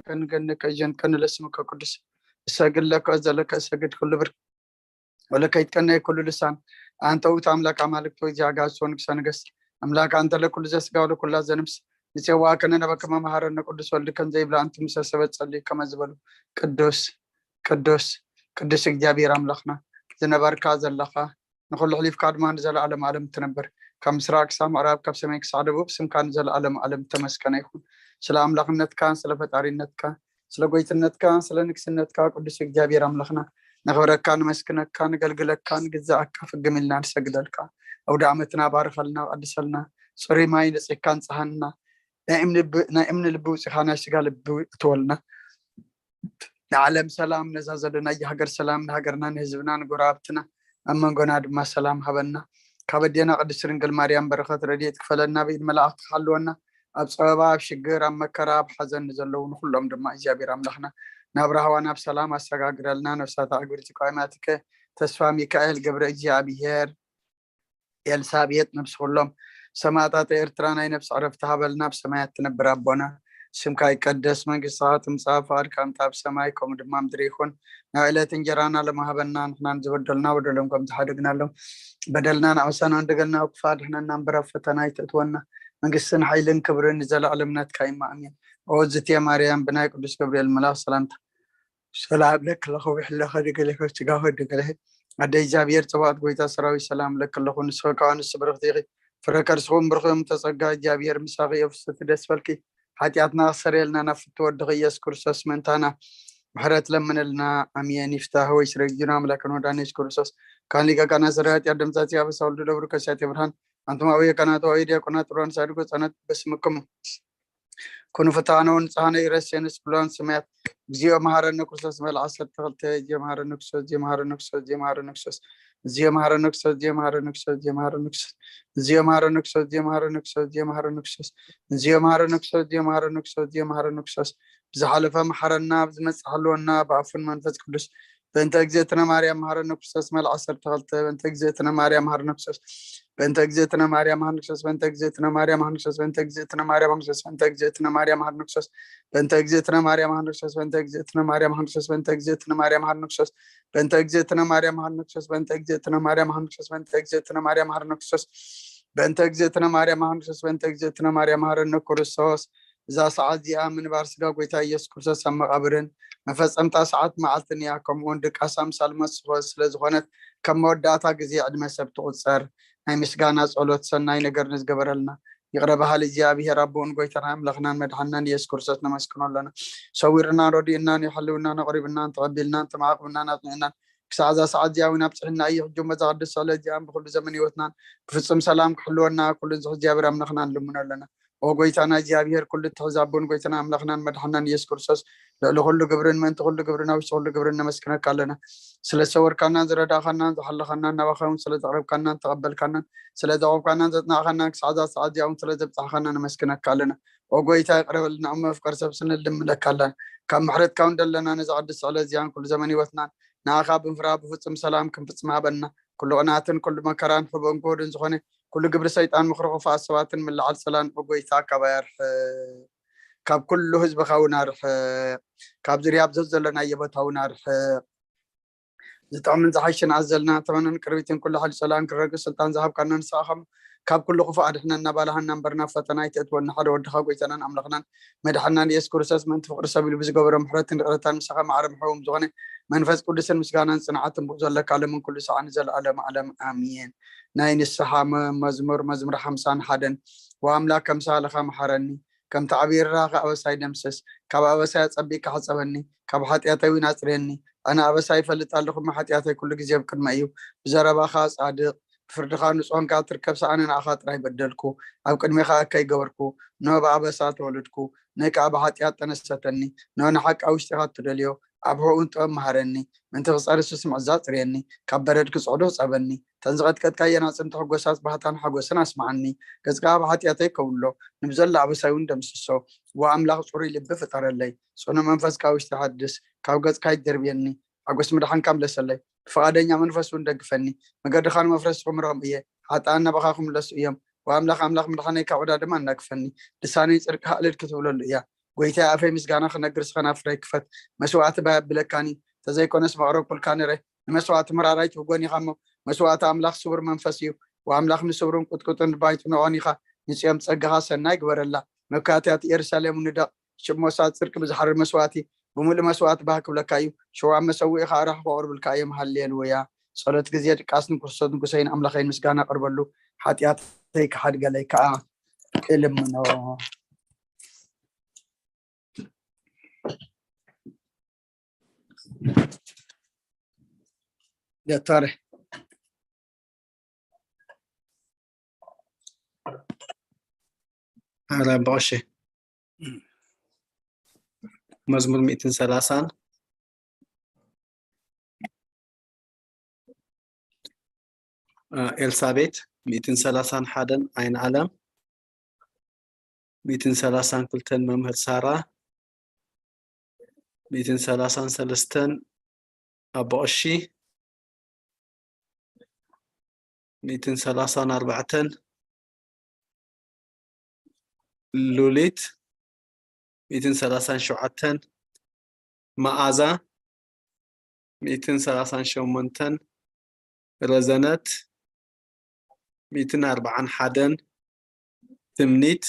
ከንገነከ ጀን ከንለስምከ ቅዱስ እሰግድ ለከ ዘለከ እሰግድ ኩሉ ብር ወለከ ይትቀነይ ኩሉ ልሳን። ኣንተ ውእቱ ኣምላክ ኣማልክት ወእግዚአ አጋእዝት ወንጉሰ ነገስት ኣምላክ ኣንተ ለኩሉ ዘስጋ ወለኩላ ዘነፍስ ንሴዋ ከነነበከ መምሃረነ ቅዱስ ወልድ ከም ዘይብላ ኣንቱ ምሰ ሰበት ጸልዩ ከመ ዝበሉ ቅዱስ ቅዱስ ቅዱስ እግዚኣብሔር ኣምላክና ዝነበርካ ዘለኻ ንኹሉ ሕሊፍካ ድማ ንዘለኣለም ኣለም ትነብር። ካብ ምስራቅ ክሳብ ምዕራብ ካብ ሰሜን ክሳብ ደቡብ ስምካ ንዘለኣለም ኣለም ተመስገነ ይኹን። ስለ ኣምላክነትካ ስለ ፈጣሪነትካ ስለ ጎይትነትካ ስለ ንግስነትካ ቅዱስ እግዚኣብሔር ኣምላክና ነኽብረካ ንመስግነካ ንገልግለካ ንግዛኣካ ፍግም ኢልና ንሰግደልካ። ኣውደ ዓመትና ባርኸልና ቀድሰልና። ፅሩይ ማይ ነፂካ ንፅሃንና። ናይ እምኒ ልቢ ውፂኻ ናይ ስጋ ልቢ እትወልና። ንዓለም ሰላም ነዛ ዘለናያ ሃገር ሰላም ንሃገርና ንህዝብና ንጎረባብትና ኣብ መንጎና ድማ ሰላም ሃበና። ካብ ኣዴና ቅድስት ድንግል ማርያም በረኸት ረድኤት ክፈለና ብኢድ መላእኽቲ ክሓልወና ኣብ ፀበባ ኣብ ሽግር ኣብ መከራ ኣብ ሓዘን ንዘለዉ ንኩሎም ድማ እግዚኣብሔር ኣምላኽና ናብ ራህዋ ናብ ሰላም ኣሰጋግረልና። ነፍሳት ኣእግርቲ ቋይማትከ ተስፋ ሚካኤል ገብረ እግዚኣብሔር ኤልሳቤጥ ነብሲ ኩሎም ሰማእታት ኤርትራ ናይ ነብሲ ዕረፍቲ ሃበልና። ኣብ ሰማያት ትነብር ኣቦና ስምካ ይቀደስ መንግስትኻ ትምጻእ ፍቓድካ ምጻእ ኣብ ሰማይ ከምኡ ድማ ምድሪ ይኹን። ናይ ዕለት እንጀራና ለማህበና ንሕናን ዝበደልና በደሎም ከም ዝሓደግናሎም በደልና ንኣውሳና እንደገልና ክፋ ድሕነና እምበር ኣብ ፈተና ኣይተእትወና መንግስትን ሓይልን ክብርን ንዘለኣለም ናትካ እዩ ኣሜን። ኦ ዝትየ ማርያም ብናይ ቅዱስ ገብርኤል መልኣኽ ሰላምታ ሰላም ለኪ ለኹ ይሕለኸ ድገሌ ከስጋኸ ድገሌ ኣደ እግዚኣብሔር ጽባኦት ጎይታ ሰራዊት ሰላም ለኪ ኣለኹ ንስኺ ከዓ ንሱ ብርኽቲ ኢኺ ፍረ ከርስኹም ብርኹም ተጸጋ እግዚኣብሔር ምሳኺ የፍስቲ ደስ በልኪ ሓጢኣትና ክሰረየልና ናብ ፍትወ ወድኺ ኢየሱስ ክርስቶስ ምእንታና ምሕረት ለምንልና ኣሜን። ይፍታህ ወይ ስረግዩና ኣምላክን ወዳን ኢየሱስ ክርስቶስ ካን ሊቀ ካህናት ስረ ኃጢአት ደምጻት ያበሳ ወልዱ ደብሩ ከሳቴ ብርሃን ኣንቱም አበየ ካህናት ወአበየ ዲያቆናት ጥሩዋን ሳድጎ ጸነት በስምክሙ ኩኑ ፍትሐነ ወንጽሐነ ኢረሴንስ ኩሎን ስማያት እግዚኦ መሐረነ ክርስቶስ መልዓ ዓሰርተ ክልተ እግዚኦ መሐረነ ክርስቶስ እግዚኦ መሐረነ ክርስቶስ እግዚኦ መሐረነ ክርስቶስ እግዚኦ መሐረነ ክርስቶስ እግዚኦ መሐረነ ክርስቶስ እግዚኦ መሐረነ ክርስቶስ እግዚኦ መሐረነ ክርስቶስ እግዚኦ መሐረነ ክርስቶስ እግዚኦ መሐረነ ክርስቶስ እግዚኦ መሐረነ ክርስቶስ እግዚኦ መሐረነ ክርስቶስ ብዝሓለፈ መሐረና ብዝመጽእ ሓልወና ብኣፉን መንፈስ ቅዱስ በእንተ እግዝእትነ ማርያም መሐረነ ክርስቶስ መልዓ ዓሰርተ ክልተ በእንተ እግዝእትነ ማርያም መሐረነ ክርስቶስ በእንተ እግዝእትነ ማርያም መሐረነ ክርስቶስ በእንተ እግዝእትነ ማርያም መሐረነ ክርስቶስ በእንተ እግዝእትነ ማርያም መሐረነ ክርስቶስ በእንተ እግዝእትነ ማርያም መሐረነ ክርስቶስ በእንተ እግዝእትነ ማርያም መሐረነ ክርስቶስ በእንተ እግዝእትነ ማርያም መሐረነ ክርስቶስ በእንተ እግዝእትነ ማርያም መሐረነ ክርስቶስ በእንተ እግዝእትነ ማርያም መሐረነ ክርስቶስ በእንተ እግዝእትነ ማርያም መሐረነ ክርስቶስ በእንተ እግዝእትነ ማርያም መሐረነ ክርስቶስ በእንተ እግዝእትነ ማርያም መሐረነ ክርስቶስ እዛ ሰዓት እዚኣ ምንባር ስጋ ጎይታ ኢየሱስ ክርስቶስ ኣብ መቓብርን መፈጸምታ ሰዓት መዓልትን እያ። ከምኡውን ድቃስ ኣምሳል መስኮ ስለ ዝኾነት ከም መወዳእታ ግዜ ዕድመ ሰብ ትቑጸር። ናይ ምስጋና ጸሎት ሰናይ ነገር ንዝገበረልና ይቕረ በሃሊ እግዚኣብሔር ኣቦኡን ጎይታና ኣምላኽናን መድሓንናን ኢየሱስ ክርስቶስ ነመስግኖ ኣለና። ሰዊርናን ረዲእናን ይሕልውናን ኣቕሪብናን ተቐቢልናን ተማዕቕብናን ኣጽኒዕናን ክሳዕ እዛ ሰዓት እዚኣ እውን ኣብፅሕና እዩ። ሕጂ እሞ እዛ ቅድስቲ ዕለት እዚኣን ብኩሉ ዘመን ህይወትናን ብፍጹም ሰላም ክሕልወና ኩሉ ዝኽእል እግዚኣብሔር ኣምላኽና ንልምኖ ኣለና። ኦ ጎይታና እግዚኣብሔር ኩሉ እትሕዝ ኣቦን ጎይታና ኣምላኽናን መድሓናን ኢየሱስ ክርስቶስ ልዕሊ ኩሉ ግብርን ምእንቲ ኩሉ ግብርን ኣብ ውሽጢ ኩሉ ግብርን ነመስግነካ ኣለና። ስለ ዝሰወርካናን ዝረዳእኻናን ዝሓለኻናን ናባኻ እውን ስለ ዘቕረብካናን ተቐበልካናን ስለ ዘቕረብካናን ዘጽናዕኻናን ክሳዕ እዛ ሰዓት እዚኣ እውን ስለ ዘብጻሕኻና ነመስግነካ ኣለና። ኦ ጎይታ ይቕረ በልና እሞ መፍቀር ሰብ ስንልምለካ ኣለና። ካብ ምሕረትካ እውን ደለና ነዛ ቅድስቲ ዕለት እዚኣን ኩሉ ዘመን ህይወትናን ንኣኻ ብምፍራ ብፍጹም ሰላም ክንፍጽም ሃበና። ኩሉ ቅንኣትን ኩሉ መከራን ሕቡእን ክሁድን ዝኾነ ኩሉ ግብሪ ሰይጣን ምኽሪ ክፉኣት ሰባትን ምልዓል ጸላን ኦ ጎይታ ካባይ ኣርሕቕ። ካብ ኩሉ ህዝብኻ እውን ኣርሕቕ። ካብ ዙርያ ኣብ ዘዘለናዮ ቦታ እውን ኣርሕቕ። ዝጥዕምን ዝሓሽን ኣዘልና ተመንን ቅርቢትን ኩሉ ሓይሊ ጸላእን ክረግእ ስልጣን ዝሃብካና ንስኻ ከም ካብ ኩሉ ክፉእ ኣድሕነና ባልሃና እምበር ናብ ፈተና ኣይተእትወና ሓደ ወድኻ ጎይታናን ኣምላኽናን መድሓናን ኢየሱስ ክርስቶስ ምእንቲ ፍቅሪ ሰብ ኢሉ ብዝገበሮ ምሕረትን ይቕረታን ምሳኻ ማዕረ ምሕዎም ዝኾነ መንፈስ ቅዱስን ምስጋናን ጽንዓትን ብኡ ዘለካ ለምን ኩሉ ሰዓ ንዘለኣለም ዓለም ኣሜን። ናይ ንስሓ መ- መዝሙር መዝሙር ሓምሳን ሓደን ወኣምላክ ከም ሳልኻ መሓረኒ ከምቲ ዓብዪ ርራኸ ኣበሳይ ደምስስ፣ ካብ ኣበሳይ ኣጸቢቕካ ሕጸበኒ፣ ካብ ሓጢኣተይ እውን ኣጽርየኒ። ኣነ ኣበሳይ ይፈልጥ ኣለኹ፣ እሞ ሓጢኣተይ ኩሉ ግዜ ኣብ ቅድመይ እዩ። ብዘረባኻ ጻድቕ፣ ብፍርድኻ ንጹህ ኳንካ ትርከብ፣ ሰኣነ ንኣኻ ጥራይ በደልኩ፣ ኣብ ቅድሜኻ እከይ ገበርኩ፣ እነሆ ብኣበሳ ተወለድኩ፣ ንእይ ከኣ ብሓጢኣት ጠነሰተኒ። እነሆ ንሓቂ ኣብ ውሽጢኻ እትደልዮ፣ ኣብ ሕቖ እውን ጥበብ መሃረኒ፣ ምእንቲ ክጸሪ ስስምዕ እዛ ኣጽርየኒ፣ ካብ በረድ ክጽዕዶ ሕጸበኒ። እተን ዝቐጥቀጥካየን ኣዕጽምቲ ሕጎሳት ባህታን ሓጎስን ኣስምዓኒ። ገጽካ ኣብ ሓጢኣተይ ከውሎ፣ ንብዘሎ ኣበሳይ እውን ደምስሶ። ዋ ኣምላኽ ጽሩይ ልቢ ፍጠረለይ፣ ጽኑዕ መንፈስ ካብ ውሽጢ ሓድስ። ካብ ገጽካ ኣይትደርብየኒ፣ ሓጎስ ምድሓንካ ምለሰለይ። ብፍቓደኛ መንፈስ እውን ደግፈኒ። መገድኻ ንመፍረስቲ ክምርሖም እየ፣ ሓጥኣን ናባኻ ክምለሱ እዮም። ዋ ኣምላኽ ኣምላኽ ምድሓነይ ካብ ዕዳ ድማ ኣናግፈኒ። ልሳነይ ጽድቅኻ እልል ክትብለሉ እያ። ጎይታይ ኣፈይ ምስጋና ክነግር ስኸና ፍረይ ክፈት። መስዋዕቲ ባይ ኣብለካኒ፣ ተዘይኮነስ መቕረብኩልካ ነረ። ንመስዋዕቲ ምራራይ ትህጎን ኢኻ እሞ፣ መስዋዕቲ ኣምላኽ ስውር መንፈስ እዩ። ወኣምላኽ ንስውርን ቁጥቁጥን ባይጥንዖን ኢኻ። ንጽዮን ጸጋኻ ሰናይ ግበረላ። መካትያት ኢየሩሳሌም ንደቕ። ሽሞሳ ጽድቂ ብዝሓርር መስዋዕቲ ብምሉእ መስዋዕቲ ባህ ክብለካ እዩ። ሽዋ መሰውኢ ኸኣ ራህኩ ኣቕርብልካ እዮም። ሃሌሉያ። ጸሎት ግዜ ድቃስ ንክርስቶስ ንጉሰይን ኣምላኸይን ምስጋና ኣቕርበሉ። ሓጢኣተይ ክሓድገለይ ከኣ እልምኖ። ዶክተር ኣረ በቐሺ መዝሙር ሚእትን ሰላሳን ኤልሳቤት ሚእትን ሰላሳን ሓደን ኣይን ኣለም ሚእትን ሰላሳን ክልተን መምህር ሳራ ሚእትን ሰላሳን ሰለስተን ኣቦ ቀሺ ሚእትን ሰላሳን ኣርባዕተን ሉሊት ሚእትን ሰላሳን ሸውዓተን መኣዛ ሚእትን ሰላሳን ሸሞንተን ረዘነት ሚእትን ኣርባዓን ሓደን ትምኒት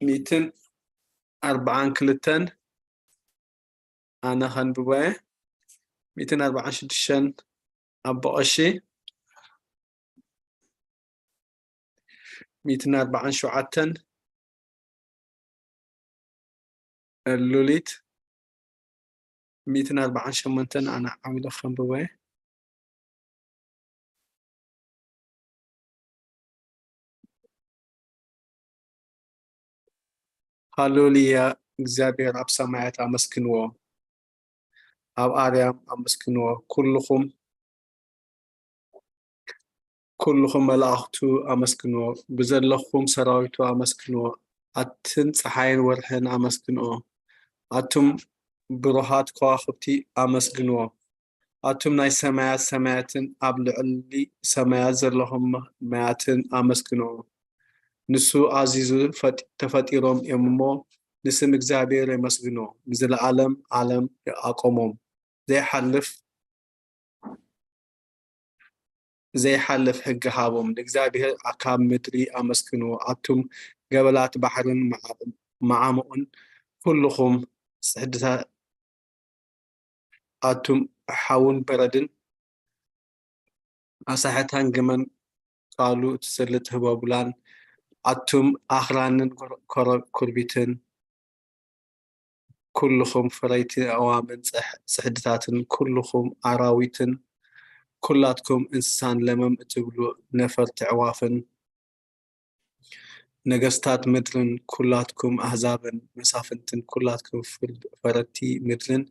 ሚእትን ኣርባዓን ክልተን ኣነ ከንብቦ እየ። ሚእትን ኣርባዓን ሽዱሽተን ኣቦ ቀሺ ሚእትን ኣርባዓን ሸውዓተን ሉሊት ሚእትን ኣርባዓን ሸሞንተን ኣነ ዓው ኢለ ከንብቦ እየ። ሃሌሉያ እግዚኣብሔር ኣብ ሰማያት ኣመስግንዎ፣ ኣብ ኣርያም ኣመስግንዎ፣ ኩልኹም ኩልኹም መላእኽቱ ኣመስግንዎ፣ ብዘለኹም ሰራዊቱ ኣመስግንዎ፣ ኣትን ፀሓይን ወርሕን ኣመስግንኦ፣ ኣቱም ብሩሃት ከዋኽብቲ ኣመስግንዎ፣ ኣቱም ናይ ሰማያት ሰማያትን ኣብ ልዕሊ ሰማያት ዘለኹም ማያትን ኣመስግንዎ። ንሱ ኣዚዙ ፈጢ- ተፈጢሮም እዮም እሞ ንስም እግዚኣብሔር የመስግንዎ፣ ንዘለኣለም ዓለም ኣቆሞም። ዘይሓልፍ ዘይሓልፍ ሕጊ ሃቦም። ንእግዚኣብሔር ካብ ምድሪ ኣመስግንዎ፣ ኣቱም ገበላት ባሕርን መዓሙቕን ኩልኹም ስሕድታት፣ ኣቱም ሓውን በረድን ኣሳሕታን ግመን ቃሉ እትሰልጥ ህቦብላን፣ ኣቱም ኣኽራንን ኮረ- ኮረ- ኩርቢትን፣ ኩልኹም ፈረይቲ ኣእዋምን ጽሕ- ጽሕድታትን፣ ኩልኹም ኣራዊትን፣ ኩላትኩም እንስሳን ለመም እትብሉ ነፈርቲ ኣዕዋፍን፣ ነገስታት ምድርን፣ ኩላትኩም ኣህዛብን መሳፍንትን፣ ኩላትኩም ፍር- ፈረድቲ ምድርን፣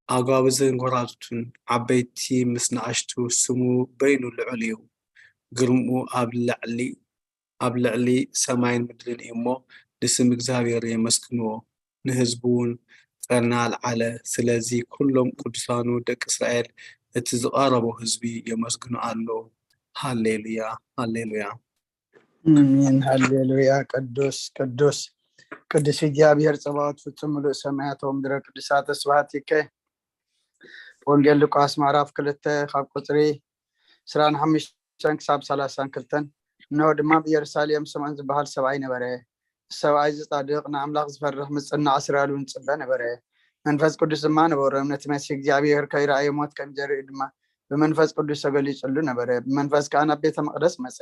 ኣጓብዝን ጎራዙትን፣ ዓበይቲ ምስ ንኣሽቱ፣ ስሙ በይኑ ልዑል እዩ፣ ግርምኡ ኣብ ልዕሊ ኣብ ልዕሊ ሰማይን ምድርን እዩ እሞ፣ ንስም እግዚኣብሔር የመስግንዎ፣ ንህዝቡ እውን ጸርና ኣልዓለ። ስለዚ ኩሎም ቅዱሳኑ ደቂ እስራኤል፣ እቲ ዝቐረቦ ህዝቢ የመስግኑ ኣለዉ። ሃሌሉያ፣ ሃሌሉያ። ኣሜን፣ ሃሌሉያ። ቅዱስ፣ ቅዱስ፣ ቅዱስ እግዚኣብሔር ጸባኦት፣ ፍጹም ምሉእ ሰማያት ወምድረ ቅዱሳተ ስብሐት ይከ። ወንጌል ሉቃስ ምዕራፍ ክልተ ካብ ቁጽሪ ዕስራን ሓሙሽተን ክሳብ ሰላሳን ክልተን። እንሆ ድማ ኣብ ኢየሩሳሌም ስምዖን ዝበሃል ሰብኣይ ነበረ። እዚ ሰብኣይ እዚ ጻድቕ፣ ንኣምላኽ ዝፈርህ፣ ምጽናዕ እስራኤል እውን ዝጽበ ነበረ። መንፈስ ቅዱስ ድማ ነበሮም። ነቲ መሲሕ እግዚኣብሔር ከይረኣየ ሞት ከም ዘርኢ ድማ ብመንፈስ ቅዱስ ተገሊጹሉ ነበረ። ብመንፈስ ከኣ ናብ ቤተ መቕደስ መጸ።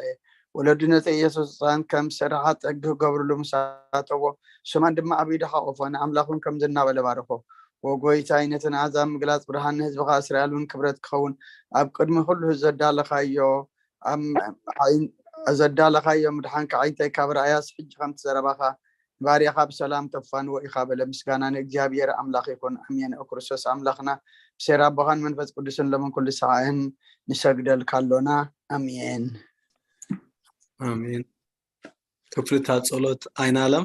ወለዱ ነቲ ኢየሱስ ህጻን ከም ስራሕ ጸግህ ክገብርሉ ምስ ኣተዎ፣ ስምዖን ድማ ኣብ ኢዱ ሓቆፎ፣ ንኣምላኽ እውን ከምዚ እናበለ ባረኾ። ወጎይታይ፣ ነቲ ንኣሕዛብ ምግላጽ ብርሃን፣ ንህዝብኻ እስራኤል እውን ክብረት ክኸውን ኣብ ቅድሚ ኩሉ ዘዳለኻዮ ኣብ ዓይን- ዘዳለኻዮ ምድሓንካ ኣዒንተይ ካብ ረኣያስ፣ ሕጂ ከምቲ ዘረባኻ ንባርያኻ ብሰላም ተፋንዎ ኢኻ በለ። ምስጋና ንእግዚኣብሔር ኣምላኽ ይኹን። ኣሜን። ኦ ክርስቶስ ኣምላኽና፣ ብሴራ ኣቦኻን መንፈስ ቅዱስን ሎምን ኩሉ ሰዓህን ንሰግደልካ ኣሎና። ኣሜን። ኣሜን። ክፍልታ ጸሎት ኣይናለም።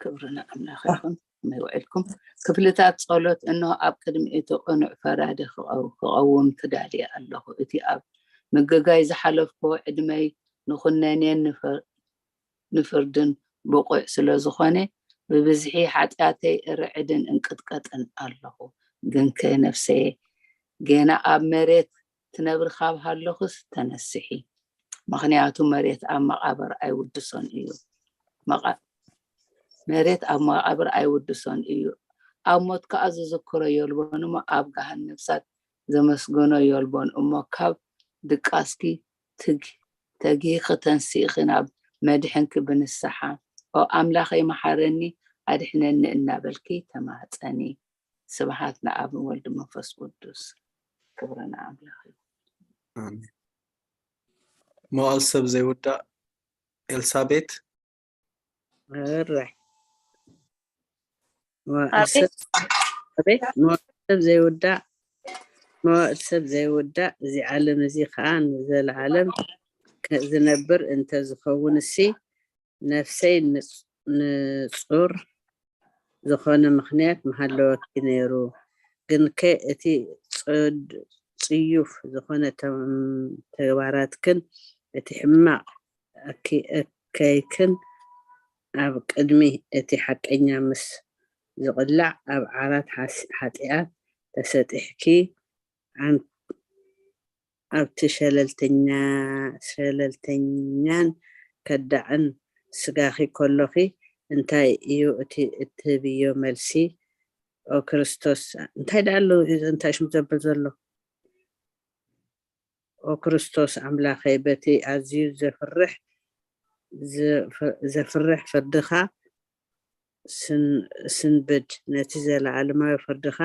ክብሪ ንኣምላኽ ይኹን። ከመይ ውዒልኩም? ክፍልታት ጸሎት። እንሆ፣ ኣብ ቅድሚ እቲ ቅኑዕ ፈራዲ ክቐው-፣ ክቐውም ትዳልየ ኣለኹ። እቲ ኣብ ምግጋይ ዝሓለፍክዎ ዕድመይ ንኹነኔን ንፈ-፣ ንፍርድን ብቑዕ ስለ ዝኾነ፣ ብብዝሒ ሓጢኣተይ እርዕድን እንቅጥቀጥን ኣለኹ። ግንከ ነፍሰየ፣ ጌና ኣብ መሬት ትነብሪ ካብ ሃለኹስ ተነስሒ። ምኽንያቱ መሬት ኣብ መቓብር ኣይውድሶን እዩ። መቓ-፣ መሬት ኣብ መቓብር ኣይውድሶን እዩ። ኣብ ሞት ከኣ ዝዝክሮ የልቦን እሞ፣ ኣብ ገሃን ነፍሳት ዘመስግኖ የልቦን እሞ፣ ካብ ድቃስኪ ትግ-፣ ተጊኺ ተንሲእኺ ናብ መድሕንኪ ብንስሓ፣ "ኦ ኣምላኸይ፣ መሓረኒ፣ ኣድሕነኒ" እናበልኪ ተማህጸኒ። ስብሃት ንኣብ ወልድ መንፈስ ቅዱስ። ክብሪ ንኣምላኽ እዩ። ኣሜን። መዋእል ሰብ ዘይውዳእ ኤልሳቤት። እረ። መዋእል ሰብ፣ ኣቤት። ኣቤት፣ መዋእል ሰብ ዘይውዳእ፣ መዋእል ሰብ ዘይውዳእ፣ እዚ ዓለም እዚ ኸኣ ንዘለዓለም ከ-፣ ዝነብር እንተ ዝኸውን እሲ፣ ነፍሰይ ንጽ-፣ ንጹር ዝኾነ ምኽንያት ምሃለወኪ ነይሩ። ግንከ እቲ ጽድ-፣ ጽዩፍ ዝኾነ ተም-፣ ተግባራትክን እቲ ሕማቕ ኣኪ-፣ እከይክን ኣብ ቅድሚ እቲ ሓቀኛ ምስ ዝቕላዕ ኣብ ዓራት ሓስ-፣ ሓጢኣት ተሰጢሕኪ ኣን-፣ ኣብቲ ሸለልተኛ-፣ ሸለልተኛን ከዳዕን ስጋኺ ከሎኺ እንታይ እዩ እቲ እትህብዮ መልሲ? ኦ ክርስቶስ፣ እንታይ ደኣ ኣሎ እዚ እንታይ ሽሙ ዘብል ዘሎ? ኦ ክርስቶስ ኣምላኸይ፣ በቲ ኣዝዩ ዘፍርሕ፣ ዘፍ-፣ ዘፍርሕ ፍርድኻ ስን-፣ ስንብድ፣ ነቲ ዘለኣለማዊ ፍርድኻ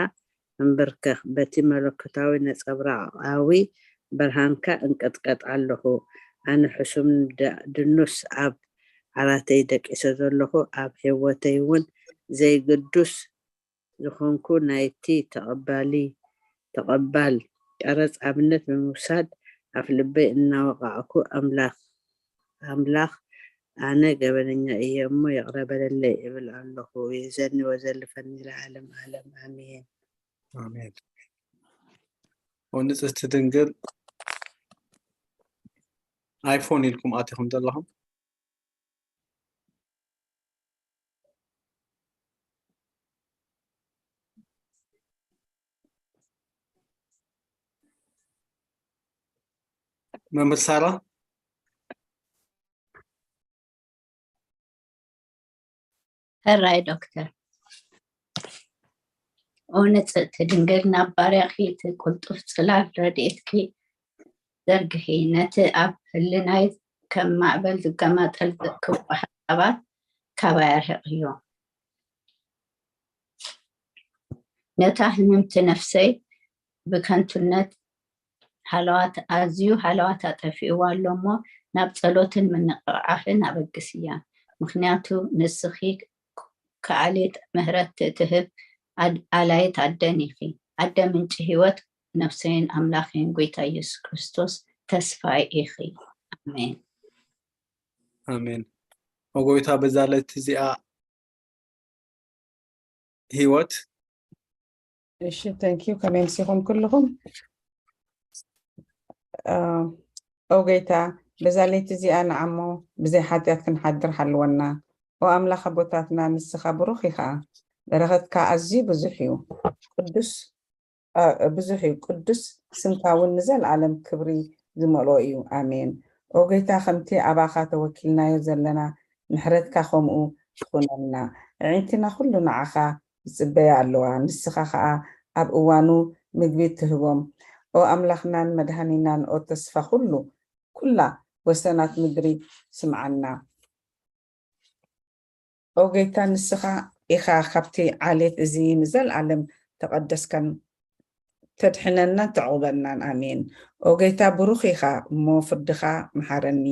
እንብርከኽ፣ በቲ መለኮታዊ ነጸብራቓዊ ብርሃንካ እንቅጥቀጥ ኣለኹ። ኣነ ሕሱም ዳ-፣ ድኑስ ኣብ ዓራተይ ደቂሰ ዘለኹ፣ ኣብ ህይወተይ እውን ዘይግዱስ ዝኾንኩ ናይቲ ተቐባሊ፣ ተቐባል ቀረጽ ኣብነት ብምውሳድ ኣፍ ልበይ እናወቓዕኩ፣ ኣምላኽ፣ ኣምላኽ፣ ኣነ ገበነኛ እየ እሞ ይቕረ በለለይ እብል ኣለኹ። ይእዘኒ ወዘልፈኒ ለዓለም ዓለም። ኣሜን። ኣሜን። ኦ ንጽህቲ ድንግል፣ ኣይፎን ኢልኩም ኣቲኹም ዘለኹም። መምህር ሳራ። ሕራይ ዶክተር። ኦ ንጽህቲ ድንግል፣ ናብ ባርያኺ እቲ ቅልጡፍ ጽላል ረድኤትኪ ዘርግሒ፣ ነቲ ኣብ ህልናይ ከም ማዕበል ዝገማጠል ክፉእ ሓሳባት ካባይ ኣርሕቕዮ። ነታ ህምምቲ ነፍሰይ ብከንቱነት ሃለዋት፣ ኣዝዩ ሃለዋታ ጠፊእዋ ኣሎ እሞ፣ ናብ ጸሎትን ምንቕቓሕን ኣበግስያ። ምኽንያቱ ንስኺ ከኣሌት ምሕረት ትህብ ኣድ-፣ ኣላይት ኣደን ኢኺ። ኣደ ምንጪ ህይወት ነፍሰይን ኣምላኸይን ጐይታ ኢየሱስ ክርስቶስ ተስፋይ ኢኺ። ኣሜን። ኣሜን። ኦ ጐይታ፣ በዛ ለይቲ እዚኣ ህይወት። እሺ፣ thank you። ከመይ ኣምሲኹም ኩልኹም? አ፣ ኦ ጐይታ፣ በዛ ለይቲ እዚኣ ንዓሞ ብዘይ ሓጢኣት ክንሓድር ሓልወና። ኦ ኣምላኽ ኣቦታትና፣ ንስኻ ብሩኽ ኢኻ። በረኸትካ ኣዝዩ ብዙሕ እዩ። ቅዱስ፣ አ፣ ብዙሕ እዩ። ቅዱስ ስምካ እውን ንዘለኣለም ክብሪ ዝመልኦ እዩ። ኣሜን። ኦ ጐይታ፣ ከምቲ ኣባኻ ተወኪልናዮ ዘለና፣ ምሕረትካ ከምኡ ትኹነልና። ኣዒንትና ኩሉ ንዓኻ ይጽበያ ኣለዋ። ንስኻ ኸኣ ኣብ እዋኑ ምግቢ ትህቦም። ኦ ኣምላኽናን መድሃኒናን፣ ኦ ተስፋ ኩሉ፣ ኩላ ወሰናት ምድሪ ስምዓና። ኦ ጐይታ፣ ንስኻ ኢኻ ካብቲ ዓሌት እዚ ንዘለኣለም ተቐደስካን ተድሕነናን ተዕቑበናን። ኣሜን። ኦ ጐይታ፣ ብሩኽ ኢኻ እሞ ፍርድኻ መሓረኒ።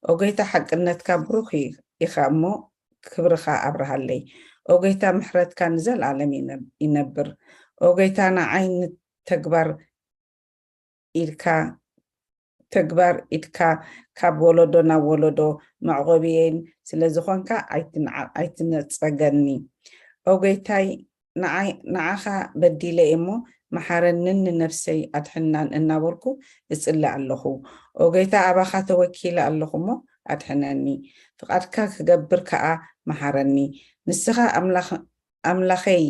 ኦ ጐይታ፣ ሓቅነትካ ብሩኽ ኢ-፣ ኢኻ እሞ ክብርኻ ኣብርሃለይ። ኦ ጐይታ፣ ምሕረትካ ንዘለኣለም ይነ-፣ ይነብር። ኦ ጐይታ፣ ንዓይ ንተግባር ኢድካ፣ ተግባር ኢድካ ካብ ወለዶ ናብ ወለዶ መዕቆቢየይን ስለ ዝኾንካ ኣይትንዓ-፣ ኣይትነጸገኒ። ኦ ኦ ጎይታይ፣ ንዓይ-፣ ንዓኻ በዲለ እየ እሞ፣ መሓረንን ንነፍሰይ ኣድሕናን እናበልኩ እጽሊ ኣለኹ። ኦ ጎይታ፣ ኣባኻ ተወኪለ ኣለኹ እሞ፣ ኣድሕነኒ። ፍቓድካ ክገብር ከኣ መሓረኒ። ንስኻ ኣምላኽ-፣ ኣምላኸይ፣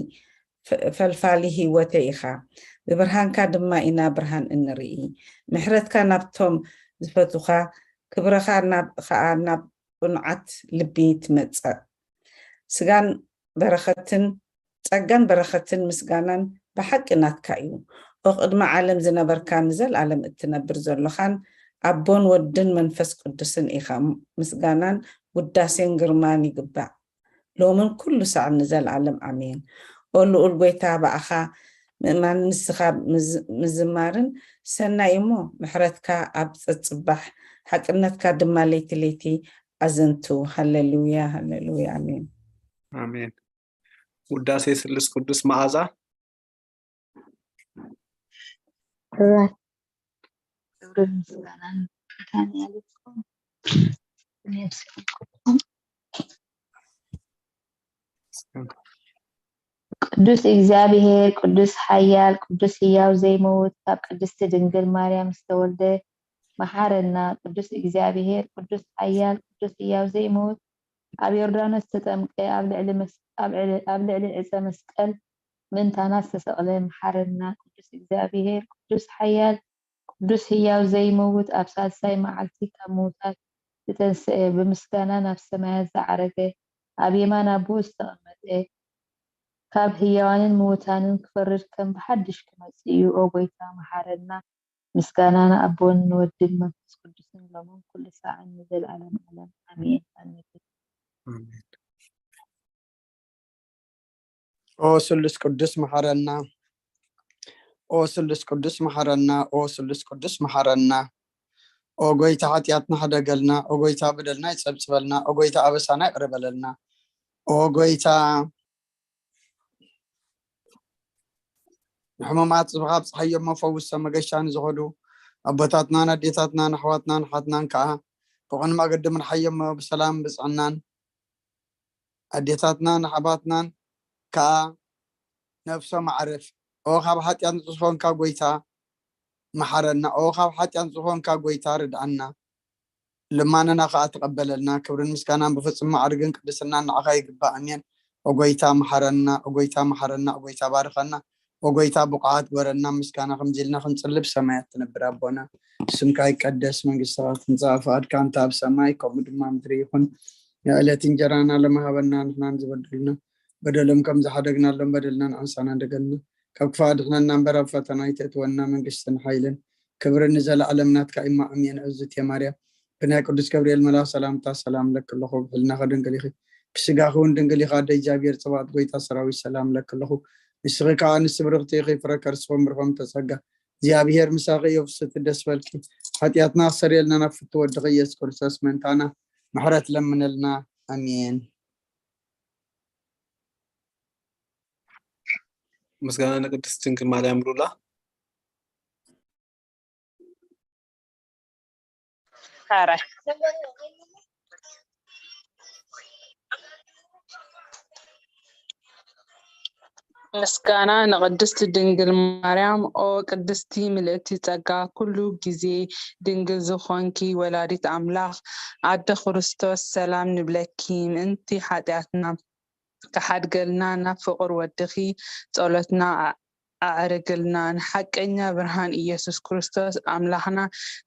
ፈ-፣ ፈልፋሊ ህይወተይ ኢኻ። ብብርሃንካ ድማ ኢና ብርሃን እንርኢ። ምሕረትካ ናብቶም ዝፈትዉኻ፣ ክብረኻ ናብ-፣ ከኣ ናብ ቅኑዓት ልቢ ትመጽእ። ስጋን በረኸትን፣ ጸጋን በረኸትን ምስጋናን ብሓቂ ናትካ እዩ። ኦ ቅድሚ ዓለም ዝነበርካን ንዘለኣለም እትነብር ዘሎኻን ኣቦን ወድን መንፈስ ቅዱስን ኢኻ። ምስጋናን ውዳሴን ግርማን ይግባእ፣ ሎምን ኩሉ ሳዕን ንዘለኣለም ኣሜን። ኦ ልኡል ጎይታ፣ ብኣኻ ምእማን፣ ንስኻ ምዝ-፣ ምዝማርን ሰናይ እሞ፣ ምሕረትካ ኣብ ጸጽባሕ፣ ሓቅነትካ ድማ ለይቲ ለይቲ ኣዘንቱ። ሃሌሉያ፣ ሃሌሉያ፣ ኣሜን። ኣሜን። ውዳሴ ስሉስ ቅዱስ መዓዛ። ክብርን ምስጋናን ንጎይታና ይኹን። ቅዱስ እግዚኣብሔር፣ ቅዱስ ሓያል፣ ቅዱስ ህያው ዘይመውት፣ ካብ ቅድስቲ ድንግል ማርያም ዝተወልደ፣ መሓረና። ቅዱስ እግዚኣብሔር፣ ቅዱስ ሓያል፣ ቅዱስ ህያው ዘይመውት፣ ኣብ ዮርዳኖስ ዝተጠምቀ፣ ኣብ ልዕሊ መስ-፣ ኣብ ዕለ-፣ ኣብ ልዕሊ ዕፀ መስቀል ምእንታና ዝተሰቕለ፣ መሓረና። ቅዱስ እግዚኣብሔር፣ ቅዱስ ሓያል፣ ቅዱስ ህያው ዘይመውት፣ ኣብ ሳልሳይ መዓልቲ ካብ ምዉታት ዝተንስአ፣ ብምስጋና ናብ ሰማያት ዝዓረገ፣ ኣብ የማን ኣቦኡ ዝተቐመጠ፣ ካብ ህያዋንን ምዉታንን ክፈርድ ከም ብሓድሽ ክመጽእ እዩ። ኦ ጎይታ፣ መሓረና። ምስጋና ንኣቦን ንወድን መንፈስ ቅዱስን ሎምን ኩሉ ሳዕን ንዘለዓለም ዓለም። ኣሜን። ኣሜን። ኣሜን። ኦ ስሉስ ቅዱስ መሓረና። ኦ ስሉስ ቅዱስ መሓረና። ኦ ስሉስ ቅዱስ መሓረና። ኦ ጎይታ፣ ሓጢኣትና ሕደገልና። ኦ ጎይታ፣ በደልና ይጸብጽበልና። ኦ ጎይታ፣ ኣበሳና ይቕረ በለልና። ኦ ጎይታ፣ ንሕሙማት ዝብኻ ኣብጽሓዮም እሞ ፈውሶም። መገሻ ንዝኸዱ ኣቦታትናን ኣዴታትናን ኣሕዋትናን ኣሓትናን ከኣ ብቕኑዕ መገዲ ምርሓዮም እሞ ብሰላም ብጽዕናን ኣዴታትናን ኣሕዋትናን ከኣ ነፍሶም ኣዕርፍ። ኦ ካብ ሓጢኣት ንጹህ ዝኾንካ ጎይታ መሓረና። ኦ ካብ ሓጢኣት ንጹህ ዝኾንካ ጎይታ ርድኣና። ልማንና ከኣ ተቐበለልና። ክብርን ምስጋናን ብፍጹም ማዕርግን ቅድስናን ንዓኻ ይግባእ። ኣሜን። ኦ ጎይታ መሓረና፣ ኦ ጎይታ መሓረና፣ ኦ ጎይታ ባርኸና፣ ኦ ጎይታ ብቑዓት ግበረና። ምስጋና ከምዚ ኢልና ክንጽሊ፣ ብሰማያት ትነብር ኣቦና፣ ስምካ ይቀደስ፣ መንግስትኻ ትምጻእ፣ ፍቓድካ እንተ ኣብ ሰማይ ከምኡ ድማ ምድሪ ይኹን። የዕለት እንጀራና ሎሚ ሃበና፣ ንሕናን ዝበደሉና በደሎም ከም ዝሓደግናሎም በደልና ንዓንሳና እንደገልና፣ ካብ ክፋ ድሕነና እምበር ኣብ ፈተና ኣይተእትወና፣ መንግስትን ሓይልን ክብርን ንዘለዓለም ናትካ እዩ። ኣሜን። እዝእትየ ማርያም፣ ብናይ ቅዱስ ገብርኤል መልኣኽ ሰላምታ ሰላም እለኪ ኣለኹ፣ ብሕልናኺ ድንግል ኢኺ፣ ብስጋኺ እውን ድንግል ኢኻ፣ ኣደ እግዚኣብሔር ጽባኦት፣ ጎይታ ሰራዊት ሰላም እለኪ ኣለኹ። ንስኺ ከኣ ኣንስቲ ብርኽቲ ኢኺ፣ ፍረ ከርስኺ እውን ብሩኽ ተጸጋ፣ እግዚኣብሔር ምሳኺ እዩ። ፍስሕቲ ደስ በልኪ፣ ሓጢኣትና ክሰርየልና ናብ ፍቱ ወድኺ ኢየሱስ ክርስቶስ ምእንታና ምሕረት ለምነልና። ኣሜን። ምስጋና ንቅድስት ድንግል ማርያም ሉላ። ኧረ ምስጋና ንቅድስት ድንግል ማርያም። ኦ ቅድስቲ ምልእቲ ጸጋ፣ ኩሉ ግዜ ድንግል ዝኾንኪ ወላዲት ኣምላኽ ኣደ ክርስቶስ፣ ሰላም ንብለኪ። ምእንቲ ሓጢኣትና ክሓድገልና ናብ ፍቑር ወድኺ ጸሎትና ኣዕርግልና። ንሓቀኛ ብርሃን ኢየሱስ ክርስቶስ ኣምላኽና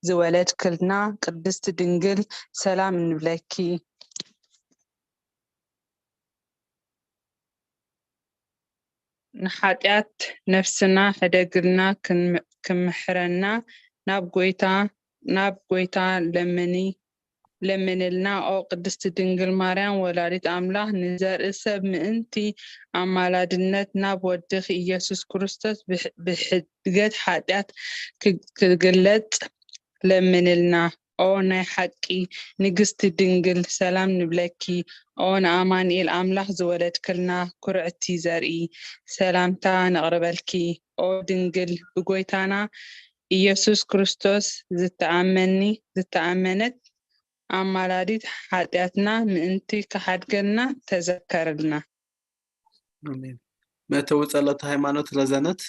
ዝወለድክልና ቅድስቲ ድንግል ሰላም ንብለኪ። ንሓጢኣት ነፍስና ሕደግልና፣ ክም-፣ ክምሕረና ናብ ጎይታ፣ ናብ ጎይታ ለምኒ። ለምንልና። ኦ ቅድስቲ ድንግል ማርያም ወላዲት ኣምላኽ፣ ንዘርኢ ሰብ ምእንቲ ኣማላድነት ናብ ወድኺ ኢየሱስ ክርስቶስ ብሕ-፣ ብሕድገት ሓጢኣት ክ-፣ ክግለጽ ለምንልና። ኦ ናይ ሓቂ ንግስቲ ድንግል፣ ሰላም ንብለኪ። ኦ ንኣማኑኤል ኣምላኽ ዝወለድክልና ኩርዕቲ ዘርኢ፣ ሰላምታ ነቕርበልኪ። ኦ ድንግል ብጎይታና ኢየሱስ ክርስቶስ ዝተኣመኒ፣ ዝተኣመነት ኣማላዲት ሓጢኣትና ምእንቲ ክሓድገልና ተዘከርልና። ኣሜን። መእተዊ ጸሎት ሃይማኖት ረዘነት።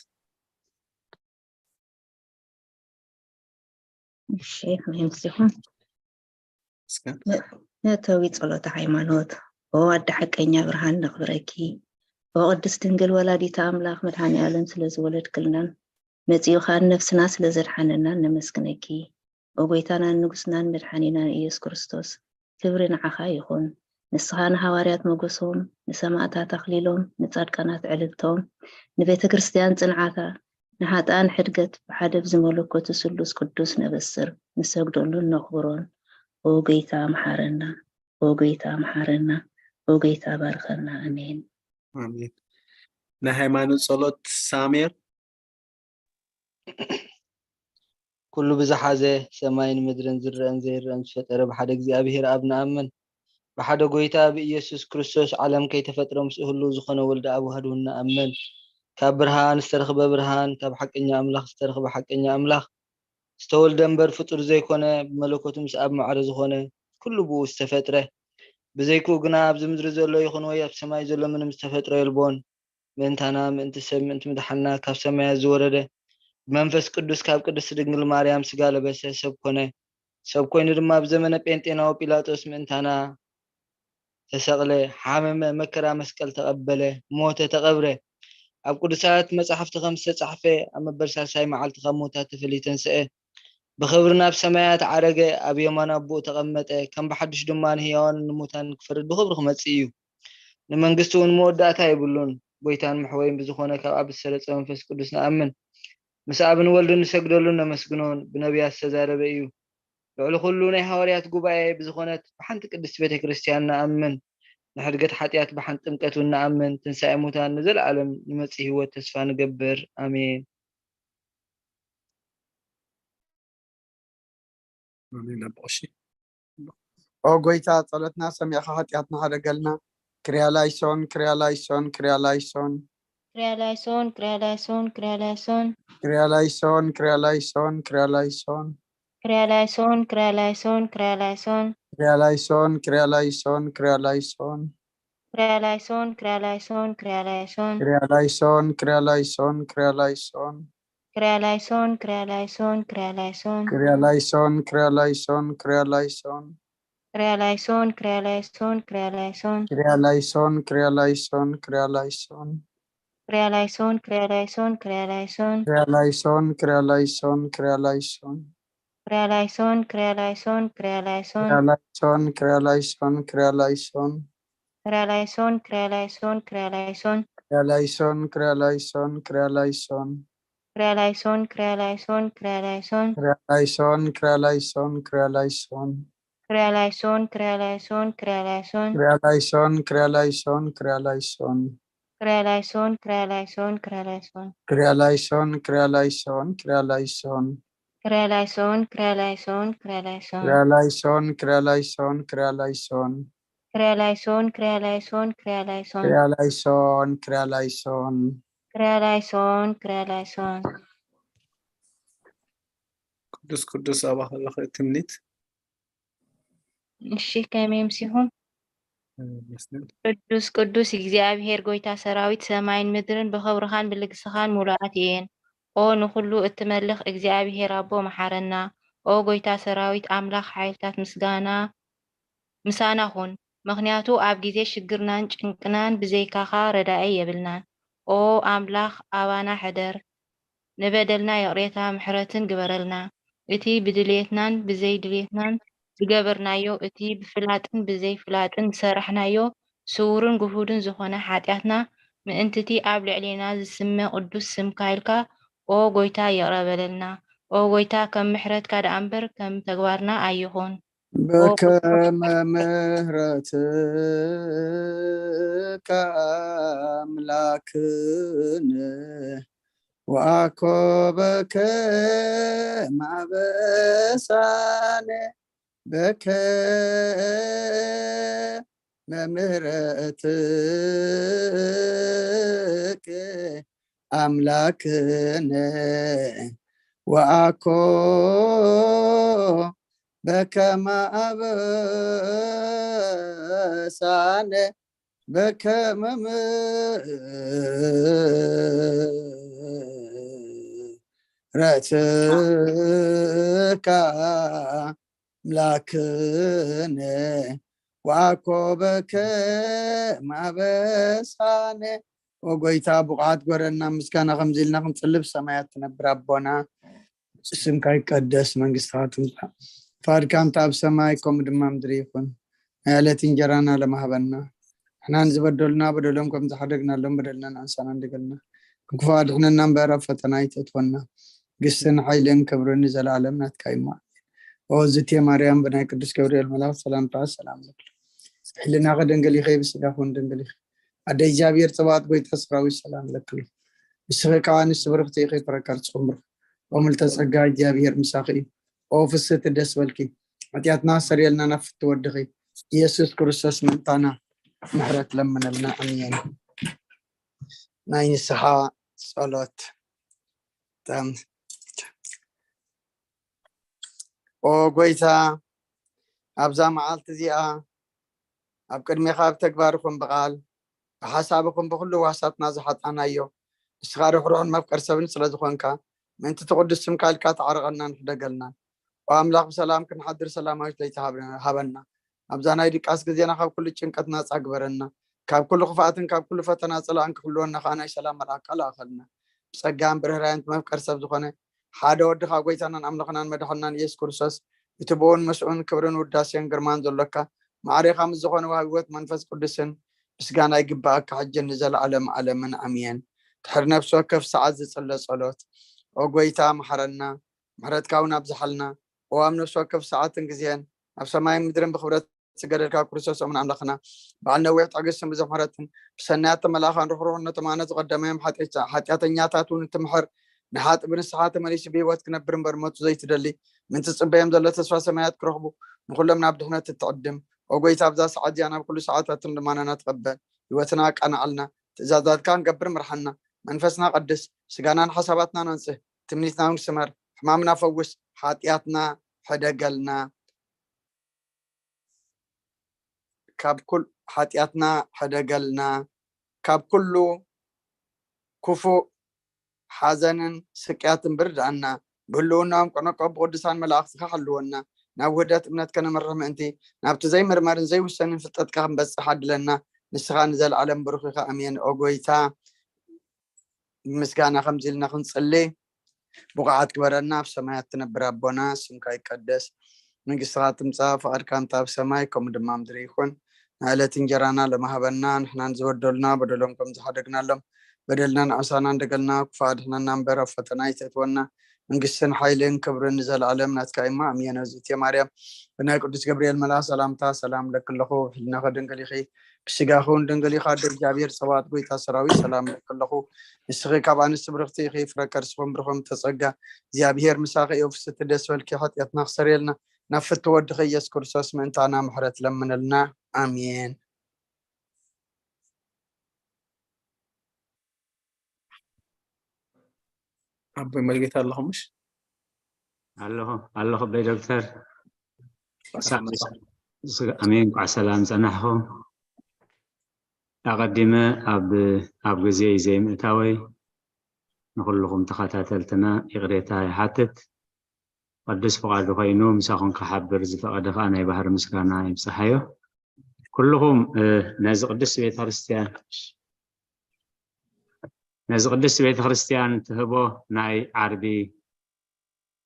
እሺ፣ ከመይ ምስኹም? እስከ መእተዊ ጸሎተ ሃይማኖት። ኦ ኣደ ሓቀኛ ብርሃን ነኽብረኪ። ኦ ቅድስት ድንግል ወላዲተ ኣምላኽ መድኃኔ ዓለም ስለ ዝወለድክልናን መጺኡ ኸኣ ነፍስና ስለ ዘድሓነናን ነመስግነኪ። ኦ ጎይታናን ንጉስናን መድሓኒናን ኢየሱስ ክርስቶስ፣ ክብሪ ንዓኻ ይኹን። ንስኻ ንሃዋርያት ሞገሶም፣ ንሰማእታት ኣኽሊሎም፣ ንጻድቃናት ዕልልቶም፣ ንቤተ ክርስቲያን ጽንዓታ፣ ንሓጥኣን ሕድገት ብሓደ ብዝመለኮቱ ስሉስ ቅዱስ ነበስር፣ ንሰግደሉን ነኽብሮን። ኦ ጎይታ መሓረና፣ ኦ ጎይታ መሓረና፣ ኦ ጎይታ ባርኸና። ኣሜን። ኣሜን። ናይ ሃይማኖት ጸሎት ሳሜር። ኩሉ ብዝሓዘ ሰማይን ምድርን ዝረአን ዘይረአን ዝፈጠረ ብሓደ እግዚኣብሔር ኣብ ንኣምን። ብሓደ ጎይታ ብኢየሱስ ክርስቶስ ዓለም ከይተፈጥረ ምስኡ ህልው ዝኾነ ወልደ ኣብ ውሃዱ ንኣምን። ካብ ብርሃን ዝተረኽበ ብርሃን፣ ካብ ሓቀኛ ኣምላኽ ዝተረኽበ ሓቀኛ ኣምላኽ፣ ዝተወልደ እምበር ፍጡር ዘይኮነ፣ ብመለኮቱ ምስ ኣብ ማዕረ ዝኾነ፣ ኩሉ ብኡ ዝተፈጥረ። ብዘይክኡ ግና ኣብዚ ምድሪ ዘሎ ይኹን ወይ ኣብ ሰማይ ዘሎ ምንም ዝተፈጥረ የልቦን። ምእንታና፣ ምእንቲ ሰብ፣ ምእንቲ ምድሓንና ካብ ሰማያት ዝወረደ፣ ብመንፈስ ቅዱስ ካብ ቅድስቲ ድንግል ማርያም ስጋ ለበሰ፣ ሰብ ኮነ። ሰብ ኮይኑ ድማ ኣብ ዘመነ ጴንጤናዊ ጲላጦስ ምእንታና ተሰቕለ፣ ሓመመ፣ መከራ መስቀል ተቐበለ፣ ሞተ፣ ተቐብረ። ኣብ ቅዱሳት መጻሕፍቲ ከም ዝተጻሕፈ፣ ኣብ መበል ሳልሳይ መዓልቲ ካብ ሙታት ተፈልዩ ተንስአ። ብኽብሪ ናብ ሰማያት ዓረገ፣ ኣብ የማን ኣቦኡ ተቐመጠ። ከም ብሓድሽ ድማ ንህያዋንን ንሙታንን ክፈርድ ብኽብሪ ክመጽእ እዩ። ንመንግስቱ እውን መወዳእታ የብሉን። ጎይታን መሕወይን ብዝኾነ ካብ ኣብ ዝሰረጸ መንፈስ ቅዱስ ንኣምን። ምስ ኣብን ወልድን ንሰግደሉን ነመስግኖን። ብነቢያት ዝተዛረበ እዩ። ልዕሊ ኩሉ ናይ ሃዋርያት ጉባኤ ብዝኾነት ብሓንቲ ቅድስቲ ቤተ ክርስቲያን ንኣምን። ንሕድገት ሓጢኣት ብሓንቲ ጥምቀት እውን ንኣምን። ትንሳኤ ሙታን ንዘለዓለም ንመጽእ ህይወት ተስፋ ንገብር። ኣሜን። ኣሜን ኣቦ ቀሺ። ኦ ጎይታ፣ ጸሎትና ሰሚዕኻ ሓጢኣትና ሓደገልና። ክርያላይሶን፣ ክርያላይሶን፣ ክርያላይሶን። ክርያላይሶን ክርያላይሶን ክርያላይሶን ክርያላይሶን፣ ክርያላይሶን፣ ክርያላይሶን። ክርያላይሶን ክርያላይሶን ክርያላይሶን ክርያላይሶን፣ ክርያላይሶን፣ ክርያላይሶን። ክርያላይሶን ክርያላይሶን ክርያላይሶን ክርያላይሶን፣ ክርያላይሶን፣ ክርያላይሶን። ክርያላይሶን ክርያላይሶን ክርያላይሶን ክርያላይሶን፣ ክርያላይሶን፣ ክርያላይሶን። ክርያላይሶን ክርያላይሶን ክርያላይሶን ክርያላይሶን፣ ክርያላይሶን፣ ክርያላይሶን። ክርያላይሶን ክርያላይሶን ክርያላይሶን ክርያላይሶን፣ ክርያላይሶን፣ ክርያላይሶን። ክርያላይሶን ክርያላይሶን ክርያላይሶን ክርያላይሶን፣ ክርያላይሶን፣ ክርያላይሶን። ክርያላይሶን ክርያላይሶን ክርያላይሶን ክርያላይሶን፣ ክርያላይሶን፣ ክርያላይሶን። ክርያላይሶን ክርያላይሶን ክርያላይሶን ክርያላይሶን፣ ክርያላይሶን፣ ክርያላይሶን። ክርያላይሶን ክርያላይሶን ክርያላይሶን ክርያላይሶን፣ ክርያላይሶን፣ ክርያላይሶን። ክርያላይሶን ክርያላይሶን ክርያላይሶን ክርያላይሶን፣ ክርያላይሶን፣ ክርያላይሶን። ክርያላይሶን ክርያላይሶን ክርያላይሶን ክርያላይሶን፣ ክርያላይሶን፣ ክርያላይሶን። ክርያላይሶን ክርያላይሶን ክርያላይሶን ክርያላይሶን፣ ክርያላይሶን። ክርያላይሶን ክርያላይሶን ቅዱስ ቅዱስ ኣባ ከለኸ ትምኒት። እሺ፣ ከመይ ምስኹም? ይመስገን። ቅዱስ ቅዱስ እግዚኣብሔር ጎይታ ሰራዊት፣ ሰማይን ምድርን ብኽብርኻን ብልግስኻን ሙሉኣት እየን። ኦ ንኹሉ እትመልኽ እግዚኣብሔር ኣቦ መሓረና። ኦ ጎይታ ሰራዊት ኣምላኽ ሓይልታት ምስጋና ምሳና ኩን። ምኽንያቱ ኣብ ግዜ ሽግርናን ጭንቅናን ብዘይካኻ ረዳኢ የብልናን። ኦ ኣምላኽ ኣባና ሕደር። ንበደልና ይቕሬታ ምሕረትን ግበረልና። እቲ ብድልየትናን ብዘይ ድልየትናን ዝገበርናዮ፣ እቲ ብፍላጥን ብዘይ ፍላጥን ዝሰራሕናዮ ስውርን ግሁድን ዝኾነ ሓጢኣትና ምእንትቲ ኣብ ልዕሌና ዝስመ ቅዱስ ስምካ ኢልካ ኦ ጎይታ ይቕረ በለልና። ኦ ጎይታ ከም ምሕረትካ ደኣ እምበር ከም ተግባርና ኣይኹን። በከመ ምሕረትከ ኣምላክነ ወአኮ በከመ አበሳነ በከመ ምሕረትከ አምላክነ ወአኮ በከመ አበሳነ በከመ ምሕረትካ ኣምላክነ ወአኮ በከመ አበሳነ። ኦ ጎይታ፣ ብቑዓት ግበረና፣ ምስጋና ከምዚ ኢልና ክንጽሊ። ብሰማያት ትነብር ኣቦና፣ ስምካ ይቀደስ፣ መንግስትኻ ትምጻእ፣ ፍቓድካ እንተ ኣብ ሰማይ ከምኡ ድማ ምድሪ ይኹን። ናይ ዕለት እንጀራና ሎሚ ሃበና፣ ንሕና ንዝበደሉና በደሎም ከም ዝሓደግናሎም በደልና ንኣንሳና እንደገልና፣ ካብ ክፉእ ኣድሕነና እምበር ኣብ ፈተና ኣይተእትወና፣ መንግስትን ሓይልን ክብርን ንዘለኣለም ናትካ እዩ። እሞ ኦ ዝቴ ማርያም፣ ብናይ ቅዱስ ገብርኤል መልኣኽ ሰላምታ ሰላም ለኪ፣ ብሕልናኺ ድንግል ኢኺ፣ ብስጋኺ እውን ድንግል ኢኺ። ኣደ እግዚኣብሔር፣ ጽባኦት ጎይታ ሰራዊት፣ ሰላም ለኪ። ንስኺ ከኣ ኣንስቲ ብርኽቲ ኢኺ፣ ፍረ ከርስኺ እውን ብሩኽ። ኦ ምልዕተ ጸጋ፣ እግዚኣብሔር ምሳኺ እዩ። ኦ ፍስሕቲ፣ ደስ በልኪ፣ ሓጢኣትና ኣስተሰርየልና፣ ናብ ፍትወድኺ ኢየሱስ ክርስቶስ ምእንታና ምሕረት ለምነልና። ኣሜን። ናይ ንስሓ ጸሎት። ተም-፣ ኦ ጎይታ፣ ኣብዛ መዓልቲ እዚኣ ኣብ ቅድሜኻ ብተግባር ይኹን ብቓል፣ ብሓሳብ ይኹን ብኹሉ ዋሳትና ዝሓጣናዮ፣ ንስኻ ርሕሩሕን መፍቀር ሰብን ስለ ዝኾንካ፣ ምእንቲ እቲ ቅዱስ ስምካ ኢልካ ተዓረቐናን ሕደገልናን። ኦ ኣምላኽ፣ ብሰላም ክንሓድር ሰላማዊት ለይቲ ሃብ-፣ ሃበና። ኣብዛ ናይ ድቃስ ግዜና ካብ ኩሉ ጭንቀት ናጻ ግበረና። ካብ ኩሉ ክፍኣትን ካብ ኩሉ ፈተና ጽላእን ክሕልወና ከኣ ናይ ሰላም መልኣክ ኣልኣኸልና። ብጸጋን ብርህራየን እቲ መፍቀር ሰብ ዝኾነ ሓደ ወድኻ፣ ጎይታናን ኣምላኽናን መድሓንናን ኢየሱስ ክርስቶስ፣ እቲ ብእውን ምስኡን ክብርን ውዳሴን ግርማን ዘሎካ፣ ማዕሬኻ ምስ ዝኾነ ወሃቢ ህይወት መንፈስ ቅዱስን ምስጋና ይግብኣካ፣ ሕጅን ንዘለኣለም ዓለምን ኣሜን። ድሕሪ ነፍሲ ወከፍ ሰዓት ዝጽለ ጸሎት። ኦ ጎይታ፣ መሓረና፣ ምሕረትካ እውን ኣብዝሓልና። ኦ ኣብ ነፍሲ ወከፍ ሰዓትን ግዜን ኣብ ሰማይን ምድርን ብኽብረት ዝገደልካ ክርስቶስ እሙን ኣምላኽና፣ በዓል ነዊሕ ትዕግስትን ብዙሕ ምሕረትን፣ ብሰናያት ተመላእኻን ርሕሩሕነቶም ኣነ ዝቐደመዮም ሓጢ-፣ ሓጢኣተኛታት እውን እትምሕር፣ ንሓጢእ ብንስሓ ተመሊሱ ብህይወት ክነብር እምበር ሞቱ ዘይትደሊ፣ ምእንቲ ዝጽበዮም ዘሎ ተስፋ ሰማያት ክረኽቡ፣ ንኹሎም ናብ ድሕነት እትዕድም። ኦ ጎይታ፣ ኣብዛ ሰዓት እዚኣ ናብ ኩሉ ሰዓታትን ልማናና ትቐበል፣ ህይወትና ኣቃንዓልና፣ ትእዛዛትካ ክንገብር ምርሓና፣ መንፈስና ቀድስ፣ ስጋናን ሓሳባትናን ኣንጽህ፣ ትምኒትና እውን ስመር፣ ሕማምና ፈውስ፣ ሓጢኣትና ሕደገልና። ካብ ኩል-፣ ሓጢኣትና ሕደገልና፣ ካብ ኩሉ ክፉእ ሓዘንን ስቅያትን ብርድኣና፣ ብህልውናኦም ቅንቆ ብቅዱሳን መላእኽትኻ ሓልወና፣ ናብ ውህደት እምነት ከነምርሕ ምእንቲ፣ ናብቲ ዘይምርመርን ዘይውሰንን ፍልጠትካ ክንበጽሕ ኣድለና፣ ንስኻ ንዘለዓለም ብሩኽ ኢኻ። ኣሜን። ኦ ጎይታ፣ ምስጋና ከምዚ ኢልና ክንጽሊ፣ ብቑዓት ግበረና፣ ኣብ ሰማያት ትነብር ኣቦና፣ ስምካ ይቀደስ፣ መንግስትኻ ትምጻእ፣ ፍቓድካ እንተ ኣብ ሰማይ፣ ከምኡ ድማ ምድሪ ይኹን። ናይ ዕለት እንጀራና ሎሚ ሃበና፣ ንሕናን ዝበደሉና በደሎም ከም ዝሓደግናሎም፣ በደልና ንኣሳና እንደገልና፣ ክፉእ ኣድሕነና እምበር፣ ኣብ ፈተና ኣይተእትወና። መንግስትን ሓይልን ክብርን ንዘለኣለም ናትካ እማ፣ ኣሜን። እግዝእቴ ማርያም፣ ብናይ ቅዱስ ገብርኤል መልኣኽ ሰላምታ፣ ሰላም ለኪ ኣለኹ፣ ብሕልናኺ ድንግል ኢኺ፣ ብስጋኺ እውን ድንግል ኢኻ፣ ኣደ እግዚኣብሔር ጸባኦት ጎይታ ሰራዊት ሰላም እብለኪ ኣለኹ። ንስኺ ካብ ኣንስቲ ብርኽቲ ኢኺ፣ ፍረ ከርስኺ እውን ብሩኽ እምተ ጸጋ፣ እግዚኣብሔር ምሳኺ እዩ። ፍስሕቲ ደስ በልኪ፣ ሓጢኣትና ክሰርየልና፣ ናብ ፍትው ወድኺ ኢየሱስ ክርስቶስ ምእንታና ምሕረት ለምነልና። ኣሜን። ኣቦይ መርጌታ ኣለኹምሽ? ኣለኹ፣ ኣለኹ ኣቦይ ዶክተር። ኣሜን፣ እንኳዕ ሰላም ጸናሕኹም። ኣቐዲመ ኣብ፣ ኣብ ግዜይ ዘይምእታወይ ንኹልኹም ተኸታተልትና ይቕሬታ ይሓትት። ቅዱስ ፍቓዱ ኮይኑ ምሳኹም ክሓብር ዝፈቐደ ኸኣ ናይ ባህሪ ምስጋና ይብጽሓዮ። ኩልኹም፣ እ፣ ነዚ ቅድስቲ ቤተ ክርስቲያን፣ ነዚ ቅድስቲ ቤተ ክርስቲያን ትህቦ ናይ ዓርቢ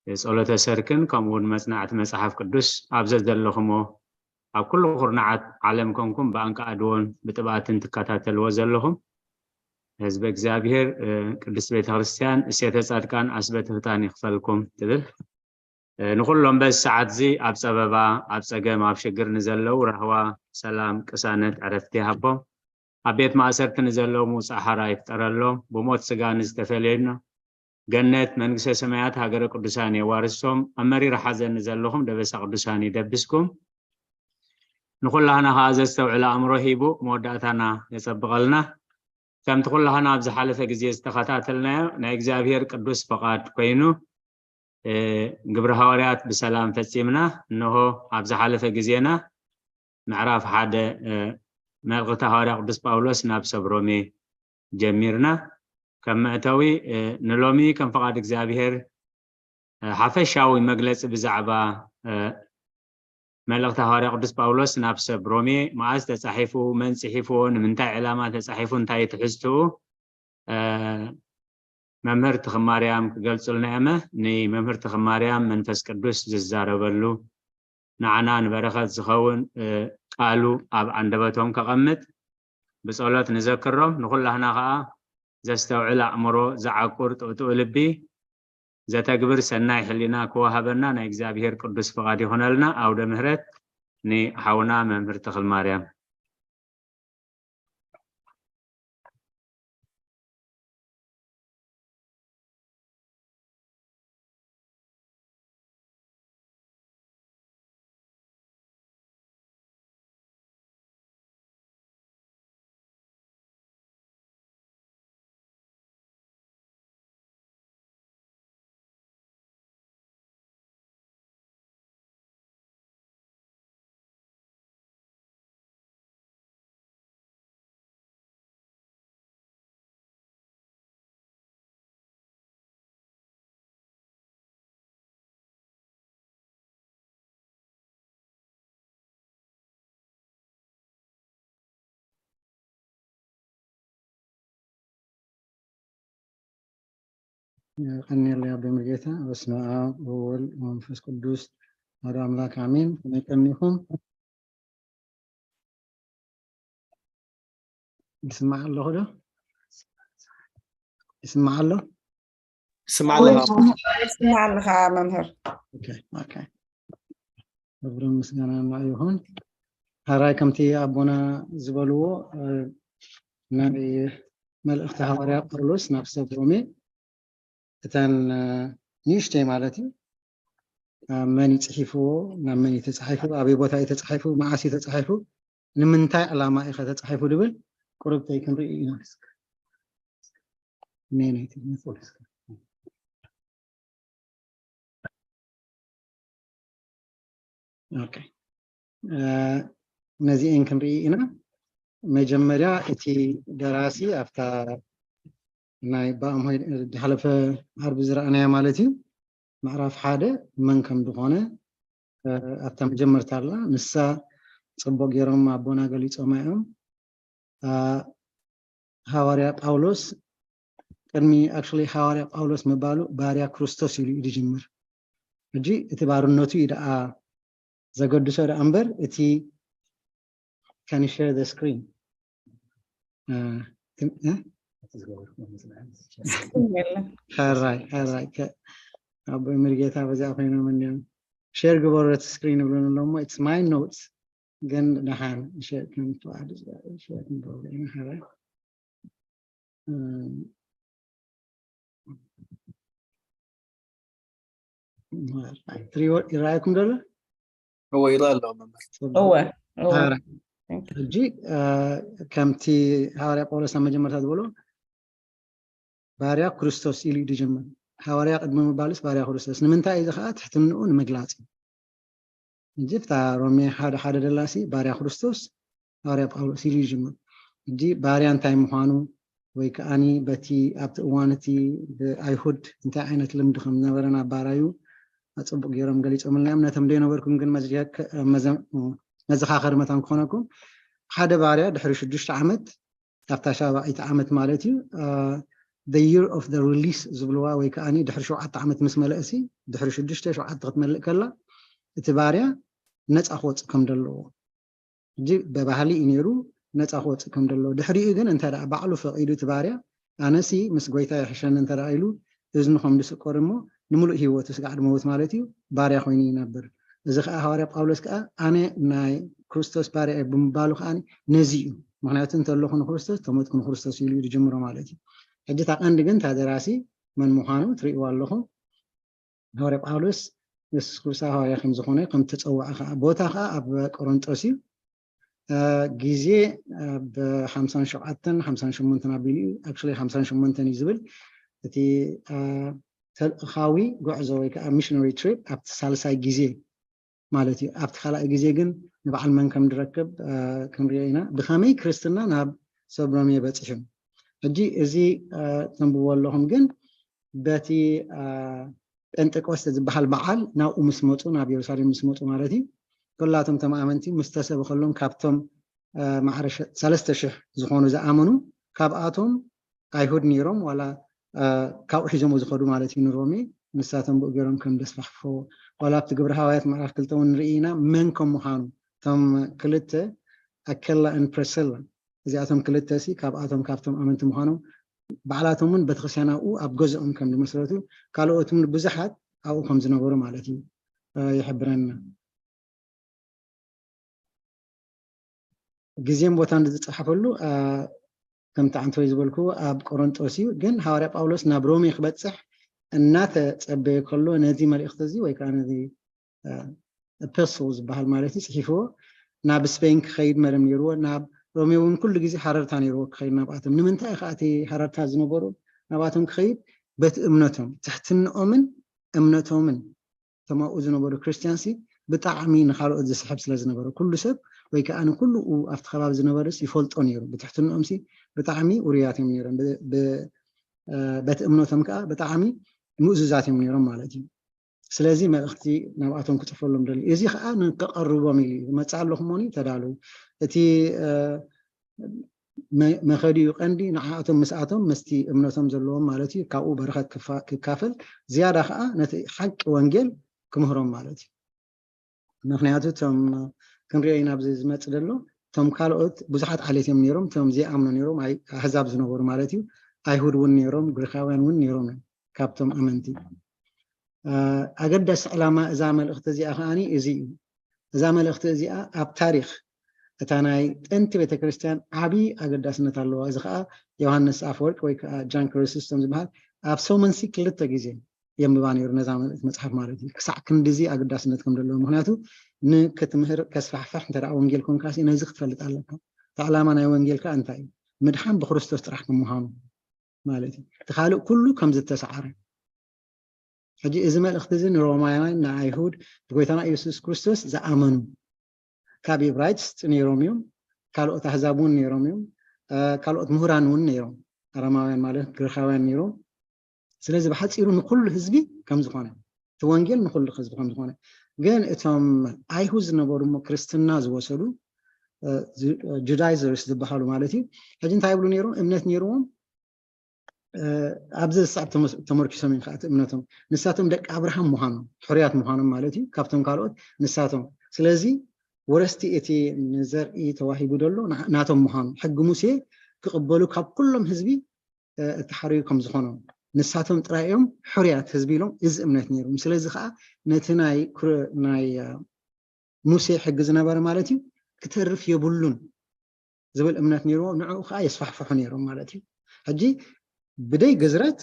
ጸሎተ ሰርክን ከምኡ እውን መጽናዕቲ መጽሓፍ ቅዱስ ኣብ ዘዘለኹሞ ኣብ ኩሉ ኩርናዓት ዓለም ኮንኩም ብኣንቃ ኣድዎን ብጥብኣትን ትከታተልዎ ዘለኹም ህዝቢ እግዚኣብሔር፣ እ፣ ቅድስት ቤተ ክርስቲያን እሴተ ጻድቃን ኣስበ ትህታን ይኽፈልኩም ትብል። እ፣ ንኹሎም በዚ ሰዓት እዚ ኣብ ጸበባ፣ ኣብ ጸገም፣ ኣብ ሽግር ንዘለዉ ራህዋ፣ ሰላም፣ ቅሳነት፣ ዕረፍቲ ይሃቦም። ኣብ ቤት ማእሰርቲ ንዘለዉ ምውጻእ ሓራ ይፍጠረሎም። ብሞት ስጋ ንዝተፈለዩና ገነት መንግስተ ሰማያት ሃገረ ቅዱሳን የዋርሶም። ኣብ መሪር ሓዘን ንዘለኹም ደበሳ ቅዱሳን ይደብስኩም። ንኹላህና ኸዓ ዘስተውዕል ኣእምሮ ሂቡ መወዳእታና የጸብቐልና። ከምቲ ኩላህና ኣብ ዝሓለፈ ግዜ ዝተኸታተልናዮ ናይ እግዚኣብሔር ቅዱስ ፍቓድ ኮይኑ፣ እ፣ ግብረ ሃዋርያት ብሰላም ፈጺምና። እንሆ ኣብ ዝሓለፈ ግዜና ምዕራፍ ሓደ፣ እ፣ መልእኽቲ ሃዋርያ ቅዱስ ጳውሎስ ናብ ሰብ ሮሜ ጀሚርና። ከም መእተዊ፣ እ፣ ንሎሚ ከም ፍቓድ እግዚኣብሔር፣ እ፣ ሓፈሻዊ መግለጺ ብዛዕባ፣ እ፣ መልእኽቲ ሃዋርያ ቅዱስ ጳውሎስ ናብ ሰብ ሮሜ መዓስ ተጻሒፉ፣ መን ጽሒፍዎ፣ ንምንታይ ዕላማ ተጻሒፉ፣ እንታይ እዩ ትሕዝትኡ፣ እ፣ መምህር ትኽማርያም ክገልጹልና እየመ። ንመምህር ትኽማርያም መንፈስ ቅዱስ ዝዛረበሉ፣ ንዓና ንበረኸት ዝኸውን፣ እ፣ ቃሉ ኣብ ኣንደበቶም ከቐምጥ ብጸሎት ንዘክሮም። ንኹላህና ኸኣ ዘስተውዕል ኣእምሮ፣ ዝዓቁር ጥውጥው ልቢ፣ ዘተግብር ሰናይ ሕሊና ክወሃበና ናይ እግዚኣብሔር ቅዱስ ፍቓድ ይኹነልና። ኣውደ ምህረት ንሓውና መምህር ተኽልማርያም። ቀኒለይ ኣቦይ ሙሉጌታ። በስመ ኣብ ወወልድ ወመንፈስ ቅዱስ ኣሐዱ ኣምላክ ኣሜን። ከመይ ቀኒኹም? ይስማዕ ኣለኹ ዶ? ይስማዕ ኣሎ? ይስማዕ ኣለኻ። ይስማዕ ኣለኻ መምህር። ኦኬ፣ ኦኬ። ክብርን ምስጋናን ንዓይ ይኹን። ሕራይ ከምቲ ኣቦና ዝበልዎ፣ እ፣ ናይ መልእኽቲ ሃዋርያ ጳውሎስ ናብ ሰብ ሮሜ እተን፣ እ፣ ንእሽተይ ማለት እዩ፣ እ፣ መን እዩ ጽሒፍዎ፣ ናብ መን እዩ ተጻሒፉ፣ ኣበይ ቦታ እዩ ተጻሒፉ፣ መዓስ እዩ ተጻሒፉ፣ ንምንታይ ዕላማ እዩ ኸ ተጻሒፉ ዝብል ቁርብተይ ክንርኢ ኢና። ኔነይቲ ኦኬ። እ፣ ነዚኤን ክንርኢ ኢና። መጀመርያ እቲ ደራሲ ኣብታ ናይ ብኣምሆይ ዝሓለፈ ዓርቢ ዝረኣናያ ማለት እዩ፣ ምዕራፍ ሓደ መን ከም ዝኾነ፣ እ፣ ኣብታ መጀመርታ ኣላ። ንሳ ጽቡቕ ገይሮም ኣቦና ገሊጾማ እዮም። እ፣ ሃዋርያ ጳውሎስ ቅድሚ፣ actually ሃዋርያ ጳውሎስ ምባሉ ባርያ ክርስቶስ ኢሉ እዩ ዝጅምር። ሕጂ እቲ ባርነቱ እዩ ደኣ ዘገድሶ ደኣ እምበር እቲ፣ can you share the screen? እ፣ እ? ሕራይ፣ ሕራይ። ከ-፣ ኣቦይ ሙሉጌታ በዚኣ ኮይኖም እንዲዮም። ሼር ግበሩ እቲ ስክሪን ይብሉን ኣለሞ። It's my notes። ግን ደሓን ሼር ክንተዋሃድ፣ ሼር ክንገብሮ ኢና። ሕራይ። እ፣ ትሪእዎ ይረኣየኩም ዶ ኣሎ? እወ፣ ይረአ ኣሎ መምህር። ጽቡቅ። እወ፣ እወ። ሕራይ። ሕጂ፣ እ፣ ከምቲ ሃዋርያ ጳውሎስ ኣብ መጀመርታ ዝበሎ፣ ባርያ ክርስቶስ ኢሉ እዩ ዝጅምር። ሃዋርያ ቅድሚ ምባልስ ባርያ ክርስቶስ። ንምንታይ እዩ እዚ ኸዓ? ትሕትንኡ ንምግላጽ እዩ። ሕጂ እታ ሮሜ ሓደ ሓደ ደላሲ ባርያ ክርስቶስ ሃዋርያ ጳውሎስ ኢሉ ይጅምር። ሕጂ ባርያ እንታይ ምዃኑ ወይ ከዓኒ በቲ ኣብቲ እዋን እቲ ብኣይሁድ እንታይ ዓይነት ልምዲ ከም ዝነበረ ናብ ባራዩ ኣጽቡቕ ገይሮም ገሊጾምልና እዮም። ነቶም ዘይነበርኩም ግን መዝከ-፣ መዘ-፣ መዘኻኸሪ መታን ክኾነኩም፣ ሓደ ባርያ ድሕሪ ሽዱሽተ ዓመት፣ ኣብታ ሻባዒት ዓመት ማለት እዩ፣ እ፣ the year of the release ዝብልዋ ወይ ከዓኒ ድሕሪ ሸውዓተ ዓመት ምስ መለእሲ፣ ድሕሪ ሽዱሽተ ሸውዓተ ክትመልእ ከላ፣ እቲ ባርያ ነፃ ክወፅእ ከም ዘለዎ። ሕጂ ብባህሊ እዩ ነይሩ፣ ነፃ ክወፅእ ከም ዘለዎ። ድሕሪኡ ግን እንተ ደኣ ባዕሉ ፈቒዱ እቲ ባርያ፣ ኣነሲ ምስ ጎይታ ይሕሸኒ እንተ ደኣ ኢሉ፣ እዝኑ ከም ዝስቆር እሞ፣ ንምሉእ ህይወቱ ስጋዕ ድመውት ማለት እዩ፣ ባርያ ኮይኑ ይነብር። እዚ ኸዓ ሃዋርያ ጳውሎስ ከኣ፣ ኣነ ናይ ክርስቶስ ባርያ እየ ብምባሉ ከኣ ነዚ እዩ። ምኽንያቱ እንተለኹ ንክርስቶስ፣ ተሞትኩ ንክርስቶስ ኢሉ እዩ ዝጅምሮ ማለት እዩ። ሕጂ እታ ቀንዲ ግን እታ ደራሲ መን ምዃኑ ትርእይዋ ኣለኹም። ሃዋርያ ጳውሎስ የሱስ ክርስቶስ ሃዋርያ ከም ዝኾነ፣ ከም ተጸውዐ ከኣ፣ ቦታ ከኣ ኣብ ቆሮንጦስ እዩ። እ፣ ግዜ ኣብ ሓምሳን ሸውዓተን ሓምሳን ሸሞንተን ኣቢሉ እዩ። Actually ሓምሳን ሸሞንተን እዩ ዝብል። እቲ፣ እ፣ ተልእኻዊ ጉዕዞ ወይ ከኣ ሚሽነሪ ትሪፕ ኣብቲ ሳልሳይ ግዜ ማለት እዩ። ኣብቲ ካልኣይ ግዜ ግን ንበዓል መን ከም ዝረክብ ክንሪኦ ኢና። ብኸመይ ክርስትና ናብ ሰብ ሮሜ በፂሑ? ሕጂ እዚ ተንብቦ ኣለኹም፣ ግን በቲ ጴንጠቆስተ ዝበሃል በዓል ናብኡ ምስ መፁ፣ ናብ የሩሳሌም ምስ መፁ ማለት እዩ፣ ኩላቶም ተማእመንቲ ምስ ተሰበኸሎም፣ ካብቶም ማዕረ ሰለስተ ሽሕ ዝኾኑ ዝኣመኑ፣ ካብኣቶም ኣይሁድ ነይሮም፣ ዋላ ካብኡ ሒዞሞ ዝኸዱ ማለት እዩ ንሮሜ። ንሳቶም ብኡ ገይሮም ከም ደስፋሕፍዎ፣ ዋላ ኣብቲ ግብረ ሃዋያት ምዕራፍ ክልተ እውን ንርኢ ኢና፣ መን ከም ምዃኑ። እቶም ክልተ፣ ኣኬላ ን ፕሪስላ፣ እዚኣቶም ክልተ ሲ ካብኣቶም፣ ካብቶም ኣመንቲ ምዃኖም፣ ባዕላቶም እውን ቤተክርስትያን ኣብኡ ኣብ ገዝኦም ከም ዝመስረቱ፣ ካልኦት እውን ብዙሓት ኣብኡ ከም ዝነበሩ ማለት እዩ ይሕብረና። ግዜን ቦታን ዝፀሓፈሉ ከምቲ ዓንተወይ ዝበልኩ ኣብ ቆሮንጦስ እዩ። ግን ሃዋርያ ጳውሎስ ናብ ሮሜ ክበፅሕ እናተፀበየ ከሎ፣ ነዚ መልእኽቲ እዚ ወይ ከዓ ነዚ ኤፒስቶል ዝበሃል ማለት እዩ ፅሒፍዎ። ናብ ስፔን ክኸይድ መደብ ነይርዎ። ናብ ሮሜ እውን ኩሉ ግዜ ሃረርታ ነይርዎ ክኸይድ ናብኣቶም። ንምንታይ ከዓ እቲ ሃረርታ ዝነበሩ ናብኣቶም ክኸይድ? በቲ እምነቶም፣ ትሕትንኦምን እምነቶምን፣ እቶም ኣብኡ ዝነበሩ ክርስትያንሲ ብጣዕሚ ንኻልኦት ዝስሕብ ስለ ዝነበረ፣ ኩሉ ሰብ ወይ ከዓ ንኩሉ ኣብቲ ከባቢ ዝነበርስ ይፈልጦ ነይሩ። ብትሕትንኦምሲ ብጣዕሚ ውሩያት እዮም ነይሮም። በቲ እምነቶም ከዓ ብጣዕሚ ምእዙዛት እዮም ነይሮም ማለት እዩ። ስለዚ መልእኽቲ ናብኣቶም ክፅፈሎም ደልዩ። እዚ ከዓ ንከቐርቦም ኢሉ እዩ። መፅእ ኣለኹሞኒ፣ ተዳለዉ። እቲ መኸዲኡ ቀንዲ ንዓኣቶም ምስኣቶም ምስቲ እምነቶም ዘለዎም ማለት እዩ፣ ካብኡ በረኸት ክካፈል፣ ዝያዳ ከዓ ነቲ ሓቂ ወንጌል ክምህሮም ማለት እዩ። ምክንያቱ እቶም ክንሪኦ ኢና ኣብዚ ዝመፅእ ዘሎ፣ እቶም ካልኦት ብዙሓት ዓሌት እዮም ነይሮም፣ እቶም ዘይኣምኑ ነይሮም፣ ኣህዛብ ዝነበሩ ማለት እዩ። ኣይሁድ እውን ነይሮም፣ ግሪካውያን እውን ነይሮም እዮም ካብቶም ኣመንቲ። ኣገዳሲ ዕላማ እዛ መልእኽቲ እዚኣ ከዓኒ እዚ እዩ። እዛ መልእኽቲ እዚኣ ኣብ ታሪኽ እታ ናይ ጥንቲ ቤተክርስትያን ዓብዪ ኣገዳስነት ኣለዋ። እዚ ከዓ ዮሃንስ ኣፈወርቅ ወይ ከዓ ጃን ክሪስስቶም ዝበሃል ኣብ ሰሙንሲ ክልተ ግዜ የንብባ ነይሩ፣ ነዛ መልእኽቲ መፅሓፍ ማለት እዩ። ክሳዕ ክንድዚ ኣገዳስነት ከም ዘለዎ፣ ምክንያቱ ንክትምህር ከስፋሕፋሕ እንተ ደኣ ወንጌል ኮንካሲ ነዚ ክትፈልጥ ኣለካ። እቲ ዕላማ ናይ ወንጌል ከዓ እንታይ እዩ? ምድሓን ብክርስቶስ ጥራሕ ከም ምዃኑ ማለት እዩ። እቲ ካልእ ኩሉ ከም ዝተሰዓረ። ሕጂ እዚ መልእኽቲ እዚ ንሮማውያን፣ ንኣይሁድ፣ ብጎይታና ኢየሱስ ክርስቶስ ዝኣመኑ፣ ካብ ኢብራይስጥ ነይሮም እዮም፣ ካልኦት ኣህዛብ እውን ነይሮም እዮም፣ ካልኦት ምሁራን እውን ነይሮም፣ ኣረማውያን ማለት ግሪኻውያን ነይሮም። ስለዚ ብሓፂሩ ንኩሉ ህዝቢ ከም ዝኾነ፣ እቲ ወንጌል ንኩሉ ህዝቢ ከም ዝኾነ። ግን እቶም ኣይሁድ ዝነበሩ እሞ ክርስትና ዝወሰዱ ጁዳይዘርስ ዝበሃሉ ማለት እዩ፣ ሕጂ እንታይ ይብሉ ነይሮም? እምነት ነይርዎም፣ ኣብዚ ዝስዕብ ተመርኪሶም እዮም ከኣቲ እምነቶም። ንሳቶም ደቂ ኣብርሃም ምዃኖም፣ ሕሩያት ምዃኖም ማለት እዩ፣ ካብቶም ካልኦት ንሳቶም። ስለዚ ወረስቲ እቲ ንዘርኢ ተዋሂቡ ዘሎ ናቶም ምዃኑ፣ ሕጊ ሙሴ ክቕበሉ ካብ ኩሎም ህዝቢ እቲ ሓሩይ ከም ዝኾኖም፣ ንሳቶም ጥራይ እዮም ሕሩያት ህዝቢ ኢሎም እዚ እምነት ነይሮም። ስለዚ ከዓ ነቲ ናይ ናይ ሙሴ ሕጊ ዝነበረ ማለት እዩ፣ ክተርፍ የብሉን ዝብል እምነት ነይርዎም፣ ንዕኡ ከዓ የስፋሕፍሑ ነይሮም ማለት እዩ። ሕጂ ብደይ ግዝረት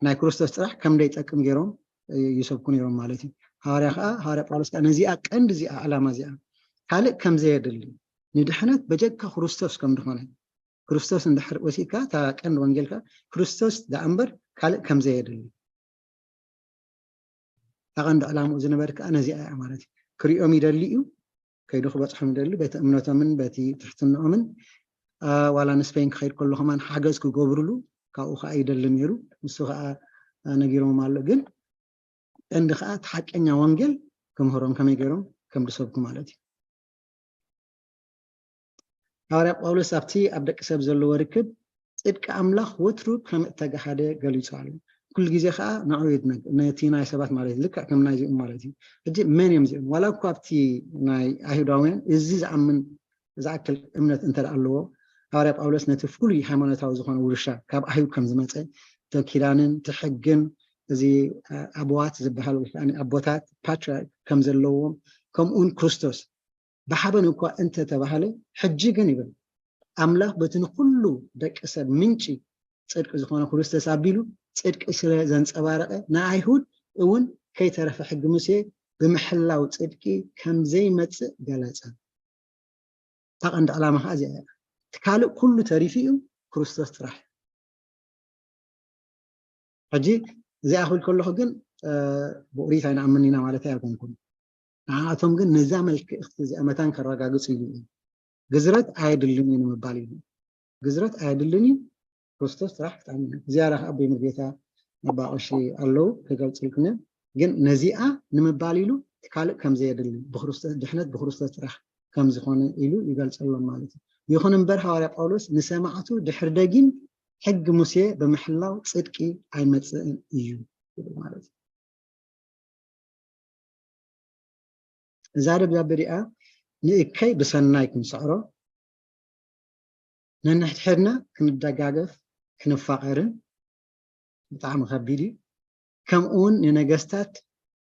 ናይ ክርስቶስ ጥራሕ ከም ደይጠቅም ገይሮም ይሰብኩ ነይሮም ማለት እዩ። ሃዋርያ ከዓ፣ ሃዋርያ ጳውሎስ ከዓ ነዚኣ ቀንዲ እዚኣ ዕላማ እዚኣ ካልእ ከም ዘየድሊ፣ ንድሕነት በጀካ ክርስቶስ ከም ዝኾነ፣ ክርስቶስ እንድሕር ወሲድካ እታ ቀንዲ ወንጌልካ ክርስቶስ ደኣ እምበር ካልእ ከም ዘየድሊ፣ እታ ቀንዲ ዕላምኡ ዝነበረ ከዓ ነዚኣ እያ ማለት እዩ። ክሪኦም ይደሊ እዩ፣ ከይዱ ክበፅሖም ይደሊ፣ በቲ እምነቶምን በቲ ትሕትንኦምን ዋላ ንስፔን ክኸይድ ከሎ ከማን ሓገዝ ክገብርሉ ካብኡ ከዓ ይደሊ ነይሩ። ንሱ ከዓ ነጊሮም ኣሎ። ግን ቀንዲ ከዓ እቲ ሓቀኛ ወንጌል ክምህሮም ከመይ ገይሮም ከም ዝሰብኩ ማለት እዩ። ሃዋርያ ጳውሎስ ኣብቲ ኣብ ደቂ ሰብ ዘለዎ ርክብ ጽድቂ ኣምላኽ ወትሩ ከም እተጋሃደ ገሊጹ ኣሎ። ኩሉ ግዜ ከዓ ንዕኡ ይድነግ፣ ነቲ ናይ ሰባት ማለት እዩ፣ ልክዕ ከም ናይዚኦም ማለት እዩ። ሕጂ መን እዮም እዚኦም? ዋላ እኳ ኣብቲ ናይ ኣይሁዳውያን እዚ ዝኣምን ዝኣክል እምነት እንተ ደኣ ኣለዎ፣ ሃዋርያ ጳውሎስ ነቲ ፍሉይ ሃይማኖታዊ ዝኾነ ውርሻ ካብ ኣይሁድ ከም ዝመጸ፣ እቲ ኪዳንን እቲ ሕግን፣ እዚ ኣበዋት ዝበሃል ወይ ከዓ ኣቦታት ፓትርያርክ ከም ዘለዎም፣ ከምኡ እውን ክርስቶስ ብሓበን እኳ እንተተባህለ፣ ሕጂ ግን ይብል፣ ኣምላኽ በቲ ንኹሉ ደቂ ሰብ ምንጪ ጽድቂ ዝኾነ ክርስቶስ ኣቢሉ ጽድቂ ስለ ዘንጸባረቐ፣ ንኣይሁድ እውን ከይተረፈ ሕጊ ሙሴ ብምሕላው ጽድቂ ከም ዘይመጽእ ገለጸ። እታ ቀንዲ ዕላማ ከዓ እዚኣ እያ። እቲ ካልእ ኩሉ ተሪፉ እዩ፣ ክርስቶስ ጥራሕ። ሕጂ እዚኣ ክብል ከለኹ ግን ብኦሪት ኣይንኣምን ኢና ማለት ኣይኮንኩን። ንዓኣቶም ግን ነዛ መልክዕቲ እዚኣ መታን ከረጋግጽ ኢሉ እዩ። ግዝረት ኣየድልን እዩ ንምባል እዩ። ግዝረት ኣየድልን እዩ። ክርስቶስ ጥራሕ ክጥዕም እዩ። እዚኣ ራኽ ኣቦይ ምርጌታ ኣባቆሺ ኣለዉ ክገልጽልኩም እዮም። ግን ነዚኣ ንምባል ኢሉ ካልእ ከም ዘየድሊ፣ ብክርስቶስ ድሕነት ብክርስቶስ ጥራሕ ከም ዝኾነ ኢሉ ይገልጸሎም ማለት እዩ። ይኹን እምበር ሃዋርያ ጳውሎስ ንሰማዕቱ ድሕሪ ደጊም ሕጊ ሙሴ ብምሕላው ጽድቂ ኣይመጽእን እዩ ይብል ማለት እዩ። እዛ ደብዳቤ እዚኣ ንእከይ ብሰናይ ክንስዕሮ፣ ነንሕድሕድና ክንደጋገፍ ክንፋቐርን ብጣዕሚ ከቢድ እዩ። ከምኡ እውን ንነገስታት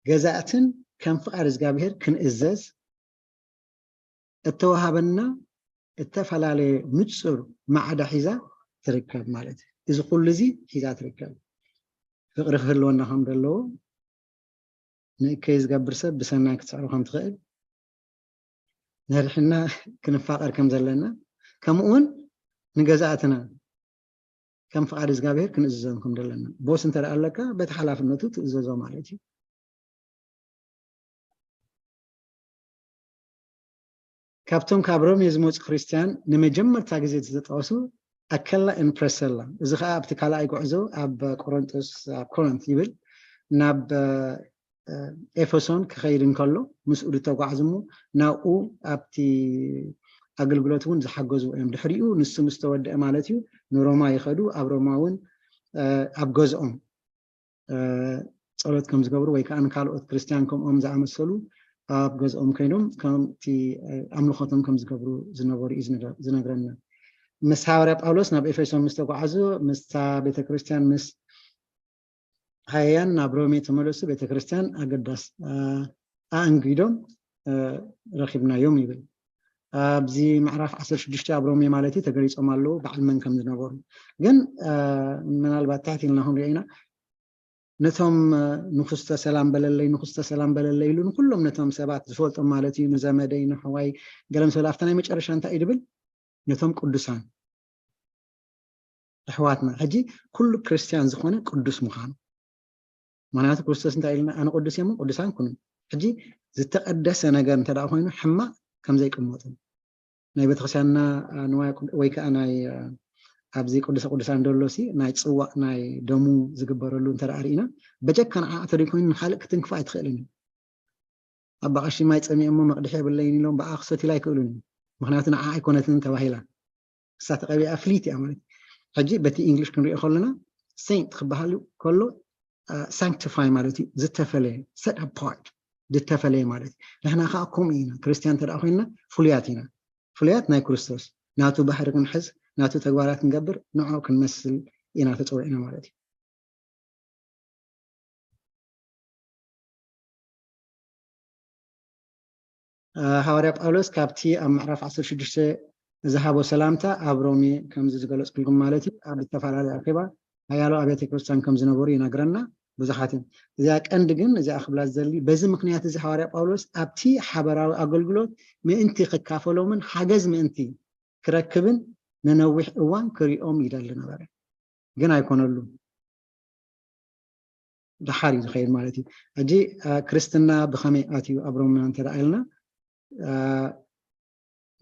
ገዛእትን ከም ፍቓድ እግዚኣብሔር ክንእዘዝ እተወሃበና እተፈላለየ ንጹር ማዕዳ ሒዛ ትርከብ ማለት እዩ። እዚ ኩሉ እዚ ሒዛ ትርከብ። ፍቕሪ ክህልወና ከም ዘለዎ ንእከይ ዝገብር ሰብ ብሰናይ ክትስዕሮ ከም ትኽእል፣ ነድሕና ክንፋቐር ከም ዘለና፣ ከምኡ እውን ንገዛእትና ከም ፍቓድ እግዚኣብሔር ክንእዝዞም ከም ዘለና። ቦስ እንተ ደኣ ኣለካ፣ በቲ ሓላፍነቱ ትእዘዞ ማለት እዩ። ካብቶም ካብ ሮሜ ዝመጹ ክርስትያን ንመጀመርታ ግዜ ዝተጠቐሱ ኣከላ ን ፕረሰላ። እዚ ኸዓ ኣብቲ ካልኣይ ጉዕዞ ኣብ ቆሮንጦስ፣ ኣብ ኮሪንት ይብል፣ ናብ፣ እ፣ ኤፌሶን ክኸይድ እንከሎ ምስኡ ዝተጓዕዙ እሞ ናብኡ ኣብቲ ኣገልግሎት እውን ዝሓገዙ እዮም። ድሕሪኡ ንሱ ምስ ተወደአ ማለት እዩ ንሮማ ይኸዱ። ኣብ ሮማ እውን፣ እ፣ ኣብ ገዝኦም፣ እ፣ ጸሎት ከም ዝገብሩ ወይ ከዓ ንካልኦት ክርስትያን ከምኦም ዝኣመሰሉ ኣብ ገዝኦም ኮይኖም ከምቲ፣ እ፣ ኣምልኾቶም ከም ዝገብሩ ዝነበሩ እዩ ዝነገ-፣ ዝነግረና። ምስ ሃዋርያ ጳውሎስ ናብ ኤፌሶን ምስ ተጓዓዙ ምስታ ቤተ ክርስትያን ምስ ሃያን ናብ ሮሜ ተመለሱ። ቤተ ክርስትያን ኣገዳስ፣ እ፣ ኣእንጊዶም፣ እ፣ ረኺብናዮም ይብል። ኣብዚ ምዕራፍ ዓሰርተ ሽዱሽተ ኣብ ሮሜ ማለት እዩ ተገሊጾም ኣለዉ በዓል መን ከም ዝነበሩ። ግን፣ እ፣ ምናልባት ትሕት ኢልና ክንሪኦ ኢና። ነቶም፣ እ፣ ንኹስተ ሰላም በለለይ፣ ንኹስተ ሰላም በለለይ ኢሉ ንኩሎም ነቶም ሰባት ዝፈልጦም ማለት እዩ፣ ንዘመደይ፣ ንሕዋይ፣ ገለ ምስ በለ ኣብታ ናይ መጨረሻ እንታይ እዩ ድብል? ነቶም ቅዱሳን ኣሕዋትና። ሕጂ ኩሉ ክርስትያን ዝኾነ ቅዱስ ምዃኑ። ምኽንያቱ ክርስቶስ እንታይ ኢልና? ኣነ ቅዱስ እየ እሞ ቅዱሳን ኩኑ። ሕጂ ዝተቐደሰ ነገር እንተ ደኣ ኮይኑ ሕማቕ ከም ዘይቅመጡ። ናይ ቤተክርስትያንና፣ አ፣ ንዋየ ቅዱ-፣ ወይ ከኣ ናይ፣ አ፣ ኣብዚ ቅዱሰ ቅዱሳን ደሎ ሲ ናይ ጽዋእ ናይ ደሙ ዝግበረሉ እንተ ደኣ ርኢና፣ በጀካ ንዓኣ ተደይኮይኑ ንኻልእ ክትንክፋ ኣይትኽእልን እዩ። ኣባ ቀሺ ማይ ጸሚኤ እሞ መቕድሒ የብለይን ኢሎም ብኣኣ ክሰትዩላ ኣይክእሉን እዩ። ምኽንያቱ ንዓ ኣይኮነትን ተባሂላ። እሳ ተቐቢኣ ፍልይቲ እያ ማለት እዩ። ሕጂ በቲ ኢንግሊሽ ክንሪኦ ከለና ሴንት ክበሃል ከሎ፣ አ፣ ሳንክቲፋይ ማለት እዩ። ዝተፈለየ፣ set apart፣ ዝተፈለየ ማለት እዩ። ንሕና ከኣ ከምኡ ኢና። ክርስትያን እንተ ደኣ ኮይንና ፍሉያት ኢና። ፍሉያት ናይ ክርስቶስ። ናቱ ባህሪ ክንሕዝ፣ ናቱ ተግባራት ክንገብር፣ ንዕኡ ክንመስል ኢና ተጸዊዕና ማለት እዩ። አ፣ ሃዋርያ ጳውሎስ ካብቲ ኣብ ምዕራፍ ዓሰርተ ሽዱሽተ ዝሃቦ ሰላምታ ኣብ ሮሜ ከምዚ ዝገለጽኩልኩም ማለት እዩ፣ ኣብ ዝተፈላለየ ኣኼባ ሓያሎ ኣብያተ ክርስቲያን ከም ዝነበሩ ይነግረና። ብዙሓት እዮም። እዚኣ ቀንዲ ግን፣ እዚኣ ክብላ ዝደሊ፣ በዚ ምኽንያት እዚ ሃዋርያ ጳውሎስ ኣብቲ ሓበራዊ ኣገልግሎት ምእንቲ ክካፈሎምን ሓገዝ ምእንቲ ክረክብን ንነዊሕ እዋን ክሪኦም ይደሊ ነበረ። ግን ኣይኮነሉን። ደሓር እዩ ዝኸይድ ማለት እዩ። ሕጂ፣ አ፣ ክርስትና ብኸመይ ኣትዩ ኣብ ሮማ እንተ ደኣ ኢልና፣ አ፣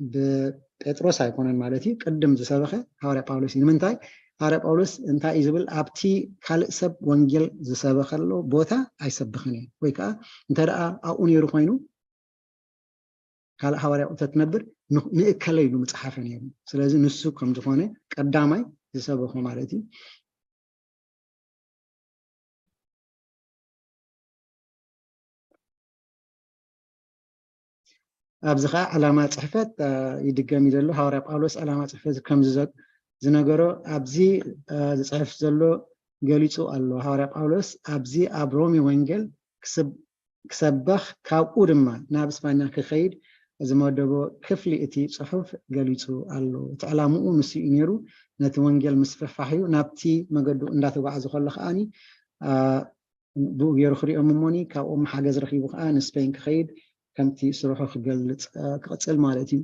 ብጴጥሮስ ኣይኮነን ማለት እዩ። ቅድም ዝሰበኸ ሃዋርያ ጳውሎስ እዩ። ንምንታይ? ሃዋርያ ጳውሎስ እንታይ እዩ ዝብል? ኣብቲ ካልእ ሰብ ወንጌል ዝሰበኸሎ ቦታ ኣይሰብኽን እየ። ወይ ከኣ እንተ ደኣ ኣብኡ ነይሩ ኮይኑ፣ ካልእ ሃዋርያ ተትነብር ን-፣ ንእከለ ኢሉ ምጽሓፈ ነይሩ። ስለዚ ንሱ ከም ዝኾነ ቀዳማይ ዝሰበኾ ማለት እዩ። ኣብዚ ኸዓ ዕላማ ጽሕፈት፣ አ፣ ይድገም እዩ ዘሎ። ሃዋርያ ጳውሎስ ዕላማ ጽሕፈት ከም ዝዘ-፣ ዝነገሮ ኣብዚ፣ አ፣ ዝጽሕፍ ዘሎ ገሊጹ ኣሎ። ሃዋርያ ጳውሎስ ኣብዚ ኣብ ሮሜ ወንጌል ክስብ-፣ ክሰበኽ ካብኡ ድማ ናብ እስጳኛ ክኸይድ ዝመደቦ ክፍሊ እቲ ጽሑፍ ገሊጹ ኣሎ። እቲ ዕላምኡ ንሱ እዩ ነይሩ። ነቲ ወንጌል ምስፍሕፋሕ እዩ። ናብቲ መገዱ እንዳተጓዕዘ ከሎ ከኣኒ፣ አ፣ ብኡ ገይሩ ክሪኦም እሞኒ ካብኦም ሓገዝ ረኺቡ ከኣ ንስፔን ክኸይድ ከምቲ ስርሑ ክገልጽ፣ አ፣ ክቕጽል ማለት እዩ።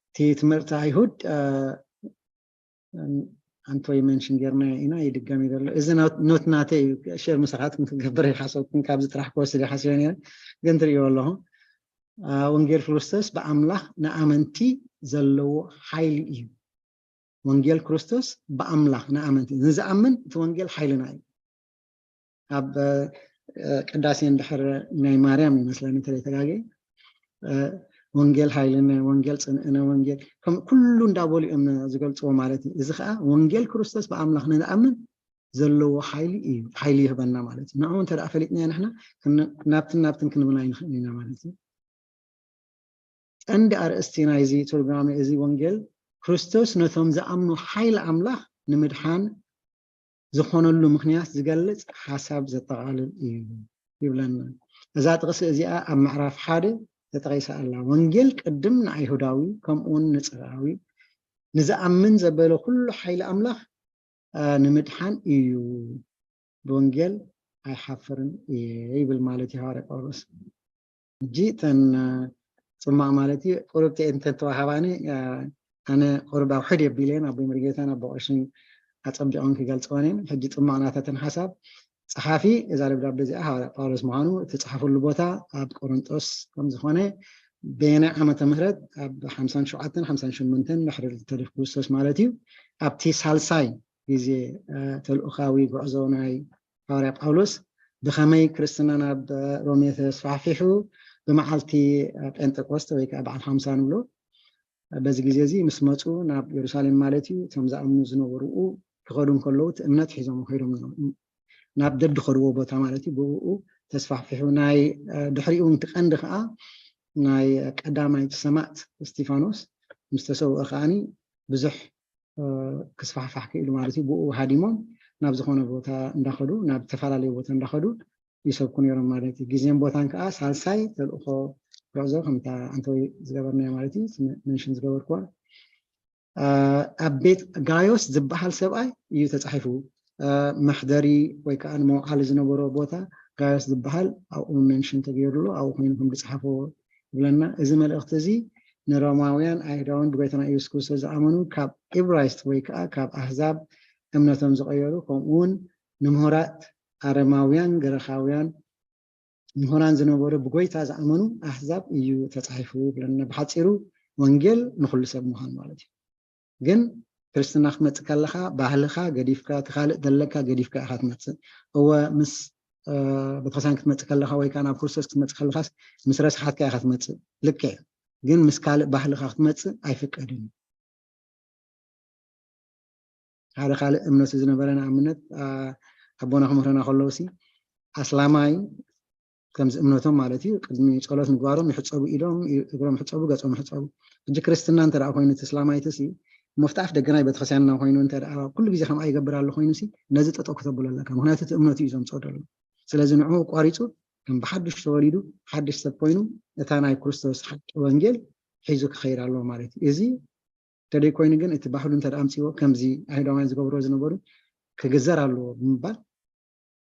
እቲ ትምህርቲ ኣይሁድ፣ አ፣ ኣንቶይ መንሽን ጌርናዮ ኢና፣ ይድገም እዩ ዘሎ። እዚ ኖት ናተይ እዩ፣ ሸር ምሳኻትኩም ክገብር ይሓሰብኩም፣ ካብዚ ጥራሕ ክወስድ ይሓስበ ነይረ፣ ግን ትርእይዎ ኣለኹም። ወንጌል ክርስቶስ ብኣምላኽ ንኣመንቲ ዘለዎ ሓይሊ እዩ። ወንጌል ክርስቶስ ብኣምላኽ ንኣመንቲ፣ ንዝኣምን እቲ ወንጌል ሓይልና እዩ። ኣብ ቅዳሴ እንድሕር ናይ ማርያም ይመስለኒ እንተ ተጋጌ፣ ወንጌል ሓይልነ፣ ወንጌል ጽንዕነ፣ ወንጌል ኩሉ እንዳበሉ እዮም ዝገልፅዎ ማለት እዩ። እዚ ከዓ ወንጌል ክርስቶስ ብኣምላኽ ንኣምን ዘለዎ ሓይሊ እዩ፣ ሓይሊ ይህበና ማለት እዩ። ንዕኡ እንተ ፈሊጥናዮ ንሕና ናብትን ናብትን ክንብል ኣይንኽእል ኢና ማለት እዩ። ቀንዲ ኣርእስቲ ናይዚ ትርጓሜ እዚ ወንጌል ክርስቶስ ነቶም ዝኣምኑ ሓይሊ ኣምላኽ ንምድሓን ዝኾነሉ ምኽንያት ዝገልጽ ሓሳብ ዘጠቓልል እዩ ይብለና። እዛ ጥቕሲ እዚኣ ኣብ ምዕራፍ ሓደ ተጠቒሳ ኣላ። ወንጌል ቅድም ንኣይሁዳዊ ከምኡውን ንጽርኣዊ ንዝኣምን ዘበለ ኩሉ ሓይሊ ኣምላኽ ንምድሓን እዩ። ብወንጌል ኣይሓፍርን እየ ይብል ማለት እዩ ሃዋርያ ጳውሎስ። ሕጂ እተን ጽማቕ ማለት እዩ ቁሩብ ተኤን እንተተዋሃባኒ ኣነ ቁሩብ ኣብ ሕድ የቢለየን ኣቦይ መርጌታን ኣቦ ቀሽን ኣጸቢቖም ክገልጽወን እየን። ሕጂ ጽማቕ ናታተን ሓሳብ ጸሓፊ እዛ ደብዳቤ እዚኣ ሃዋርያ ጳውሎስ ምዃኑ እትጽሓፈሉ ቦታ ኣብ ቆሮንጦስ ከም ዝኾነ በየናይ ዓመተ ምህረት ኣብ ሓምሳን ሸውዓተን ሓምሳን ሸሞንተን ድሕሪ ልደተ ክርስቶስ ማለት እዩ ኣብቲ ሳልሳይ ግዜ ተልእኻዊ ጉዕዞ ናይ ሃዋርያ ጳውሎስ ብኸመይ ክርስትና ናብ ሮሜ ተስፋሕፊሑ ብመዓልቲ ጴንጠቆስተ ወይ ከዓ በዓል ሓምሳ ንብሎ በዚ ግዜ እዚ ምስ መፁ ናብ የሩሳሌም ማለት እዩ እቶም ዝኣምኑ ዝነበሩ ክኸዱ እንከለዉ እቲ እምነት ሒዞም ከይዶም ናብ ደድኸድዎ ቦታ ማለት እዩ ብኡ ተስፋሕፊሑ ናይ ድሕሪኡ እውን እቲ ቀንዲ ከዓ ናይ ቀዳማይ ሰማዕት እስጢፋኖስ ምስ ተሰውአ ከዓኒ ብዙሕ ክስፋሕፋሕ ክኢሉ ማለት እዩ። ብኡ ሃዲሞም ናብ ዝኾነ ቦታ እንዳኸዱ ናብ ዝተፈላለዩ ቦታ እንዳኸዱ ይሰብኩ ነይሮም ማለት እዩ። ግዜን ቦታን ከዓ ሳልሳይ ተልእኾ ጉዕዞ ከምታ ኣንተወይ ዝገበርናዮ ማለት እዩ። መንሽን ዝገበርኩዋ ኣብ ቤት ጋዮስ ዝበሃል ሰብኣይ እዩ ተፃሒፉ። መሕደሪ ወይ ከዓ ንመውዓሊ ዝነበሮ ቦታ ጋዮስ ዝበሃል ኣብኡ መንሽን ተገይሩሉ ኣብኡ ኮይኑ ከም ዝፀሓፎ ይብለና። እዚ መልእኽቲ እዚ ንሮማውያን ኣይሁዳውን ብጎይታና ኢየሱስ ክርስቶስ ዝኣመኑ ካብ ኢብራይስጥ ወይ ከዓ ካብ ኣህዛብ እምነቶም ዝቐየሩ ከምኡ እውን ንምሁራት ኣረማውያን ግሪኻውያን ምሁራን ዝነበሩ ብጎይታ ዝኣመኑ ኣህዛብ እዩ ተፃሒፉ ይብለና። ብሓፂሩ ወንጌል ንኩሉ ሰብ ምዃን ማለት እዩ። ግን ክርስትና ክትመፅእ ከለካ ባህልካ ገዲፍካ እቲ ካልእ ዘለካ ገዲፍካ ኢካ ትመፅእ። እወ ምስ ቤተክርስትያን ክትመፅእ ከለካ ወይ ከዓ ናብ ክርስቶስ ክትመፅእ ከለካስ ምስ ረስሓትካ ኢካ ትመፅእ ልክዕ፣ ግን ምስ ካልእ ባህልካ ክትመፅእ ኣይፍቀድን እዩ። ሓደ ካልእ እምነቱ ዝነበረ ንኣብነት ኣቦና ክምህረና ከለውሲ ኣስላማይ ከምዚ እምነቶም ማለት እዩ ቅድሚ ፀሎት ምግባሮም ይሕፀቡ ኢዶም እግሮም ይሕፀቡ ገፆም ይሕፀቡ። ሕጂ ክርስትና እንተ ኮይኑ እቲ እስላማይትሲ መፍታፍ ደገናይ ቤተክርስትያንና ኮይኑ እንተ ኩሉ ግዜ ከምኣ ይገብር ኣሎ ኮይኑሲ ነዚ ጠጠው ክተብሎ ኣለካ። ምክንያቱ እቲ እምነቱ እዩ ዘምፅኦ ዘሎ። ስለዚ ንዕኡ ኣቋሪፁ ከም ብሓድሽ ተወሊዱ ሓድሽ ሰብ ኮይኑ እታ ናይ ክርስቶስ ሓቂ ወንጌል ሒዙ ክኸይድ ኣለዎ ማለት እዩ። እዚ ተደይ ኮይኑ ግን እቲ ባህሉ እንተ ኣምፅዎ ከምዚ ኣይሁዳውያን ዝገብርዎ ዝነበሩ ክግዘር ኣለዎ ብምባል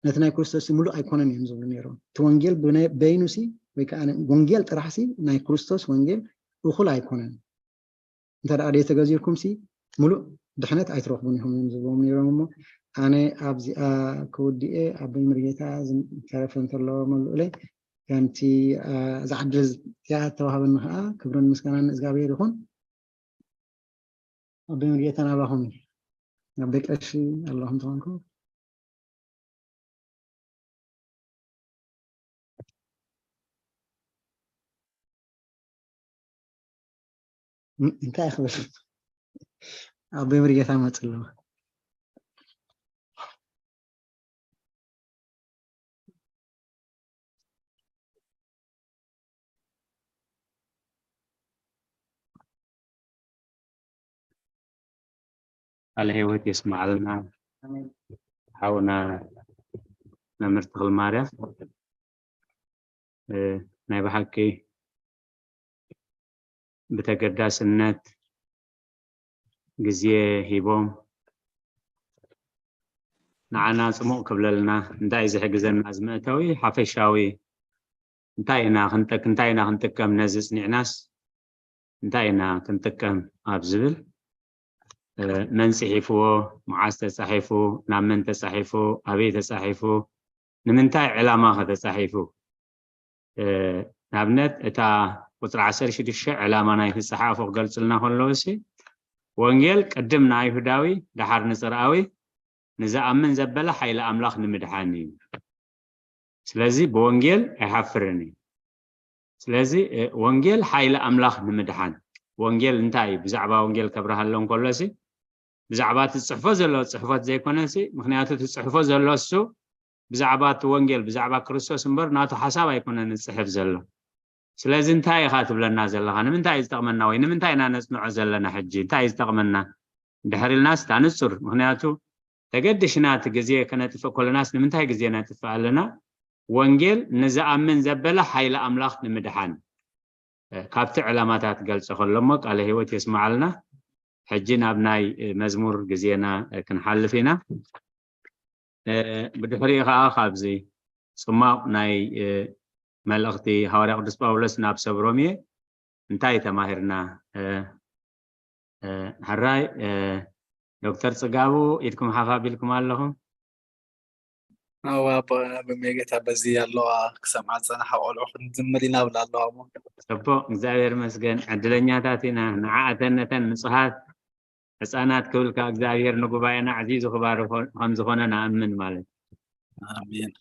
ነቲ ናይ ክርስቶስ ሙሉእ ኣይኮነን እዮም ዝብሉ ነይሮም። እቲ ወንጌል በይኑሲ ወይ ከዓ ወንጌል ጥራሕሲ ናይ ክርስቶስ ወንጌል እኹል ኣይኮነን። እንተ ደኣ ደይተገዚርኩምሲ ሙሉእ ድሕነት ኣይትረኽቡን ኢኹም እዮም ዝብዎም ነይሮም። እሞ ኣነ ኣብዚኣ ክውድኤ ኣቦይ መርጌታ ዝተረፈ እንተሎ መልኡለይ ከምቲ ዝዓድል እዚኣ ተዋህበኒ ከዓ ክብርን ምስጋናን ንእግዚኣብሔር ይኹን። ኣቦይ መርጌታ ናባኹም ኣቦይ ቀሺ ኣለኹም ተኾንኩም እንታይ ክብል ኣቦይ መርጌታ መፅ ኣለዎ። ቃለ ህይወት የስማዓልና ሓውና መምህር ተኽለማርያም። ናይ ብሓቂ ብተገዳስነት ግዜ ሂቦም ንዓና ፅሙቕ ክብለልና እንታይ እዩ ዝሕግዘና ዝመእተዊ ሓፈሻዊ እንታይ ኢና ክንጠቅ እንታይ ኢና ክንጥቀም ነዚ ፅኒዕናስ እንታይ ኢና ክንጥቀም ኣብ ዝብል መን ጽሒፍዎ፣ መዓስ ተጻሒፉ፣ ናብ መን ተጻሒፉ፣ ኣበይ ተጻሒፉ፣ ንምንታይ ዕላማ ከ ተጻሒፉ? ንኣብነት እታ ቁጽሪ ዓሰርተ ሽዱሽተ ዕላማ ናይቲ ጸሓፉ ክገልጽልና ከለዉ ሲ፣ ወንጌል ቅድም ንኣይሁዳዊ ደሓር ንጽርኣዊ ንዝኣምን ዘበለ ሓይሊ ኣምላኽ ንምድሓን እዩ። ስለዚ ብወንጌል ኣይሓፍርን እዩ። ስለዚ ወንጌል ሓይሊ ኣምላኽ ንምድሓን፣ ወንጌል እንታይ እዩ? ብዛዕባ ወንጌል ከብርሃሎም ከሎሲ ብዛዕባ እቲ ዝጽሕፎ ዘሎ ጽሕፎት ዘይኮነሲ፣ ምክንያቱ እቲ ዝጽሕፎ ዘሎ እሱ ብዛዕባ እቲ ወንጌል ብዛዕባ ክርስቶስ እምበር ናቱ ሓሳብ ኣይኮነን ዝጽሕፍ ዘሎ። ስለዚ እንታይ ኢኻ ትብለና ዘለኻ? ንምንታይ እዩ ዝጠቕመና ወይ ንምንታይ ኢና ነጽንዖ ዘለና? ሕጂ እንታይ እዩ ዝጠቕመና? ድሕር ኢልናስ እታ ንጹር፣ ምክንያቱ ተገድሽና እቲ ግዜ ከነጥፍእ ከለናስ ንምንታይ ግዜ ነጥፍእ ኣለና? ወንጌል ንዝኣምን ዘበለ ሓይሊ ኣምላኽ ንምድሓን ካብቲ ዕላማታት ገልጸ ከሎ እሞ ቃለ ህይወት የስምዓልና። ሕጂ ናብ ናይ መዝሙር ግዜና ክንሓልፍ ኢና። ብድሕሪኡ ከዓ ካብዚ ጽማቕ ናይ መልእኽቲ ሃዋርያ ቅዱስ ጳውሎስ ናብ ሰብ ሮሜ እንታይ ተማሂርና? ሕራይ ዶክተር ጽጋቡ፣ ኢድኩም ሓፍ ኣቢልኩም ኣለኹም። ኣዋ ኣቦና በመጌታ በዚ ኣለዋ ክሰምዓ ዝጸናሓ ቆልዑ ክንዝምር ኢና ብላ ኣለዋ እሞ። ጽቡቕ፣ እግዚኣብሔር ይመስገን። ዕድለኛታት ኢና። ንዓኣተን ነተን ንጹሃት ህፃናት ክብል ካብ እግዚኣብሔር ንጉባኤና ኣዕዚዙ ክባርኾ ከም ዝኾነ ንኣምን ማለት እዩ። ኣሜን።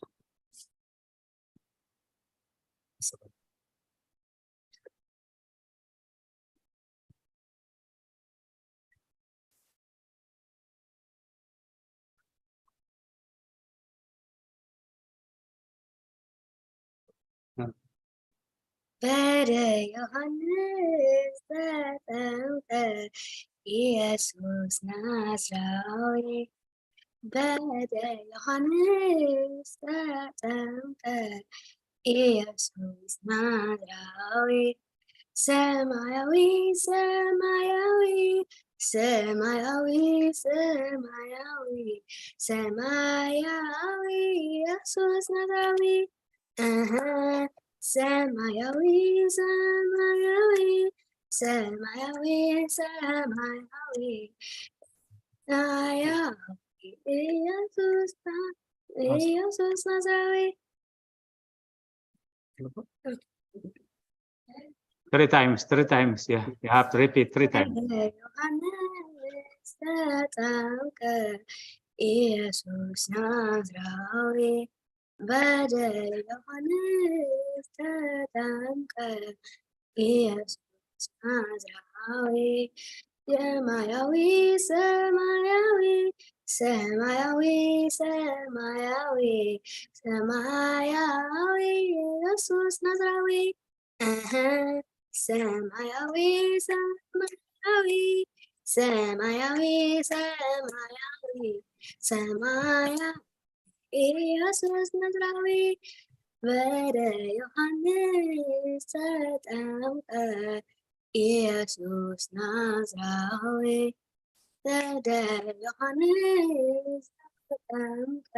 በደ ዮሃንስ ተጠምቀ ኢየሱስ ናዝራዊ። በደ ዮሃንስ ተጠምቀ ኢየሱስ ናዝራዊ። ሰማያዊ ሰማያዊ ሰማያዊ ሰማያዊ ሰማያዊ ኢየሱስ ናዝራዊ። እህ ሰማያዊ ሰማያዊ ሰማያዊ ሰማያዊ ሰማያዊ ኢየሱስ ኢየሱስ ናዝራዊ። Three times, three times. Yeah, you have to repeat three times. ዮሐንስ ተጠምቀ ኢየሱስ ናዝራዊ። በደ ዮሐንስ ተጠምቀ ኢየሱስ ናዝራዊ። ሰማያዊ ሰማያዊ ሰማያዊ ሰማያዊ ሰማያዊ ኢየሱስ ናዝራዊ። እህ ሰማያዊ ሰማያዊ ሰማያዊ ሰማያዊ ሰማያዊ ኢየሱስ ናዝራዊ። በደ ዮሐንስ ተጠምቀ ኢየሱስ ናዝራዊ። በደ ዮሐንስ ተጠምቀ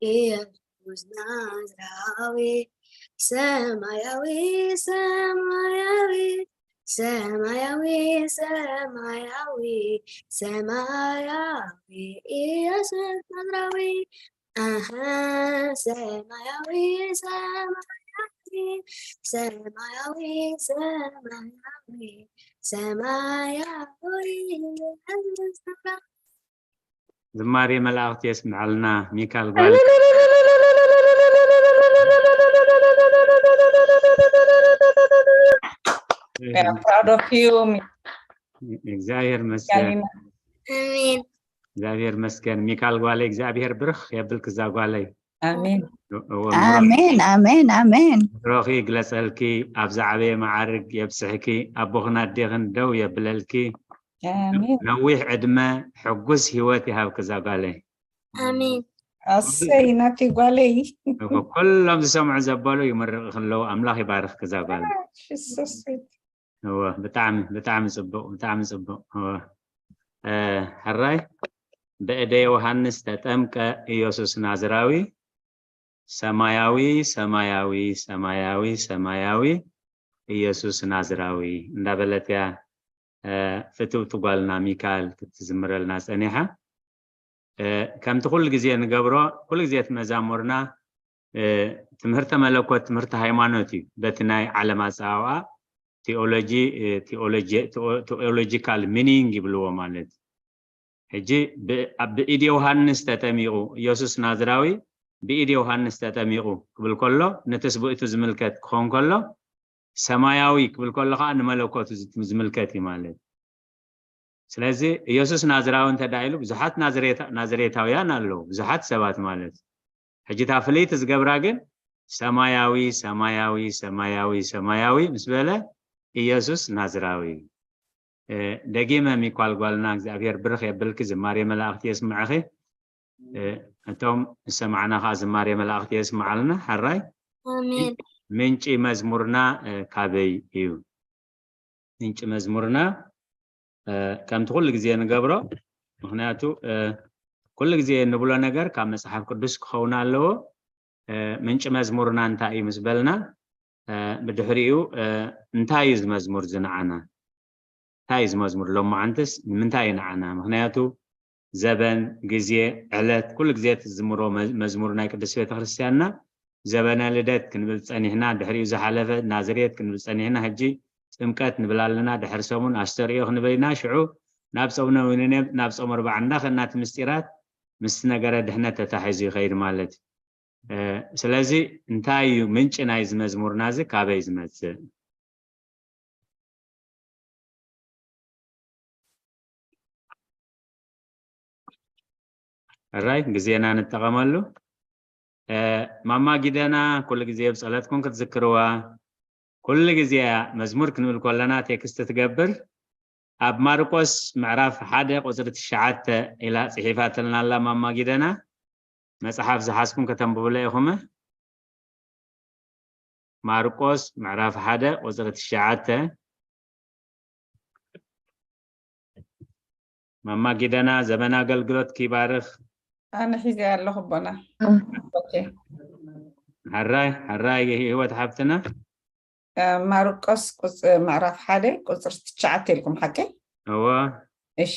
ኢየሱስ ናዝራዊ። ሰማያዊ ሰማያዊ ሰማያዊ ሰማያዊ ሰማያዊ ኢየሱስ ናዝራዊ። እህ ሰማያዊ ሰማያዊ ሰማያዊ ሰማያዊ ሰማያዊ ኢየሱስ ናዝራዊ። ዝማሬ መላእክት የስምዐልና ሚካል ጓል። We are proud of you. እግዚኣብሔር መስገን። ኣሜን። እግዚኣብሔር መስገን ሚካል ጓለይ፣ እግዚኣብሔር ብርኽ የብል ክዛ ጓለይ። ኣሜን። እዎ፣ ኣሜን ኣሜን ኣሜን። ምሕረቱ ይግለጸልኪ፣ ኣብ ዝዓበየ መዓርግ የብጽሕኪ፣ ኣቦኽን ኣዴኽን ደው የብለልኪ። ኣሜን። ነዊሕ ዕድመ፣ ሕጉስ ህይወት ይሃብኪ እዛ ጓለይ። ኣሜን። ኣሰይ ናቲ ጓለይ። እኮ ኩሎም ዝሰምዑ ዘበሉ ይምርቕ ከለዉ ኣምላኽ ይባርኽ ክዛ ጓለይ። ሽሶስ እወ ብጣዕሚ ብጣዕሚ ጽቡቕ ብጣዕሚ ጽቡቕ። እወ እ፣ ሕራይ በእደ ዮሃንስ ተጠምቀ ኢየሱስ ናዝራዊ ሰማያዊ ሰማያዊ ሰማያዊ ሰማያዊ ኢየሱስ ናዝራዊ እንዳበለት እያ እ፣ ፍትውቲ ጓልና ሚካል ክትዝምረልና ጸኒሓ። እ፣ ከምቲ ኩሉ ግዜ ንገብሮ፣ ኩሉ ግዜ እቲ መዛሙርና፣ እ፣ ትምህርተ መለኮት ትምህርቲ ሃይማኖት እዩ። በቲ ናይ ዓለም ኣጸዋውዓ ቲኦሎጂ፣ እ፣ ቲኦሎጂ-፣ ቲኦ-፣ ቲኦሎጂካል ሚኒንግ ይብልዎ ማለት። ሕጂ ብ-፣ ኣብ ብኢድ ዮሃንስ ተጠሚቑ፣ ኢየሱስ ናዝራዊ ብኢድ ዮሃንስ ተጠሚቑ ክብል ከሎ፣ ንትስብእቱ ዝምልከት ክኾን ከሎ፣ ሰማያዊ ክብል ከሎ ኸዓ ንመለኮቱ ዝት-፣ ዝምልከት እዩ ማለት። ስለዚ ኢየሱስ ናዝራዊ እንተ ደኣ ኢሉ፣ ብዙሓት ናዝሬታ-፣ ናዝሬታውያን ኣለዉ፣ ብዙሓት ሰባት ማለት። ሕጂ እታ ፍልይቲ ዝገብራ ግን ሰማያዊ፣ ሰማያዊ፣ ሰማያዊ፣ ሰማያዊ ምስ በለ፣ ኢየሱስ ናዝራዊ። እ፣ ደጊመ ሚኳል ጓልና እግዚኣብሔር ብርኽ የብልኪ፣ ዝማሬ መላእኽቲ የስምዕኺ። እ፣ እቶም ዝሰማዕና ኸዓ ዝማሬ መላእኽቲ የስምዓልና። ሕራይ። ኣሜን። ምንጪ መዝሙርና፣ እ፣ ካበይ እዩ? ምንጪ መዝሙርና፣ እ፣ ከምቲ ኩሉ ግዜ ንገብሮ፣ ምኽንያቱ፣ እ፣ ኩሉ ግዜ እንብሎ ነገር ካብ መጽሓፍ ቅዱስ ክኸውን ኣለዎ። እ፣ ምንጪ መዝሙርና እንታይ እዩ ምስ በልና፣ እ፣ ብድሕሪኡ፣ እ፣ እንታይ እዩ እዚ መዝሙር እዚ ንዓና? እንታይ እዩ እዚ መዝሙር? ሎማዓንትስ ንምንታይ እዩ ንዓና? ምኽንያቱ ዘበን፣ ግዜ፣ ዕለት፣ ኩሉ ግዜ እቲ ዝዝምሮ መ-፣ መዝሙር ናይ ቅድስት ቤተክርስትያንና፣ ዘበነ ልደት ክንብል ጸኒሕና፣ ድሕሪኡ ዝሓለፈ ናዝሬት ክንብል ጸኒሕና፣ ሕጂ ጥምቀት ንብል ኣለና፣ ድሕሪ ሰሙን ኣስተርእዮ ክንብል ኢና፣ ሽዑ ናብ ጾም ነዊንኔ፣ ናብ ጾም ኣርብዓ እንዳኸድና እቲ ምስጢራት ምስ ነገረ ድሕነት ተታሒዙ ይኸይድ ማለት እዩ። እ፣ ስለዚ እንታይ እዩ ምንጪ ናይዚ መዝሙርና እዚ? ካበይ ዝመጽእ? ሕራይ፣ ግዜና ንጠቐመሉ። እ፣ ማማ ጊደና ኩሉ ግዜ ብጸሎትኩም ክትዝክርዋ፣ ኩሉ ግዜ እያ መዝሙር ክንብል ከለና ቴክስት ትገብር። ኣብ ማርቆስ ምዕራፍ ሓደ ቁጽሪ ትሽዓተ ኢላ ጽሒፋትልና ኣላ ማማ ጊደና። መጽሓፍ ዝሓዝኩም ከተንብቡለ ኢኹም። ማርቆስ ምዕራፍ ሓደ ቁጽሪ ትሽዓተ። ማማ ጊደና፣ ዘመን ኣገልግሎት ኪባርኽ። ኣነ ሒዘ ኣለኹ ኣቦና። ኦኬ። ሕራይ፣ ሕራይ ህይወት ሓፍትና። እ፣ ማርቆስ ቁጽ-፣ ምዕራፍ ሓደ ቁጽሪ ትሽዓተ ኢልኩም ሓቂ? እወ። እሺ።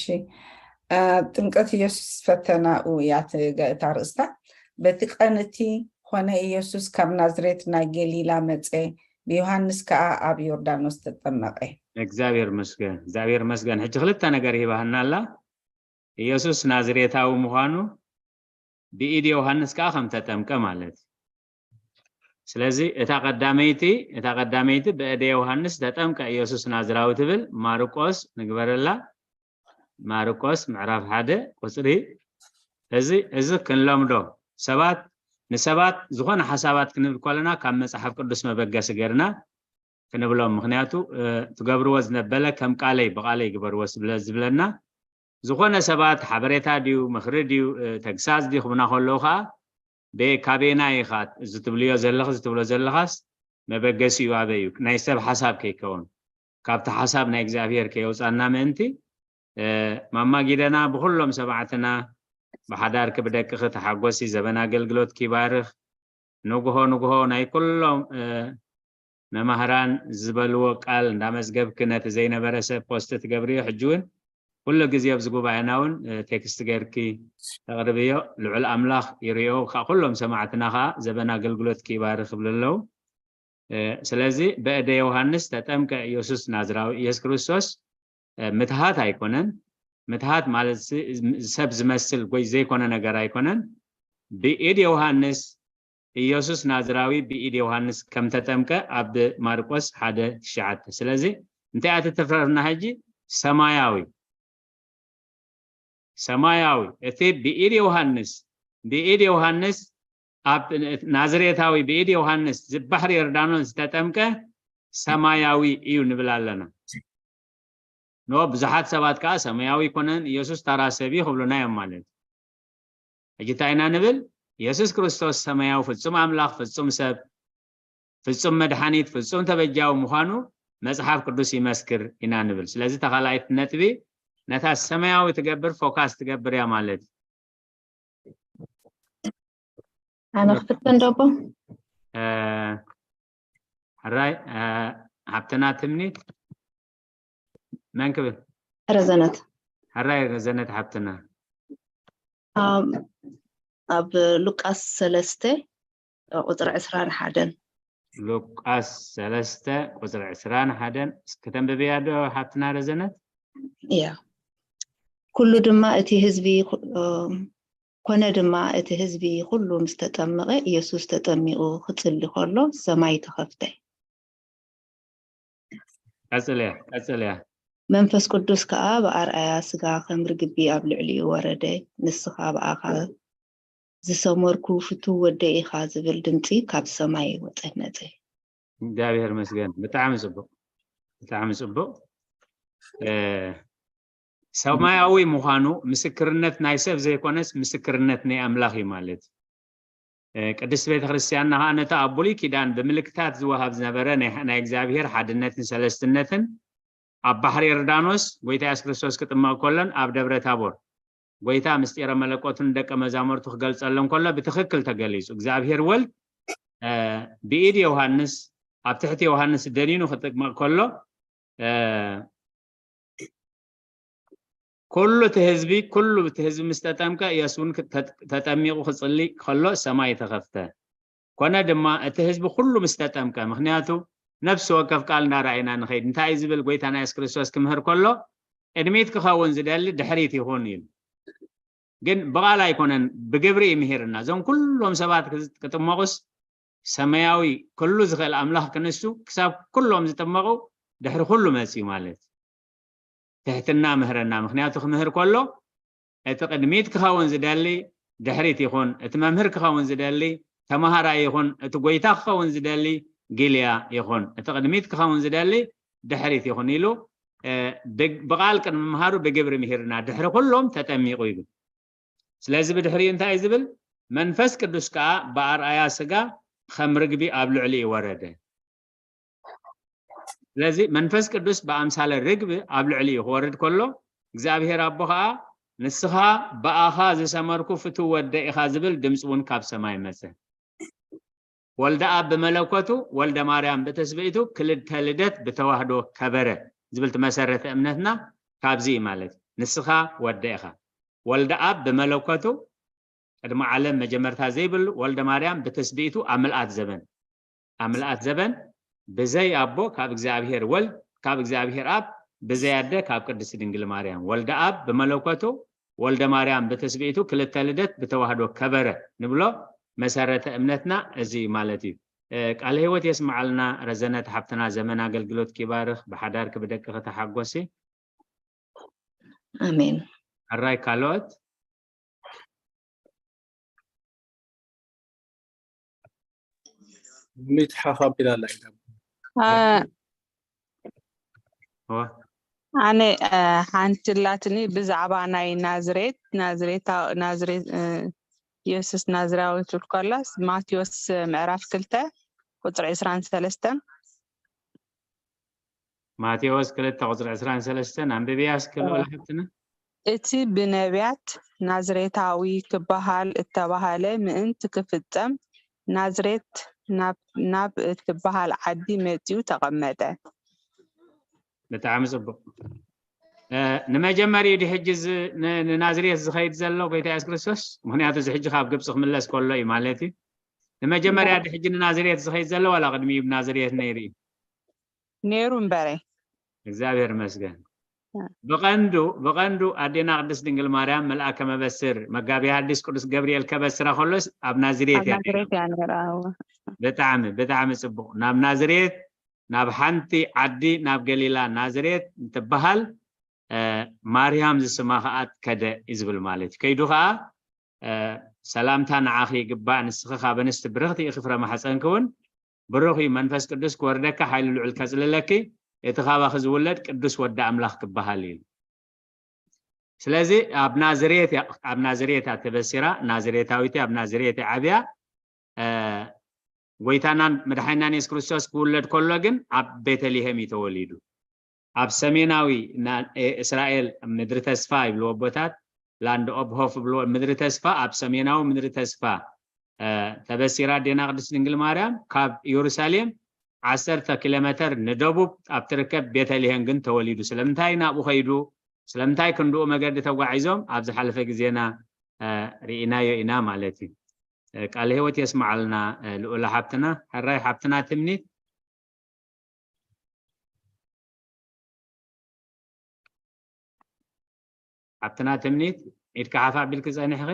እ፣ ጥምቀት ኢየሱስ ፈተናኡ እያ ት-፣ ገ-፣ እታ ርእስታ። በቲ ቀን እቲ ኾነ፣ ኢየሱስ ካብ ናዝሬት ናይ ገሊላ መጸ፣ ብዮሃንስ ከኣ ኣብ ዮርዳኖስ ተጠመቐ። እግዚኣብሔር መስገን፣ እግዚኣብሔር መስገን። ሕጂ ክልተ ነገር ሂባህና ኣላ። ኢየሱስ ናዝሬታዊ ምዃኑ ብኢድ ዮሃንስ ከኣ ከም ተጠምቀ ማለት እዩ። ስለዚ እታ ቀዳመይቲ፣ እታ ቀዳመይቲ ብእደ ዮሃንስ ተጠምቀ ኢየሱስ ናዝራዊ ትብል ማርቆስ ንግበረላ። ማርቆስ ምዕራፍ ሓደ ቁጽሪ፣ እዚ፣ እዚ ክንለምዶ፣ ሰባት፣ ንሰባት ዝኾነ ሓሳባት ክንብል ከለና ካብ መጽሓፍ ቅዱስ መበገሲ ገርና ክንብሎም። ምኽንያቱ፣ እ፣ ትገብርዎ ዝነበለ ከም ቃለይ፣ ብቓለይ ግበርዎ ስለ ዝብለና፣ ዝኾነ ሰባት ሓበሬታ ድዩ፣ ምኽሪ ድዩ፣ እ፣ ተግሳጽ ድዩ ክብና ከለዉ ኸኣ፣ በ-፣ ካበየናይ ኢኻ እዚ ትብልዮ ዘለኽ፣ እዚ ትብሎ ዘለኻስ መበገሲኡ ኣበይ እዩ? ናይ ሰብ ሓሳብ ከይከውን፣ ካብቲ ሓሳብ ናይ እግዚኣብሔር ከየውጻና ምእንቲ፣ እ፣ ማማ ጊደና ብኹሎም ሰማዕትና ብሓዳርኪ ብደቅኺ ተሓጎሲ፣ ዘበን ኣገልግሎትኪ ይባርኽ። ንግሆ ንግሆ ናይ ኩሎም፣ እ፣ መማህራን ዝበልዎ ቃል እንዳመዝገብኪ ነቲ ዘይነበረ ሰብ ፖስት ትገብርዮ። ሕጂ እውን ኩሉ ግዜ ኣብዚ ጉባኤና እውን፣ እ፣ ቴክስት ጌርኪ ተቕርብዮ። ልዑል ኣምላኽ ይርእዮ። ካብ ኩሎም ሰማዕትና ኸዓ ዘበን ኣገልግሎትኪ ይባርኽ ይብሉ ኣለዉ። እ፣ ስለዚ በእደ ዮሃንስ ተጠምቀ ኢየሱስ ናዝራዊ። ኢየሱስ ክርስቶስ፣ እ፣ ምትሃት ኣይኮነን። ምትሃት ማለት ሲ-፣ ሰብ ዝመስል ወይ ዘይኮነ ነገር ኣይኮነን። ብኢድ ዮሃንስ፣ ኢየሱስ ናዝራዊ ብኢድ ዮሃንስ ከም ተጠምቀ ኣብ ማርቆስ ሓደ ትሽዓተ። ስለዚ እንታይ እያ ትትረፈና ሕጂ? ሰማያዊ። ሰማያዊ። እቲ ብኢድ ዮሃንስ፣ ብኢድ ዮሃንስ ኣብ ናዝሬታዊ ብኢድ ዮሃንስ ዝ-፣ ባሕሪ ዮርዳኖስ ዝተጠምቀ ሰማያዊ እዩ ንብል ኣለና። ኖ፣ ብዙሓት ሰባት ከኣ ሰማያዊ ኣይኮነን፣ ኢየሱስ ተራ ሰብ እዩ ክብሉና እዮም ማለት እዩ። ሕጂ እንታይ ኢና ንብል? ኢየሱስ ክርስቶስ ሰማያዊ፣ ፍጹም ኣምላኽ፣ ፍጹም ሰብ፣ ፍጹም መድሓኒት፣ ፍጹም ተበጃዊ ምዃኑ መጽሓፍ ቅዱስ ይመስክር ኢና ንብል። ስለዚ እታ ካልኣይቲ ነጥቢ ነታ ሰማያዊ ትገብር፣ ፎካስ ትገብር እያ ማለት እዩ። ኣነ ክፍትን ዶ ኣቦ? እ፣ ሕራይ፣ እ፣ ሓብትና ትምኒት። መን ክብል? ረዘነት ሕራይ ረዘነት ሓብትና። ኣብ ሉቃስ ሰለስተ ቁፅሪ ዕስራን ሓደን። ሉቃስ ሰለስተ ቁፅሪ ዕስራን ሓደን። እስኪ ተንብብያ ዶ ሓብትና ረዘነት? እያ። ኩሉ ድማ እቲ ህዝቢ ኮነ ድማ እቲ ህዝቢ ኩሉ ምስ ተጠመቐ፣ ኢየሱስ ተጠሚቑ ክጽሊ ከሎ ሰማይ ተኸፍተ። ቀጽልያ ቀጽልያ። መንፈስ ቅዱስ ከኣ ብኣርኣያ ስጋ ከም ርግቢ ኣብ ልዕሊኡ ወረደ። ንስኻ ብኣኻ ዝሰመርኩ ፍቱው ወደይ ኢኻ ዝብል ድምጺ ካብ ሰማይ ወጸ መጸ። እግዚኣብሔር መስገን። ብጣዕሚ ጽቡቕ፣ ብጣዕሚ ጽቡቕ። ሰማያዊ ምዃኑ ምስክርነት ናይ ሰብ ዘይኮነስ ምስክርነት ናይ ኣምላኽ እዩ ማለት እዩ። ቅድስት ቤተ ክርስቲያንና ከዓ ነቲ ኣብ ብሉይ ኪዳን ብምልክታት ዝወሃብ ዝነበረ ናይ እግዚኣብሔር ሓድነትን ሰለስትነትን ኣብ ባሕሪ ዮርዳኖስ ጎይታ የሱስ ክርስቶስ ክጥመቕ ከሎን ኣብ ደብረ ታቦር ጎይታ ምስጢረ መለኮቱን ደቀ መዛሙርቱ ክገልጸሎም ከሎ ብትኽክል ተገሊጹ። እግዚኣብሔር ወልድ ብኢድ ዮሃንስ ኣብ ትሕቲ ዮሃንስ ደኒኑ ክጥመቕ ከሎ ኩሉ እቲ ህዝቢ ኩሉ እቲ ህዝቢ ምስ ተጠምቀ ኢየሱስ እውን ተጠሚቑ ክጽሊ ከሎ ሰማይ ተኸፍተ። ኮነ ድማ እቲ ህዝቢ ኩሉ ምስ ተጠምቀ፣ ምክንያቱ ነፍሲ ወከፍ ቃል እንዳረኣይና ንኸይድ እንታይ እዩ ዝብል ጎይታና የሱስ ክርስቶስ ክምህር ከሎ ቅድሚት ክኸውን ዝደሊ ድሕሪት ይኹን ኢሉ። ግን ብቓል ኣይኮነን ብግብሪ እዩ ምሂርና። እዞም ኩሎም ሰባት ክጥመቑስ ሰማያዊ ኩሉ ዝኽእል ኣምላኽ ክንሱ ክሳብ ኩሎም ዝጥመቑ ድሕሪ ኩሉ መፅዩ ማለት ትሕትና ምህረና። ምክንያቱ ክምህር ከሎ እቲ ቅድሚት ክኸውን ዝደሊ ድሕሪት ይኹን፣ እቲ መምህር ክኸውን ዝደሊ ተማሃራይ ይኹን፣ እቲ ጎይታ ክኸውን ዝደሊ ጊልያ ይኹን፣ እቲ ቅድሚት ክኸውን ዝደሊ ድሕሪት ይኹን ኢሉ ብቃል ቅድሚ ምሃሩ ብግብሪ ምሂርና ድሕሪ ኩሎም ተጠሚቑ ይብል። ስለዚ ብድሕሪኡ እንታይ እዩ ዝብል? መንፈስ ቅዱስ ከኣ ብኣርኣያ ስጋ ከም ርግቢ ኣብ ልዕሊኡ ወረደ። ስለዚ መንፈስ ቅዱስ ብኣምሳለ ርግቢ ኣብ ልዕሊኡ ክወርድ ከሎ እግዚኣብሔር ኣቦ ከኣ ንስኻ ብኣኻ ዝሰመርኩ ፍትው ወደ ኢኻ ዝብል ድምፂ እውን ካብ ሰማይ መፀ። ወልደ ኣብ ብመለኮቱ ወልደ ማርያም ብትስብእቱ ክልተ ልደት ብተዋህዶ ከበረ ዝብል ትመሰረተ እምነትና ካብዚ እዩ ማለት እዩ። ንስኻ ወደ ኢኻ። ወልደ ኣብ ብመለኮቱ ቅድሚ ዓለም መጀመርታ ዘይብሉ ወልደ ማርያም ብትስብእቱ ኣብ ምልኣት ዘበን ኣብ ምልኣት ዘበን ብዘይ ኣቦ ካብ እግዚኣብሔር ወልድ ካብ እግዚኣብሔር ኣብ ብዘይ ኣደ ካብ ቅድስት ድንግል ማርያም ወልደ ኣብ ብመለኮቱ ወልደ ማርያም ብትስብእቱ ክልተ ልደት ብተዋህዶ ከበረ ንብሎ መሰረተ እምነትና እዚ እዩ ማለት እዩ። ቃለ ህይወት የስምዓልና ረዘነት ሓብትና ዘመን ኣገልግሎት ኪባርኽ ብሓዳር ክብደቂ ከተሓጎሲ ኣሜን። ሕራይ ካልኦት ሚት ሓፍ ኣቢላ ኣላ ኢላ ኣነ ሓንቲ ላትኒ ብዛዕባ ናይ ናዝሬት ናዝሬት ናዝሬት ኢየሱስ ናዝራዊ ትብል ከላስ ማቴዎስ ምዕራፍ ክልተ ቁፅሪ ዕስራን ሰለስተን ማቴዎስ ክልተ ቁፅሪ ዕስራን ሰለስተን ኣንብብያ እስኪ ልዑል ሓብትና። እቲ ብነቢያት ናዝሬታዊ ክበሃል እተባህለ ምእንቲ ክፍጸም ናዝሬት ናብ እትበሃል ዓዲ መጺኡ ተቐመጠ። ብጣዕሚ ጽቡቕ። ንመጀመሪኡ ዲ ሕጂ ንናዝሬት ዝኸይድ ዘሎ ጎይታ የሱስ ክርስቶስ? ምክንያቱ እዚ ሕጂ ካብ ግብፂ ክምለስ ከሎ እዩ ማለት እዩ። ንመጀመርያ ዲ ሕጂ ንናዝሬት ዝኸይድ ዘሎ ዋላ ቅድሚኡ ብናዝሬት ነይሩ እዩ? ነይሩ እምበረ። እግዚኣብሔር ይመስገን። ብቐንዱ ብቐንዱ ኣዴና ቅድስት ድንግል ማርያም መልኣከ መበስር መጋቢ ሐዲስ ቅዱስ ገብርኤል ከበስራ ከሎስ ኣብ ናዝሬት እያ ነይራ። ብጣዕሚ ብጣዕሚ ጽቡቕ። ናብ ናዝሬት ናብ ሓንቲ ዓዲ ናብ ገሊላ ናዝሬት እንትበሃል ማርያም ዝስማ ከኣ ከደ እዩ ዝብል ማለት እዩ። ከይዱ ከኣ ሰላምታ ንዓኺ ይግባእ፣ ንስኺ ካብ ኣንስቲ ብርኽቲ ኢኺ፣ ፍረ ማሕፀንኪ እውን ብሩኽ እዩ፣ መንፈስ ቅዱስ ክወርደካ ሓይሊ ልዑል ከጽልለኪ፣ እቲ ካባኺ ዝውለድ ቅዱስ ወዲ ኣምላኽ ክበሃል እዩ። ስለዚ ኣብ ናዝሬት ኣብ ናዝሬት እያ ተበሲራ፣ ናዝሬታዊት ኣብ ናዝሬት ዓብያ። ጎይታናን መድሓኒናን የሱስ ክርስቶስ ክውለድ ከሎ ግን ኣብ ቤተልሔም እዩ ተወሊዱ። ኣብ ሰሜናዊ እስራኤል ምድሪ ተስፋ ይብልዎ ኣቦታት፣ ላንድ ኦብ ሆፍ ይብልዎ፣ ምድሪ ተስፋ፣ ኣብ ሰሜናዊ ምድሪ ተስፋ ተበሲራ ኣዴና ቅድስት ድንግል ማርያም ካብ ኢየሩሳሌም ዓሰርተ ኪሎ ሜተር ንደቡብ ኣብ ትርከብ ቤተልሔም ግን ተወሊዱ። ስለምንታይ ናብኡ ኸይዱ? ስለምንታይ ክንድኡ መገዲ ተጓዒዞም? ኣብ ዝሓለፈ ግዜና፣ እ፣ ርኢናዮ ኢና ማለት እዩ። እ፣ ቃለ ህይወት የስምዓልና፣ እ፣ ልኡላ ሓብትና። ሕራይ ሓብትና ትምኒት። ሓብትና ትምኒት፣ ኢድካ ሓፍ ኣቢልኪ ጸኒሕኺ?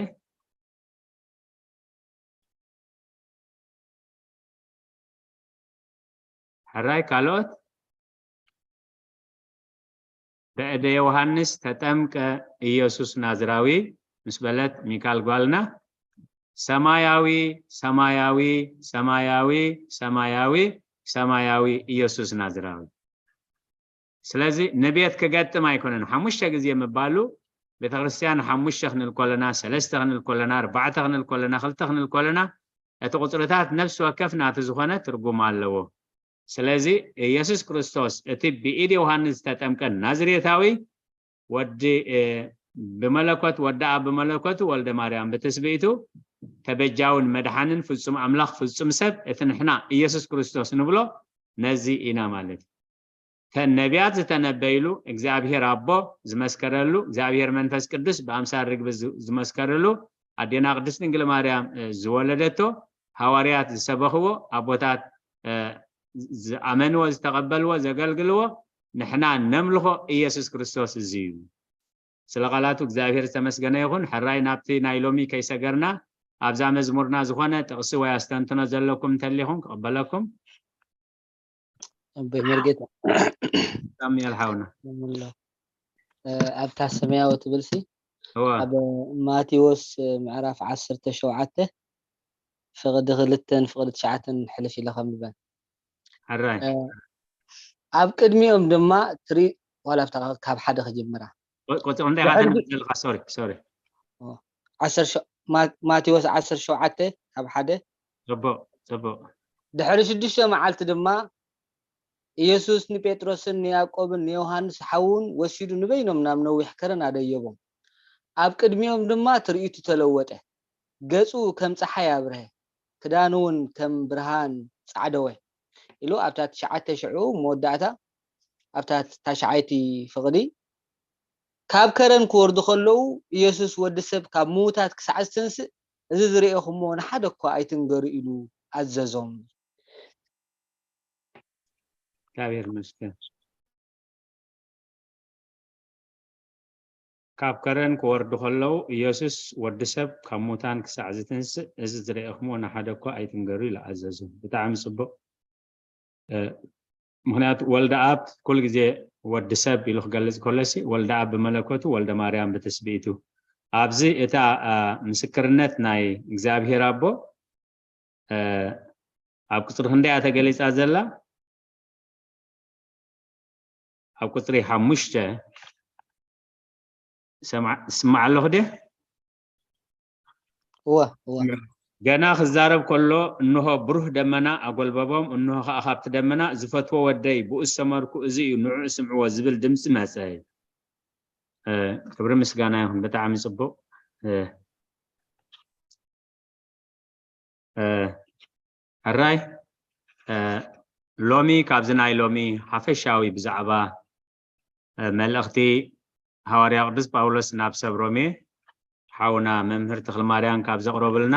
ሕራይ ካልኦት? በእደ ዮሃንስ ተጠምቀ ኢየሱስ ናዝራዊ ምስ በለት ሚካል ጓልና፣ ሰማያዊ፣ ሰማያዊ፣ ሰማያዊ፣ ሰማያዊ፣ ሰማያዊ ኢየሱስ ናዝራዊ። ስለዚ ንቤት ክገጥም ኣይኮነን። ሓሙሽተ ግዜ ምባሉ፣ ቤተክርስትያን ሓሙሽተ ክንል ከለና፣ ሰለስተ ክንል ከለና፣ ኣርባዕተ ክንል ከለና፣ ክልተ ክንል ከለና፣ እቲ ቁጽርታት ነፍሲ ወከፍ ናቲ ዝኾነ ትርጉም ኣለዎ። ስለዚ ኢየሱስ ክርስቶስ እቲ ብኢድ ዮሃንስ ዝተጠምቀ ናዝሬታዊ ወዲ፣ እ፣ ብመለኮት ወዲ ኣብ ብመለኮቱ ወልደ ማርያም ብትስብእቱ ተበጃውን መድሓንን ፍጹም ኣምላኽ ፍጹም ሰብ እቲ ንሕና ኢየሱስ ክርስቶስ ንብሎ ነዚ ኢና ማለት እዩ። ተን ነቢያት ዝተነበይሉ እግዚኣብሔር ኣቦ ዝመስከረሉ እግዚኣብሔር መንፈስ ቅዱስ ብኣምሳል ርግቢ ዝ-፣ ዝመስከረሉ ኣዴና ቅድስት ድንግል ማርያም፣ እ፣ ዝወለደቶ ሃዋርያት ዝሰበኽዎ ኣቦታት፣ እ፣ ዝኣመንዎ ዝተቐበልዎ ዘገልግልዎ ንሕና ነምልኾ ኢየሱስ ክርስቶስ እዚ እዩ። ስለ ቃላቱ እግዚኣብሔር ዝተመስገነ ይኹን። ሕራይ ናብቲ ናይ ሎሚ ከይሰገርና ኣብዛ መዝሙርና ዝኾነ ጥቕሲ ወይ ኣስተንትኖ ዘለኩም እንተሊኹም ክቕበለኩም። ኣቦይ መርጌታ ሳሙኤል ሓውና። ምሎ ኣብታ ሰማያዊ ትብልሲ እወ ኣብ ማቴዎስ ምዕራፍ ዓሰርተ ሸውዓተ ፍቕዲ ክልተን ፍቕዲ ትሽዓተን ሕልፍ ኢለ ከንብበን። ሕራይ ኣብ ቅድሚኦም ድማ ትሪ ዋላ ኣብታ ካብ ሓደ ክጅምራ ቁ- ቁጽሪ እንታይ ኢኻ ድሕሪ- ተንብብ ዘለኻ? ሶሪ ሶሪ። ዓሰርተ ሸ- ማ- ማቴዎስ ዓሰርተ ሸውዓተ ካብ ሓደ ጽቡቕ ጽቡቕ። ድሕሪ ሽዱሽተ መዓልቲ ድማ ኢየሱስ ንጴጥሮስን ንያዕቆብን ንዮሃንስ ሓውን ወሲዱ ንበይኖም ናብ ነዊሕ ከረን ኣደየቦም። ኣብ ቅድሚኦም ድማ ትርኢቱ ተለወጠ። ገጹ ከም ጸሓይ ኣብርሀ፣ ክዳኑ እውን ከም ብርሃን ጻዕደወ ኢሉ ኣብታ ትሽዓተ ሽዑ መወዳእታ ኣብታ ታሽዓይቲ ፍቕዲ ካብ ከረን ክወርዱ ከለዉ ኢየሱስ ወዲ ሰብ ካብ ምዉታት ክሳዕ ዝተንስእ እዚ ዝረኤኹምዎ ንሓደ እኳ ኣይትንገሩ ኢሉ ኣዘዞም። እግዚኣብሔር ይመስገን። ካብ ከረን ክወርዱ ከለዉ ኢየሱስ ወዲ ሰብ ካብ ሙታን ክሳዕ ዝትንስእ እዚ ዝረኤኹምዎ ንሓደ እኳ ኣይትንገሩ ኢሉ ኣዘዞም። ብጣዕሚ ጽቡቕ። እ፣ ምኽንያቱ ወልደ ኣብ ኩል ግዜ ወዲ ሰብ ኢሉ ክገልጽ ከሎሲ ወልደ ኣብ ብመለኮቱ ወልደ ማርያም ብትስብእቱ ኣብዚ እታ፣ እ፣ ምስክርነት ናይ እግዚኣብሔር ኣቦ፣ እ፣ ኣብ ቁጽሪ ክንደይ እያ ተገሊጻ ዘላ? ኣብ ቁጽሪ ሓሙሽተ ሰምዓ-፣ ስማዕ ኣለኹ ድየ? እወ እወ ገና ክዛረብ ከሎ እንሆ ብሩህ ደመና ኣጎልበቦም፣ እንሆ ኸኣ ካብቲ ደመና ዝፈትዎ ወደይ ብኡ ዝሰመርኩ እዚ እዩ ንዕኡ ስምዕዎ ዝብል ድምጺ መጸ። እ፣ ክብሪ ምስጋና ይኹን። ብጣዕሚ ጽቡቕ። እ፣ እ፣ ሕራይ፣ እ፣ ሎሚ ካብዚ ናይ ሎሚ ሓፈሻዊ ብዛዕባ፣ እ፣ መልእኽቲ ሃዋርያ ቅዱስ ጳውሎስ ናብ ሰብ ሮሜ ሓውና መምህር ተኽለማርያም ካብ ዘቕረቡልና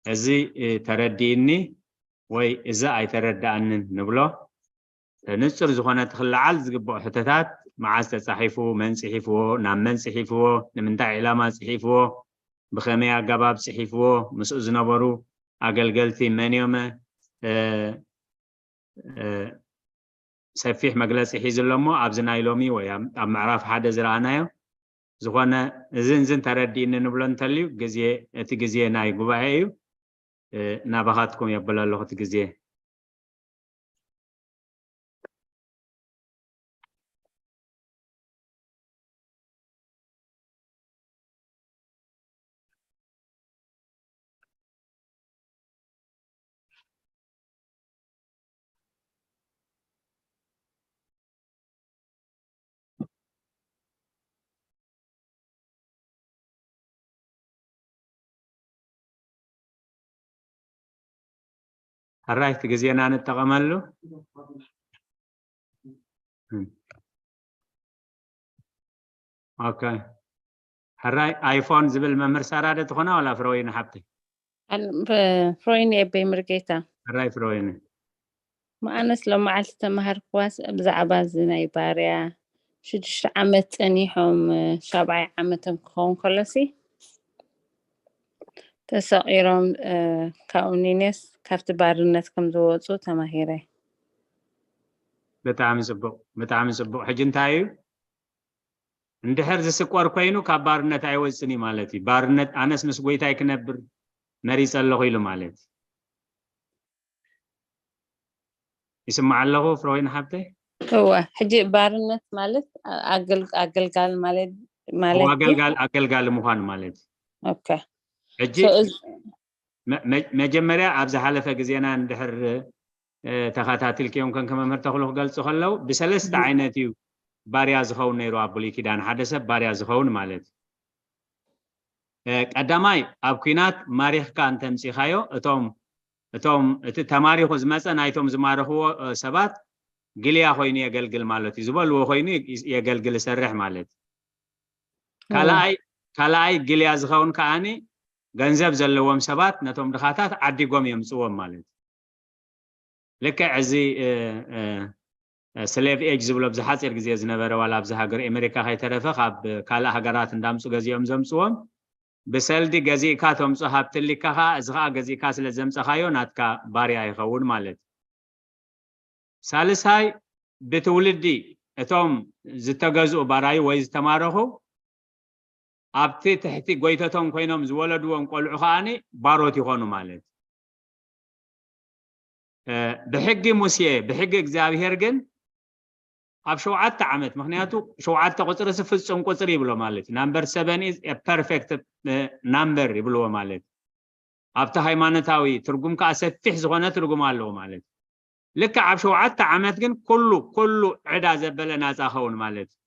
እዚ፣ እ፣ ተረዲእኒ ወይ እዚ ኣይተረዳእንን ንብሎ ንጹር ዝኾነ እቲ ክለዓል ዝግብኦ ሕቶታት፣ መዓዝ ተጻሒፉ፣ መን ጽሒፍዎ፣ ናብ መን ጽሒፍዎ፣ ንምንታይ ዕላማ ጽሒፍዎ፣ ብኸመይ ኣገባብ ጽሒፍዎ፣ ምስኡ ዝነበሩ ኣገልገልቲ መን እዮም፣ እ፣ እ፣ ሰፊሕ መግለጺ ሒዙ ኣሎ እሞ ኣብዚ ናይ ሎሚ ወይ ኣብ ኣብ ምዕራፍ ሓደ ዝረኣናዮ ዝኾነ እዝን ዝን ተረዲእኒ ንብሎ እንተልዩ ግዜ እቲ ግዜ ናይ ጉባኤ እዩ። እ፣ ናባኻትኩም የብል ኣለኹ እቲ ግዜ። ሕራይ እቲ ግዜና ንጠቐመሉ። ኦኬ። ሕራይ ኣይፎን ዝብል መምህር ሳራ ዶ ትኾና ዋላ ፍረወይኒ ሓብተይ? ፍሮይን የበይ ምርጌታ። ሕራይ ፍረወይኒ። መኣነስ ሎመዓልቲ ተማሃርክዋስ ብዛዕባ እዚ ናይ ባርያ ሽዱሽተ ዓመት ጸኒሖም ሻብዓይ ዓመቶም ክኸውን ከሎሲ ተሰቒሮም ካብኡ ኒኔስ ካብቲ ባርነት ከም ዝወፁ ተማሂረ። ብጣዕሚ ጽቡቕ፣ ብጣዕሚ ጽቡቕ። ሕጂ እንታይ እዩ? እንድሕር ዝስቆር ኮይኑ ካብ ባርነት ኣይወፅን እዩ ማለት እዩ። ባርነት ኣነስ ምስ ጎይታይ ክነብር መሪጸ ኣለኹ ኢሉ ማለት እዩ። ይስማዕ ኣለኹ ፍሮይን ሓብተይ? እወ፣ ሕጂ ባርነት ማለት ኣገልጋል ማለት ማለት ኣገልጋል ኣገልጋሊ ምዃን ማለት እዩ። ኦኬ። ሕጂ So እዚ- መ- መ- መጀመርያ ኣብ ዝሓለፈ ግዜና እንድሕር እ፣ ተኸታቲልክዮም ከም ከመምህር ተኽሉ ክገልጹ ከለው ብሰለስተ ዓይነት እዩ ባርያ ዝኸውን ነይሩ ኣብ ብሉይ ኪዳን ሓደ ሰብ ባርያ ዝኸውን ማለት እዩ። እ፣ ቀዳማይ ኣብ ኲናት ማሪኽካ እንተምጺኻዮ እቶም እቶም እቲ ተማሪኹ ዝመጸ ናይቶም ዝማረኽዎ እ፣ ሰባት ግልያ ኮይኑ የገልግል ማለት እዩ። ዝበልዎ ኮይኑ የገልግል ይሰርሕ ማለት እዩ። ካልኣይ ካልኣይ ግልያ ዝኸውን ከኣኒ ገንዘብ ዘለዎም ሰባት ነቶም ድኻታት ዓዲጎም የምጽዎም ማለት እዩ። ልክዕ እዚ እ፣ እ፣ እ፣ ስሌቭ ኤጅ ዝብሎ ኣብዚ ሓፂር ግዜ ዝነበረ ዋላ ኣብዚ ሃገር ኣሜሪካ ከይተረፈ ካብ ካልእ ሃገራት እንዳምፁ ገዚኦም ዘምፅዎም ብሰልዲ ገዚእካ ተምፁ ሃብቲ ኣሊካ ከዓ እዚ ከዓ ገዚእካ ስለ ዘምፀኻዮ ናትካ ባርያ ይኸውን ማለት እዩ። ሳልሳይ ብትውልዲ እቶም ዝተገዝኡ ባራዩ ወይ ዝተማረኹ ኣብቲ ትሕቲ ጎይተቶም ኮይኖም ዝወለድዎም ቆልዑ ከዓኒ ባሮት ይኾኑ ማለት እዩ። ብሕጊ ሙሴ ብሕጊ እግዚኣብሄር ግን ኣብ ሸውዓተ ዓመት ምክንያቱ ሸውዓተ ቁፅሪ ሲ ፍፁም ቁፅሪ ይብሎ ማለት እዩ። ናምበር ሰቨን ኢዝ ፐርፌክት ናምበር ይብልዎ ማለት እዩ። ኣብቲ ሃይማኖታዊ ትርጉም ከዓ ሰፊሕ ዝኾነ ትርጉም ኣለዎ ማለት እዩ። ልክዕ ኣብ ሸውዓተ ዓመት ግን ኩሉ ኩሉ ዕዳ ዘበለ ናፃ ኸውን ማለት እዩ።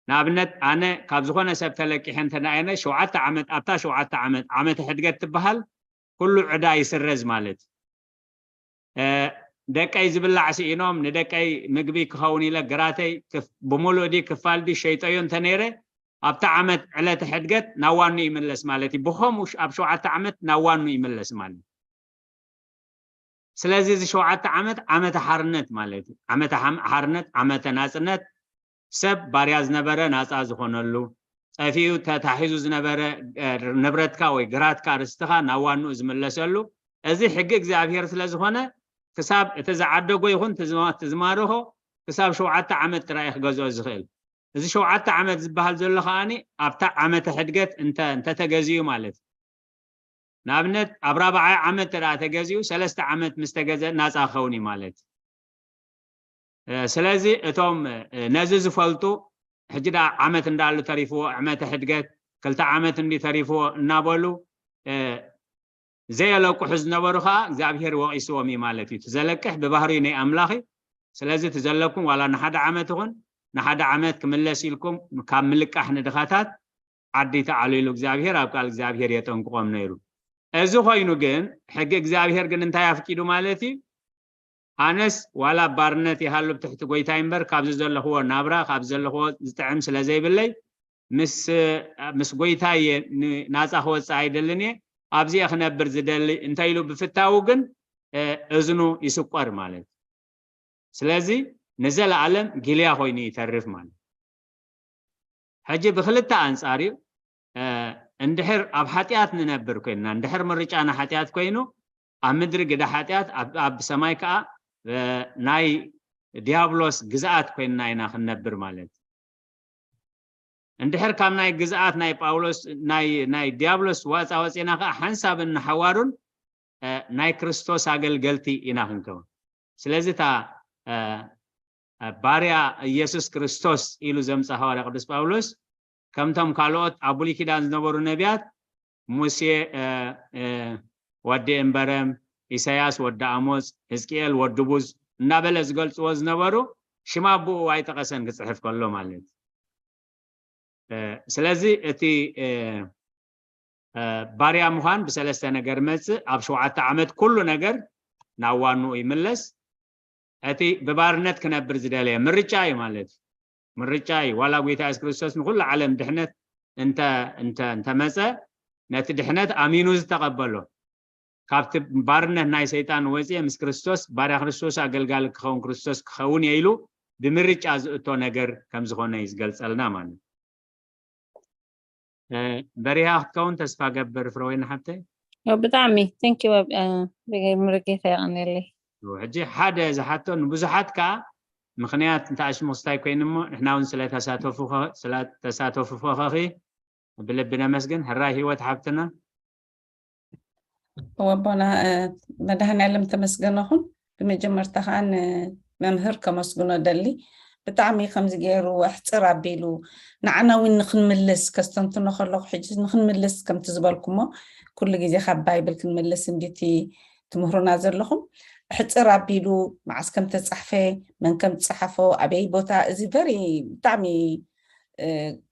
ንኣብነት ኣነ ካብ ዝኾነ ሰብ ተለቂሐ እንተነኣየነ ሸውዓተ ዓመት ኣብታ ሸውዓተ ዓመት ዓመተ ሕድገት ትበሃል ኩሉ ዕዳ ይስረዝ ማለት እዩ። ደቀይ ዝብላዕ ስኢኖም ንደቀይ ምግቢ ክኸውን ኢለ ግራተይ ብምሉእ ዲ ክፋል ዲ ሸይጠዮ እንተነይረ ኣብታ ዓመት ዕለተ ሕድገት ናብ ዋኑ ይምለስ ማለት እዩ። ብኸምኡ ኣብ ሸውዓተ ዓመት ናብ ዋኑ ይምለስ ማለት እዩ። ስለዚ እዚ ሸውዓተ ዓመት ዓመተ ሓርነት ማለት እዩ። ዓመተ ሓርነት፣ ዓመተ ናፅነት፣ ሰብ ባርያ ዝነበረ ናፃ ዝኾነሉ፣ ጠፊኡ ተታሒዙ ዝነበረ ንብረትካ ወይ ግራትካ ርስትኻ ናብ ዋንኡ ዝምለሰሉ፣ እዚ ሕጊ እግዚኣብሄር ስለ ዝኾነ ክሳብ እቲ ዝዓደጎ ይኹን እቲ ዝማርኾ ክሳብ ሸውዓተ ዓመት ጥራይ ክገዝኦ ዝኽእል። እዚ ሸውዓተ ዓመት ዝበሃል ዘሎ ከዓኒ ኣብታ ዓመተ ሕድገት እንተተገዝዩ ማለት እዩ። ንኣብነት ኣብ ራብዓይ ዓመት ተደኣ ተገዚኡ ሰለስተ ዓመት ምስ ተገዘ ናፃ ክኸውን እዩ ማለት። ስለዚ እቶም ነዚ ዝፈልጡ ሕጂ ደኣ ዓመት እንዳሉ ተሪፍዎ ዕመተ ሕድገት ክልተ ዓመት እንዲ ተሪፍዎ እናበሉ ዘየለቁሑ ዝነበሩ ከዓ እግዚኣብሄር ወቂስዎም እዩ ማለት እዩ። ትዘለቅሕ ብባህሪ ናይ ኣምላኽ እዩ። ስለዚ ትዘለኩም ዋላ ንሓደ ዓመት ይኹን ንሓደ ዓመት ክምለስ ኢልኩም ካብ ምልቃሕ ንድኻታት ዓዲ ተዓሊሉ እግዚኣብሄር ኣብ ቃል እግዚኣብሄር የጠንቅቖም ነይሩ። እዚ ኮይኑ ግን ሕጊ እግዚኣብሄር ግን እንታይ ኣፍቂዱ ማለት እዩ? ኣነስ ዋላ ባርነት ይሃሉ ብትሕቲ ጎይታይ እምበር ካብዚ ዘለኽዎ ናብራ ካብዚ ዘለኽዎ ዝጥዕም ስለ ዘይብለይ ምስ ምስ ጎይታይ እየ ናፃ ክወፅእ ኣይደልን እየ ኣብዚኣ ክነብር ዝደሊ እንተ ኢሉ ብፍታዉ ግን እዝኑ ይስቆር ማለት እዩ። ስለዚ ንዘለኣለም ጊልያ ኮይኑ ይተርፍ ማለት ሕጂ ብክልተ ኣንጻር እዩ። እንድሕር ኣብ ሓጢኣት ንነብር ኮይንና እንድሕር ምርጫና ሓጢኣት ኮይኑ ኣብ ምድሪ ግዳ ሓጢኣት ኣብ ሰማይ ከዓ ናይ ዲያብሎስ ግዝኣት ኮይንና ኢና ክንነብር ማለት እዩ። እንድሕር ካብ ናይ ግዝኣት ናይ ጳውሎስ ናይ ዲያብሎስ ዋፃ ወፂና ከዓ ሓንሳብን ንሓዋሩን ናይ ክርስቶስ ኣገልገልቲ ኢና ክንከውን። ስለዚ እታ ባርያ ኢየሱስ ክርስቶስ ኢሉ ዘምፃ ሃዋርያ ቅዱስ ጳውሎስ ከምቶም ካልኦት ኣብ ብሉይ ኪዳን ዝነበሩ ነቢያት ሙሴ ወዲ እንበረም፣ ኢሳያስ ወዲ ኣሞፅ፣ ህዝቅኤል ወዲ ቡዝ እናበለ ዝገልፅዎ ዝነበሩ ሽም ኣቦኡ ኣይጠቐሰን ክፅሕፍ ከሎ ማለት። ስለዚ እቲ ባርያ ምዃን ብሰለስተ ነገር መፅእ ኣብ ሸውዓተ ዓመት ኩሉ ነገር ናብ ዋንኡ ይምለስ። እቲ ብባርነት ክነብር ዝደለየ ምርጫ እዩ ማለት እዩ። ምርጫ እዩ። ዋላ ጎይታ የሱስ ክርስቶስ ንኹሉ ዓለም ድሕነት እንተ እንተ እንተመጸ፣ ነቲ ድሕነት ኣሚኑ ዝተቐበሎ፣ ካብቲ ባርነት ናይ ሰይጣን ወጽየ ምስ ክርስቶስ ባርያ ክርስቶስ ኣገልጋሊ ክኸውን፣ ክርስቶስ ክኸውን እየ ኢሉ ብምርጫ ዝእቶ ነገር ከም ዝኾነ እዩ ዝገልጸልና ማለት እዩ። በሪሃ ክትከውን ተስፋ ገብር፣ ፍረወይኒ ሓብተይ። ብጣዕሚ ቴንኪ። ምርጌታ ይቐንየለይ። ሕጂ ሓደ ዝሓቶ ንብዙሓት ከዓ ምክንያት እንተኣሽሙኽስታይ ኮይኑ እሞ ንሕና እውን ስለተሳተፉ ስለተሳተፉ ፈኸኺ ብልቢ ነመስግን። ሕራይ ህይወት ሓብትና። ወቦና መድሃን ያለም ተመስገነኹን። ብመጀመርታ ከዓ ንመምህር ከመስግኖ ደሊ። ብጣዕሚ ከምዚ ገይሩ ኣሕፅር ኣቢሉ ንዓና እውን ንክንምልስ ከስተንትኖ ከለኹ ሕጂ ንክንምልስ ከምቲ ዝበልኩሞ ኩሉ ግዜ ካብ ባይብል ክንምልስ እንዲቲ ትምህሩና ዘለኹም። ሕፅር ኣቢሉ መዓስ ከም ተፃሕፈ፣ መን ከም ዝፀሓፎ፣ ኣበይ ቦታ፣ እዚ ቨሪ ብጣዕሚ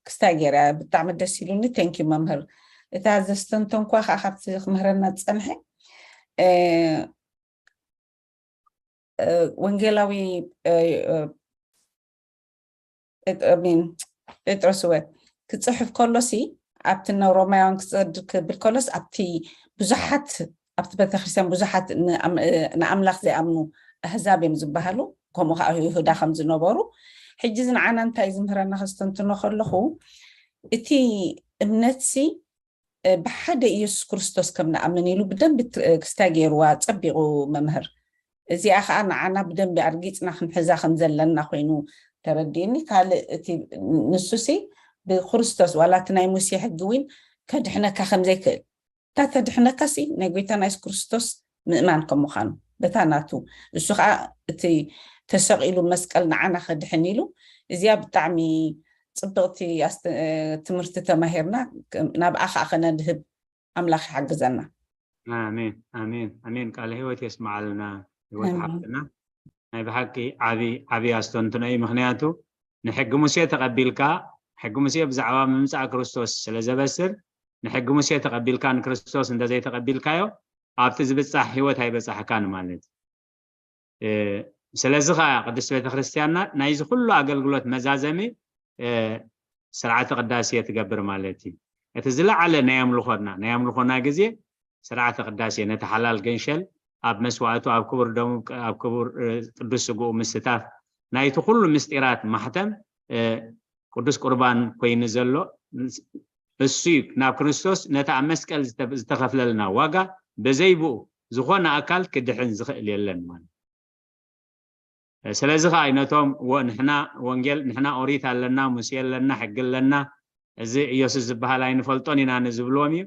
ክስታይ ገይረ ብጣዕሚ ደስ ኢሉኒ። ቴንኪ መምህር። እታ ዘስተንተንኳ ከዓ ካብቲ ክምህረና ዝፀንሐ ወንጌላዊ ጴጥሮስ ወ ክፅሕፍ ከሎሲ ኣብቲ ሮማውያን ክፀድ ክብል ከሎስ ኣብቲ ብዙሓት ኣብቲ ቤተክርስትያን ብዙሓት ንኣምላኽ ዘይኣምኑ ኣህዛብ እዮም ዝበሃሉ፣ ከምኡ ከዓ ይሁዳ ከም ዝነበሩ። ሕጂ እዚ ንዓና እንታይ ዝምህረና ከስተንትኖ ከለኹ እቲ እምነትሲ ብሓደ ኢየሱስ ክርስቶስ ከም ንኣምን ኢሉ ብደንቢ ክስታይ ገይርዋ ፀቢቑ መምህር። እዚኣ ከዓ ንዓና ብደንቢ ኣርጊፅና ክንሕዛ ከም ዘለና ኮይኑ ተረዲእኒ። ካልእ እቲ ንሱሲ ብክርስቶስ ዋላ እቲ ናይ ሙሴ ሕጊ እውን ከድሕነካ ከም ዘይክእል፣ እታ ተድሕነካሲ ናይ ጎይታና የሱስ ክርስቶስ ምእማን ከም ምዃኑ በታ ናቱ እሱ ከዓ እቲ ተሰቒሉ መስቀል ንዓና ከድሕን ኢሉ። እዚኣ ብጣዕሚ ፅብቕቲ ትምህርቲ ተማሂርና፣ ናብኣ ከዓ ከነድህብ ኣምላኽ ይሓግዘና። ኣሜን ኣሜን ኣሜን። ቃለ ህይወት የስማዓልና ህይወት ሓፍትና። ናይ ብሓቂ ዓቢ ዓቢ ኣስተንትኖ እዩ። ምክንያቱ ንሕጊ ሙሴ ተቐቢልካ፣ ሕጊ ሙሴ ብዛዕባ ምምፃእ ክርስቶስ ስለ ዘበስር፣ ንሕጊ ሙሴ ተቐቢልካ ንክርስቶስ እንተዘይተቐቢልካዮ ኣብቲ ዝብፃሕ ህይወት ኣይበፃሕካን ማለት እዩ። ስለዚ ከዓ ቅድስት ቤተክርስትያንና ናይዚ ኩሉ ኣገልግሎት መዛዘሚ ስርዓተ ቅዳሴ ትገብር ማለት እዩ። እቲ ዝለዓለ ናይ ኣምልኾና ናይ ኣምልኾና ግዜ ስርዓተ ቅዳሴ ነቲ ሓላል ገንሸል ኣብ መስዋእቱ ኣብ ክቡር ደሙ ኣብ ክቡር ቅዱስ ስግኡ ምስታፍ ናይቲ ኩሉ ምስጢራት ማሕተም ቅዱስ ቁርባን ኮይኑ ዘሎ እሱ እዩ። ናብ ክርስቶስ ነቲ ኣብ መስቀል ዝተኸፍለልና ዋጋ ብዘይብኡ ዝኾነ ኣካል ክድሕን ዝኽእል የለን ማለት። ስለዚ ከዓ ነቶም ንሕና ወንጌል ንሕና ኦሪት ኣለና፣ ሙሴ ኣለና፣ ሕጊ ኣለና፣ እዚ ኢየሱስ ዝበሃል ኣይንፈልጦን ኢና ንዝብልዎም እዩ።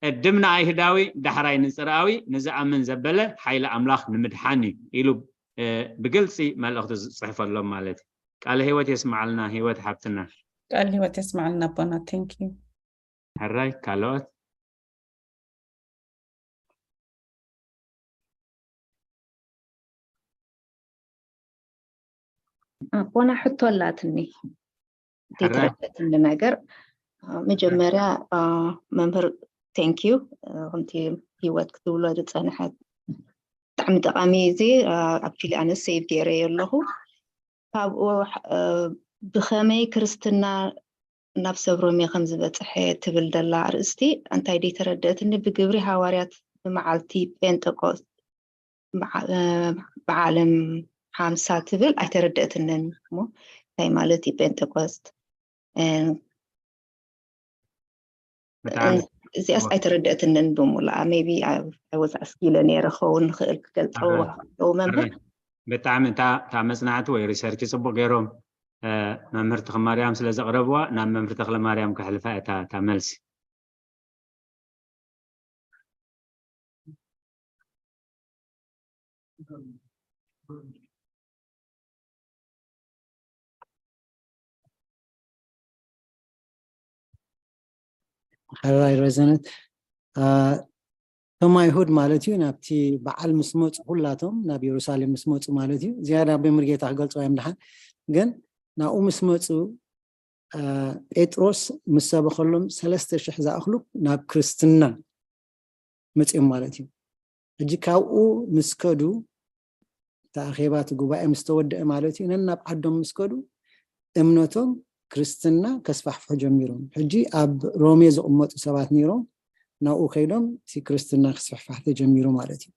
ቅድም ንኣይሁዳዊ ዳሕራይ ንፅርኣዊ ንዝኣምን ዘበለ ሓይሊ ኣምላኽ ንምድሓን እዩ ኢሉ ብግልፂ መልእኽቲ ዝፅሕፈሎም ማለት እዩ። ቃለ ህይወት የስማዓልና ህይወት ሓብትና። ቃለ ህይወት የስማዓልና ኣቦና። ቴንክ ዩ። ሕራይ ካልኦት ኣቦና ሕቶ ኣላትኒ ዘይተረደትኒ ነገር። መጀመርያ መምህር ቴንክ ዩ ከምቲ ህይወት ክትብሎ ዝፀንሐት ብጣዕሚ ጠቃሚ እዚ ኣብቲ ኣነ ሴቭ ገይረ ኣለኹ። ካብኡ ብኸመይ ክርስትና ናብ ሰብ ሮሜ ከም ዝበፅሐ ትብል ደላ ኣርእስቲ እንታይ ደይተረደእትኒ ብግብሪ ሃዋርያት ብመዓልቲ ጴንጠቆስት ብዓለም ሓምሳ ትብል ኣይተረደእትንን እሞ እንታይ ማለት እዩ ጴንጠቆስት እዚኣስ ኣይተረደእትንን ብሙሉኣ maybe I was ኣስኪለ ነይረ ክኸውን ንኽእል ክገልፀዎ ኣለዉ መምህር ብጣዕሚ እታ መፅናዕቲ ወይ ሪሰርች ፅቡቅ ገይሮም መምህር ተኽለማርያም ስለ ዘቕረብዋ ናብ መምህር ተኽለማርያም ከሕልፋ እታ እታ መልሲ ሕራይ ረዘነት እቶም ኣይሁድ ማለት እዩ ናብቲ በዓል ምስ መፁ ኩላቶም ናብ የሩሳሌም ምስ መፁ ማለት እዩ ዝያዳ ብምርጌታ ክገልፅዋ እዮም ድሓን ግን ናብኡ ምስ መፁ ጴጥሮስ ምስ ሰበኸሎም ሰለስተ ሽሕ ዝኣኽሉ ናብ ክርስትና መፅኦም ማለት እዩ ሕጂ ካብኡ ምስ ከዱ፣ እቲ ኣኼባ እቲ ጉባኤ ምስ ተወደአ ማለት እዩ፣ ነናብ ዓዶም ምስ ከዱ እምነቶም ክርስትና ከስፋሕፍሑ ጀሚሮም። ሕጂ ኣብ ሮሜ ዝቕመጡ ሰባት ነይሮም፣ ናብኡ ከይዶም እቲ ክርስትና ክስፍሕፋሕ ተጀሚሩ ማለት እዩ።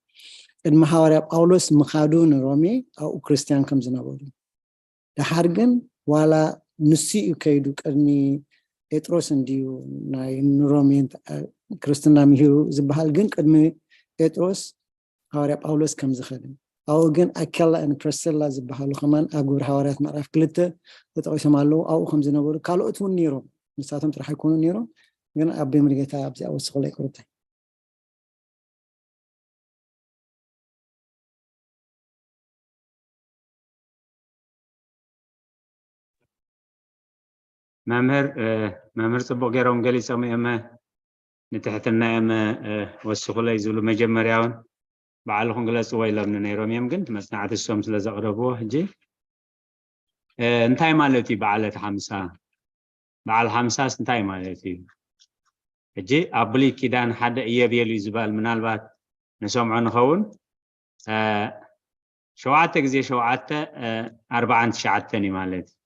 ቅድሚ ሃዋርያ ጳውሎስ ምኻዱ ንሮሜ ኣብኡ ክርስትያን ከም ዝነበሩ፣ ደሓር ግን ዋላ ንሱ እዩ ከይዱ፣ ቅድሚ ጴጥሮስ እንድዩ ናይ ንሮሜ ክርስትና ምሂሩ ዝበሃል፣ ግን ቅድሚ ጴጥሮስ ሃዋርያ ጳውሎስ ከም ዝኸደ፣ ኣብኡ ግን ኣኬላ ን ፕረስላ ዝበሃሉ ከማን ኣብ ግብሪ ሃዋርያት ምዕራፍ ክልተ ተጠቒሶም ኣለዉ። ኣብኡ ከም ዝነበሩ ካልኦት እውን ነይሮም፣ ንሳቶም ጥራሕ ኣይኮኑ ነይሮም። ግን ኣቦይ ሙሉጌታ ኣብዚኣ ወስኹለይ ቁርብተይ። መምህር መምህር ፅቡቅ ገይሮም ገሊፆም እዮም። ንትሕትና እዮም ወስኹለይ ዝብሉ መጀመርያውን ባዕልኹም ግለፅዎ ኢሎምኒ ነይሮም እዮም። ግን መፅናዕቲ እሶም ስለ ዘቕረብዎ ሕጂ እንታይ ማለት እዩ በዓለት ሓምሳ? በዓል ሓምሳስ እንታይ ማለት እዩ? ሕጂ ኣብ ብሉይ ኪዳን ሓደ ኢዮቤልዩ ዝበሃል ምናልባት ንሰምዖ ንኸውን። ሸውዓተ ግዜ ሸውዓተ ኣርባዓን ትሽዓተን እዩ ማለት እዩ።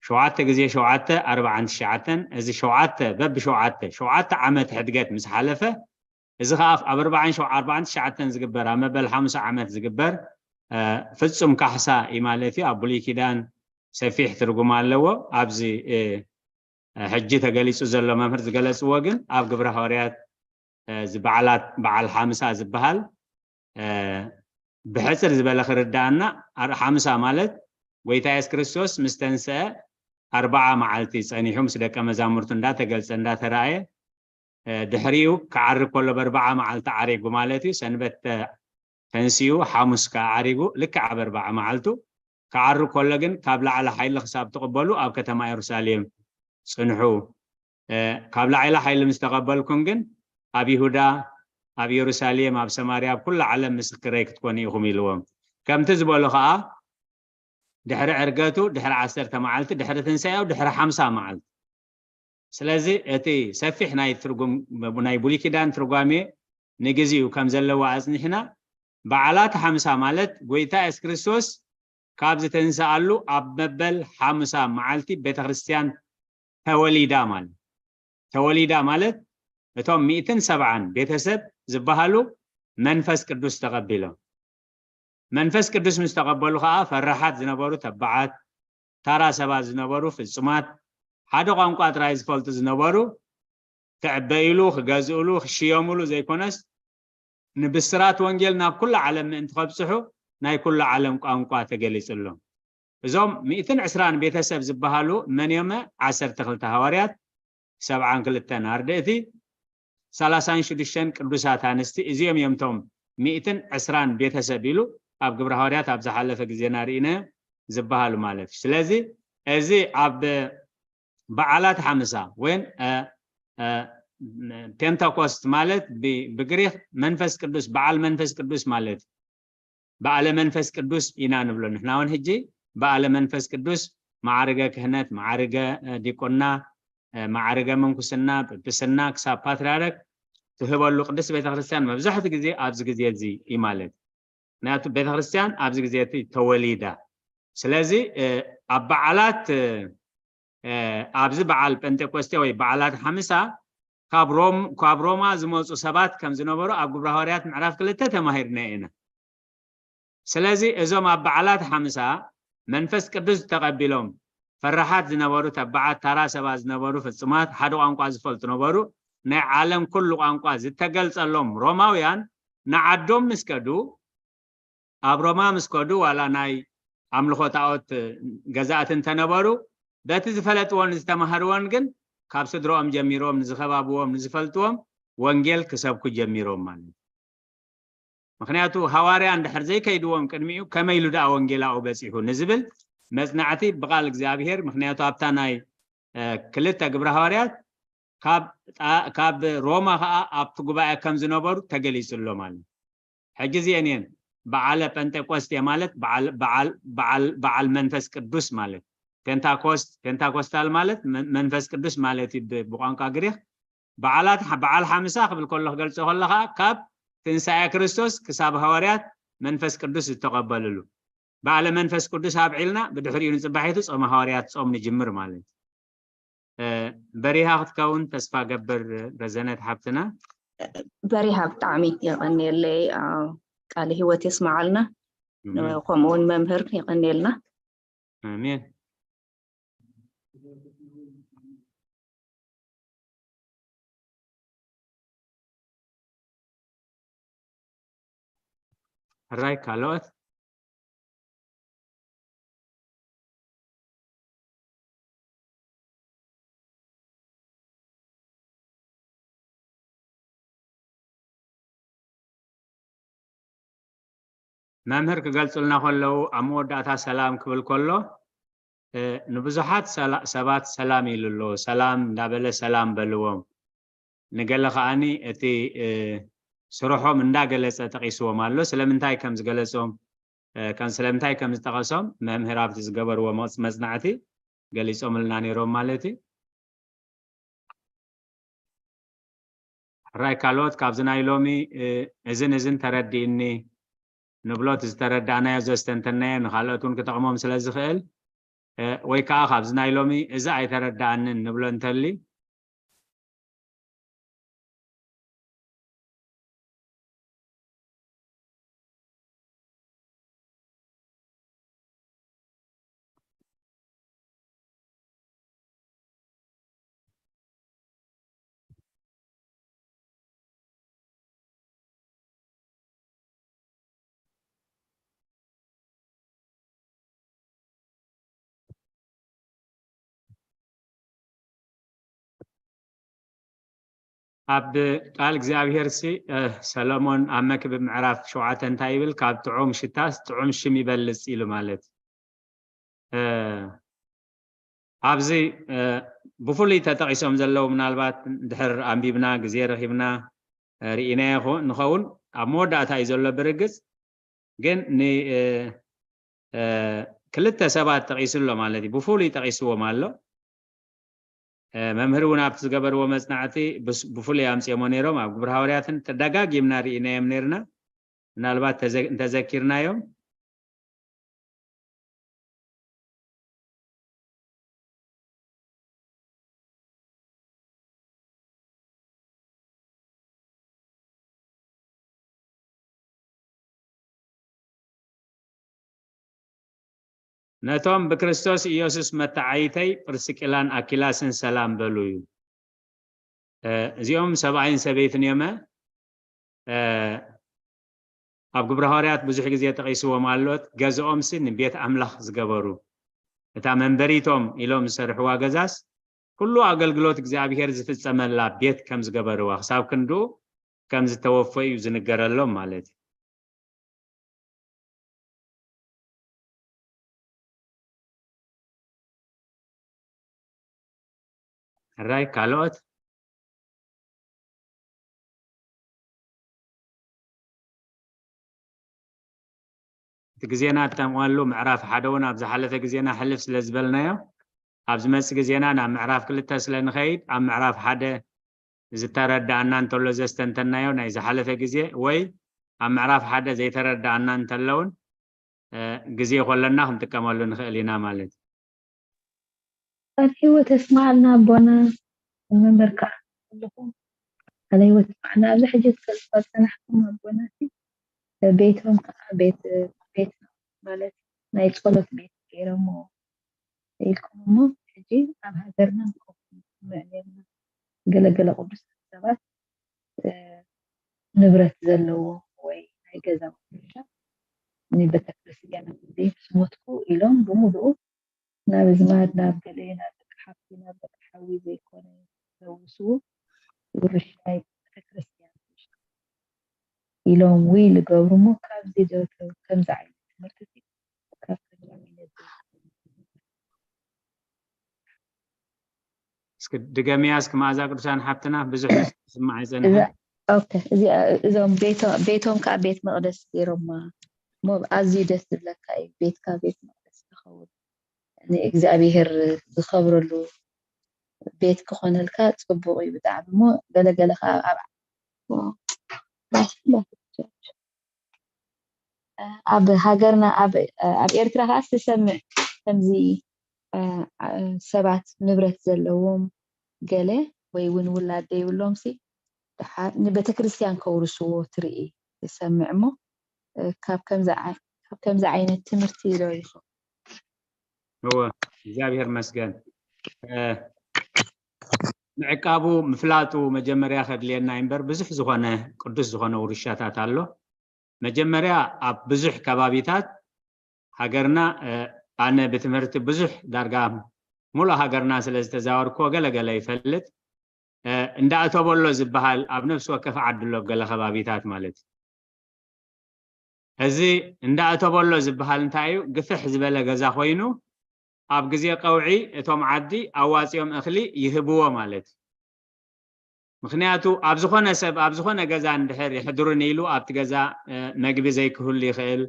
ሸውዓተ ግዜ ሸውዓተ ኣርባዓን ትሽዓተን። እዚ ሸውዓተ በቢ ሸውዓተ ሸውዓተ ዓመት ሕድገት ምስ ሓለፈ፣ እዚ ከዓ ኣብ ኣርባዓን ትሽዓተን ዝግበር፣ ኣብ መበል ሓሙሳ ዓመት ዝግበር ፍፁም ካሕሳ እዩ ማለት እዩ። ኣብ ብሉይ ኪዳን ሰፊሕ ትርጉም ኣለዎ። ኣብዚ ሕጂ ተገሊፁ ዘሎ መምህር ዝገለፅዎ ግን ኣብ ግብረ ሃዋርያት እዚ በዓላት በዓል ሓምሳ ዝበሃል ብሕፅር ዝበለ ክርዳኣና፣ ሓምሳ ማለት ጎይታ የሱስ ክርስቶስ ምስ ተንስአ ኣርባዓ መዓልቲ ፀኒሑ ምስ ደቀ መዛሙርቱ እንዳተገልፀ እንዳተራእየ፣ ድሕሪኡ ክዓርግ ከሎ በርባዓ መዓልቲ ዓሪጉ ማለት እዩ። ሰንበት ተንሲኡ ሓሙስ ከዓ ዓሪጉ ልክዕ ኣብ ኣርባዓ መዓልቱ ክዓርግ ከሎ ግን ካብ ላዕሊ ሓይሊ ክሳብ ትቕበሉ ኣብ ከተማ የሩሳሌም ፅንሑ። ካብ ላዕሊ ሓይሊ ምስ ተቐበልኩም ግን ኣብ ይሁዳ፣ ኣብ የሩሳሌም፣ ኣብ ሰማርያ፣ ኣብ ኩሉ ዓለም ምስክረይ ክትኮኑ ኢኹም ኢልዎም። ከምቲ ዝበሎ ከዓ ድሕሪ ዕርገቱ፣ ድሕሪ ዓሰርተ መዓልቲ፣ ድሕሪ ትንሳኤው፣ ድሕሪ ሓምሳ መዓልቲ። ስለዚ እቲ ሰፊሕ ናይ ትርጉም ናይ ብሉይ ኪዳን ትርጓሜ ንግዚኡ ከም ዘለዎ ኣጽኒሕና፣ በዓላት ሓምሳ ማለት ጎይታ የሱስ ክርስቶስ ካብ ዝተንስኣሉ ኣብ መበል ሓምሳ መዓልቲ ቤተክርስትያን ተወሊዳ ማለት ተወሊዳ ማለት እቶም ሚእትን ሰብዓን ቤተሰብ ዝበሃሉ መንፈስ ቅዱስ ተቐቢሎም። መንፈስ ቅዱስ ምስ ተቐበሉ ከዓ ፈራሓት ዝነበሩ ተባዓት፣ ታራ ሰባት ዝነበሩ ፍጹማት፣ ሓደ ቋንቋ ጥራይ ዝፈልጡ ዝነበሩ ክዕበይሉ፣ ክገዝእሉ፣ ክሽየምሉ ዘይኮነስ ንብስራት ወንጌል ናብ ኩሉ ዓለም ምእንቲ ከብጽሑ ናይ ኩሉ ዓለም ቋንቋ ተገሊጹሎም። እዞም ሚእትን ዕስራን ቤተሰብ ዝበሃሉ መን እዮመ? ዓሰርተ ክልተ ሃዋርያት፣ ሰብዓን ክልተን ኣርድእቲ፣ ሰላሳን ሽዱሽተን ቅዱሳት ኣንስቲ፣ እዚኦም እዮም እቶም ሚእትን ዕስራን ቤተሰብ ኢሉ ኣብ ግብረ ሃዋርያት ኣብ ዝሓለፈ ግዜና ርኢነ ዝበሃሉ ማለት እዩ። ስለዚ እዚ ኣብ በዓላት ሓምሳ ወይን ፔንተኮስት ማለት ብግሪክ መንፈስ ቅዱስ፣ በዓል መንፈስ ቅዱስ ማለት እዩ። በዓለ መንፈስ ቅዱስ ኢና ንብሎ ንሕና እውን ሕጂ በዓለ መንፈስ ቅዱስ፣ ማዕርገ ክህነት፣ ማዕርገ ዲቁና፣ ማዕርገ ምንኩስና፣ ጵጵስና ክሳብ ፓትርያርክ ትህበሉ ቅድስት ቤተክርስትያን መብዛሕትኡ ግዜ ኣብዚ ግዜ እዚ እዩ ማለት እዩ። ምክንያቱ ቤተክርስትያን ኣብዚ ግዜ እቲ ተወሊዳ። ስለዚ ኣብ በዓላት ኣብዚ በዓል ጴንጤቆስጤ ወይ በዓላት ሓምሳ ካብ ሮማ ዝመፁ ሰባት ከም ዝነበሩ ኣብ ግብረ ሃዋርያት ምዕራፍ ክልተ ተማሂርና ኢና። ስለዚ እዞም ኣብ በዓላት ሓምሳ መንፈስ ቅዱስ ተቐቢሎም ፈራሓት ዝነበሩ ተባዓት፣ ታራ ሰባት ዝነበሩ ፍጹማት፣ ሓደ ቋንቋ ዝፈልጡ ነበሩ። ናይ ዓለም ኩሉ ቋንቋ ዝተገልጸሎም ሮማውያን ንዓዶም ምስ ከዱ፣ ኣብ ሮማ ምስ ከዱ ዋላ ናይ ኣምልኾ ጣዖት ገዛእቲ እንተነበሩ፣ በቲ ዝፈለጥዎን ዝተማሃርዎን ግን ካብ ስድሮኦም ጀሚሮም ንዝኸባብዎም ንዝፈልጥዎም ወንጌል ክሰብኩ ጀሚሮም ማለት እዩ። ምክንያቱ ሃዋርያ እንድሕር ዘይከይድዎም ቅድሚኡ ከመይ ኢሉ ደኣ ወንጌላኡ በፂሑ ንዝብል መፅናዕቲ ብቃል እግዚኣብሄር፣ ምክንያቱ ኣብታ ናይ ክልተ ግብረ ሃዋርያት ካብ ሮማ ከዓ ኣብቲ ጉባኤ ከም ዝነበሩ ተገሊፁ ኣሎ ማለት እዩ። ሕጂ እዚአን እየን በዓለ ጴንጤቆስቴ ማለት በዓል መንፈስ ቅዱስ ማለት ፔንታኮስት፣ ፔንታኮስታል ማለት መንፈስ ቅዱስ ማለት እዩ ብቋንቋ ግሪክ። በዓላት በዓል ሓምሳ ክብል ከሎ ክገልፆ ከሎ ከዓ ካብ ትንሳኤ ክርስቶስ ክሳብ ሃዋርያት መንፈስ ቅዱስ ዝተቐበልሉ። በዓለ መንፈስ ቅዱስ ኣብዒልና ብድሕሪኡ ንጽባሒቱ ጾመ ሃዋርያት ጾም ንጅምር ማለት። እ፣ በሪሃ ክትከውን ተስፋ ገብር። ረዘነት ሓብትና። በሪሃ ብጣዕሚ የቐንየለይ። ኣ፣ ቃለ ህይወት የስመዓልና። ኣሜን። ከምኡ እውን መምህር የቐንየልና። ኣሜን። ሕራይ ካልኦት? መምህር ክገልጹልና ከለዉ ኣብ መወዳእታ ሰላም ክብል ከሎ፣ እ፣ ንብዙሓት ሰላ-፣ ሰባት ሰላም ኢሉ ኣሎ። ሰላም እንዳበለ ሰላም በልዎም። ንገለ ከኣኒ እቲ፣ እ፣ ስርሖም እንዳገለጸ ጠቒስዎም ኣሎ። ስለምንታይ ከም ዝገለጾም፣ እ፣ ከም ስለምንታይ ከም ዝጠቐሶም መምህር ኣብቲ ዝገበርዎ መጽ-፣ መጽናዕቲ ገሊጾምልና ነይሮም ማለት እዩ። ሕራይ ካልኦት ካብዚ ናይ ሎሚ፣ እ፣ እዝን እዝን ተረዲእኒ ንብሎ፣ እቲ ዝተረዳእናዮ ዘስተንተናዮ ንኻልኦት እውን ክጠቕሞም ስለ ዝኽእል፣ እ፣ ወይ ከዓ ካብዚ ናይ ሎሚ እዚ ኣይተረዳእንን ንብሎ እንተሊ፣ ኣብ ቃል እግዚኣብሔር ሲ፣ እ፣ ሰሎሞን ኣብ መክብብ ምዕራፍ ሸውዓተ እንታይ ይብል? "ካብ ጥዑም ሽታስ ጥዑም ሽም ይበልጽ" ኢሉ ማለት። እ፣ ኣብዚ፣ እ፣ ብፍሉይ ተጠቒሶም ዘለዉ ምናልባት ድሕር ኣንቢብና፣ ግዜ ረኺብና፣ እ፣ ርኢናዮ ይኹ-፣ ንኸውን። ኣብ መወዳእታ እዩ ዘሎ ብርግጽ፣ ግን ን-፣ እ፣ እ፣ ክልተ ሰባት ጠቒሱ ኣሎ ማለት እዩ። ብፍሉይ ጠቒስዎም ኣሎ። እ፣ መምህር እውን ኣብቲ ዝገበርዎ መጽናዕቲ ብስ-፣ ብፍሉይ ኣምጺኦሞ ነይሮም። ኣብ ግብረ ሃዋርያትን ተደጋጊምና ርኢናዮም ነይርና። ምናልባት ተዘ-፣ እንተዘኪርናዮም። ነቶም ብክርስቶስ ኢየሱስ መተዓይተይ ጵርስቅላን ኣኪላስን ሰላም በሉ እዩ። እ፣ እዚኦም ሰብኣይን ሰበይትን እዮመ። እ፣ ኣብ ግብረ ሃዋርያት ብዙሕ ግዜ ጠቒስዎም ኣሎት። ገዝኦምሲ ንቤት ኣምላኽ ዝገበሩ፣ እታ መንበሪቶም ኢሎም ዝሰርሕዋ ገዛስ ኩሉ ኣገልግሎት እግዚኣብሔር ዝፍጸመላ ቤት ከም ዝገበርዋ፣ ክሳብ ክንድኡ ከም ዝተወፈዩ እዩ ዝንገረሎም ማለት እዩ። ሕራይ ካልኦት? እቲ ግዜና እተምቐሉ ምዕራፍ ሓደ እውን ኣብ ዝሓለፈ ግዜና ሕልፍ ስለ ዝበልናዮ፣ ኣብ ዝመጽእ ግዜና ናብ ምዕራፍ ክልተ ስለ ንኸይድ፣ ኣብ ምዕራፍ ሓደ ዝተረዳኣና እንተሎ ዘስተንተናዮ ናይ ዝሓለፈ ግዜ ወይ ኣብ ምዕራፍ ሓደ ዘይተረዳኣና እንተለውን፣ እ፣ ግዜ ኮለና ክንጥቀመሉ ንኽእል ኢና ማለት እዩ። ቃል ህይወት የስምዓልና ኣቦና። መምህር ከዓ ኣለኹም። ቃል ህይወት የስምዓልና። ኣብዚ ሕጂ ትፈልጥዎ ዝጸናሕኩም ኣቦና ሲ፣ ቤቶም ከዓ ቤት፣ ቤት ማለት ናይ ጸሎት ቤት ገይሮሞ ኢልኩም እሞ፣ ሕጂ ኣብ ሃገርና ከምኡ ንስምዕ ነርና። ገለ ገለ ቅዱሳት ሰባት፣ እ፣ ንብረት ዘለዎም ወይ ናይ ገዛ ውርሻ ንቤተክርስትያን ምስ ሞትኩ ኢሎም ብምሉኡ ናብ ኣዝማድ፣ ናብ ገለ፣ ናብ ደቂ ሓፍቲ፣ ናብ ደቂ ሓዊ ዘይኮነ ዘውርስዎ ውርሻ ናይ ቤተክርስትያን ኢሎም ዊል ይገብሩ እሞ፣ ካብዚ ዶ ከምዚ ዓይነት ትምህርቲ እዚ፣ ካብ ከምዚ ዓይነት እስኪ ድገምያ እስኪ መኣዛ ቅዱሳን ሓብትና፣ ብዙሕ ስማዕ እዛ፣ ኣይጸንሐን። ኦኬ፣ እዚ፣ እዞም ቤቶ-፣ ቤቶም ከዓ ቤት መቕደስ ገይሮማ እሞ ኣዝዩ ደስ ዝብለካ እዩ። ቤትካ ቤት መቕደስ ክኸውን፣ ንእግዚኣብሔር ዝኸብረሉ ቤት ክኾነልካ ጽቡቕ እዩ ብጣዕሚ። እሞ ገለገለ ከዓ ኣብ፣ ኣብ ኣብ ሃገርና ኣብ ኣብ ኤርትራ ከኣ ትሰምዕ ከምዚ እ፣ እ፣ ሰባት ንብረት ዘለዎም ገለ ወይ እውን ውላድ ዘይብሎም ሲ ደሓር ንቤተ ክርስቲያን ከውርስዎ ትርኢ ትሰምዕ እሞ እ፣ ካብ ከምዚ ዓይ- ካብ ከምዚ ዓይነት ትምህርቲ ዶ ይኸውን? እወ እግዚኣብሔር መስገን እ፣ ምዕቃቡ ምፍላጡ መጀመርያ ከድልየና እዩ እምበር ብዙሕ ዝኾነ ቅዱስ ዝኾነ ውርሻታት ኣሎ። መጀመርያ ኣብ ብዙሕ ከባቢታት ሃገርና እ፣ ኣነ ብትምህርቲ ብዙሕ ዳርጋ ሙሉእ ሃገርና ስለ ዝተዛወርክዎ ገለገለ ይፈልጥ እ፣ እንዳእተበሎ ዝበሃል ኣብ ነፍሲ ወከፍ ዓዲ ኣሎ ኣብ ገለ ከባቢታት ማለት እዩ። እዚ እንዳእተበሎ ዝበሃል እንታይ እዩ? ግፍሕ ዝበለ ገዛ ኮይኑ ኣብ ግዜ ቀውዒ እቶም ዓዲ ኣዋፂኦም እኽሊ ይህብዎ ማለት እዩ። ምክንያቱ ኣብ ዝኾነ ሰብ ኣብ ዝኾነ ገዛ እንድሕር የሕድሩኒ ኢሉ ኣብቲ ገዛ እ፣ መግቢ ዘይክህሉ ይኽእል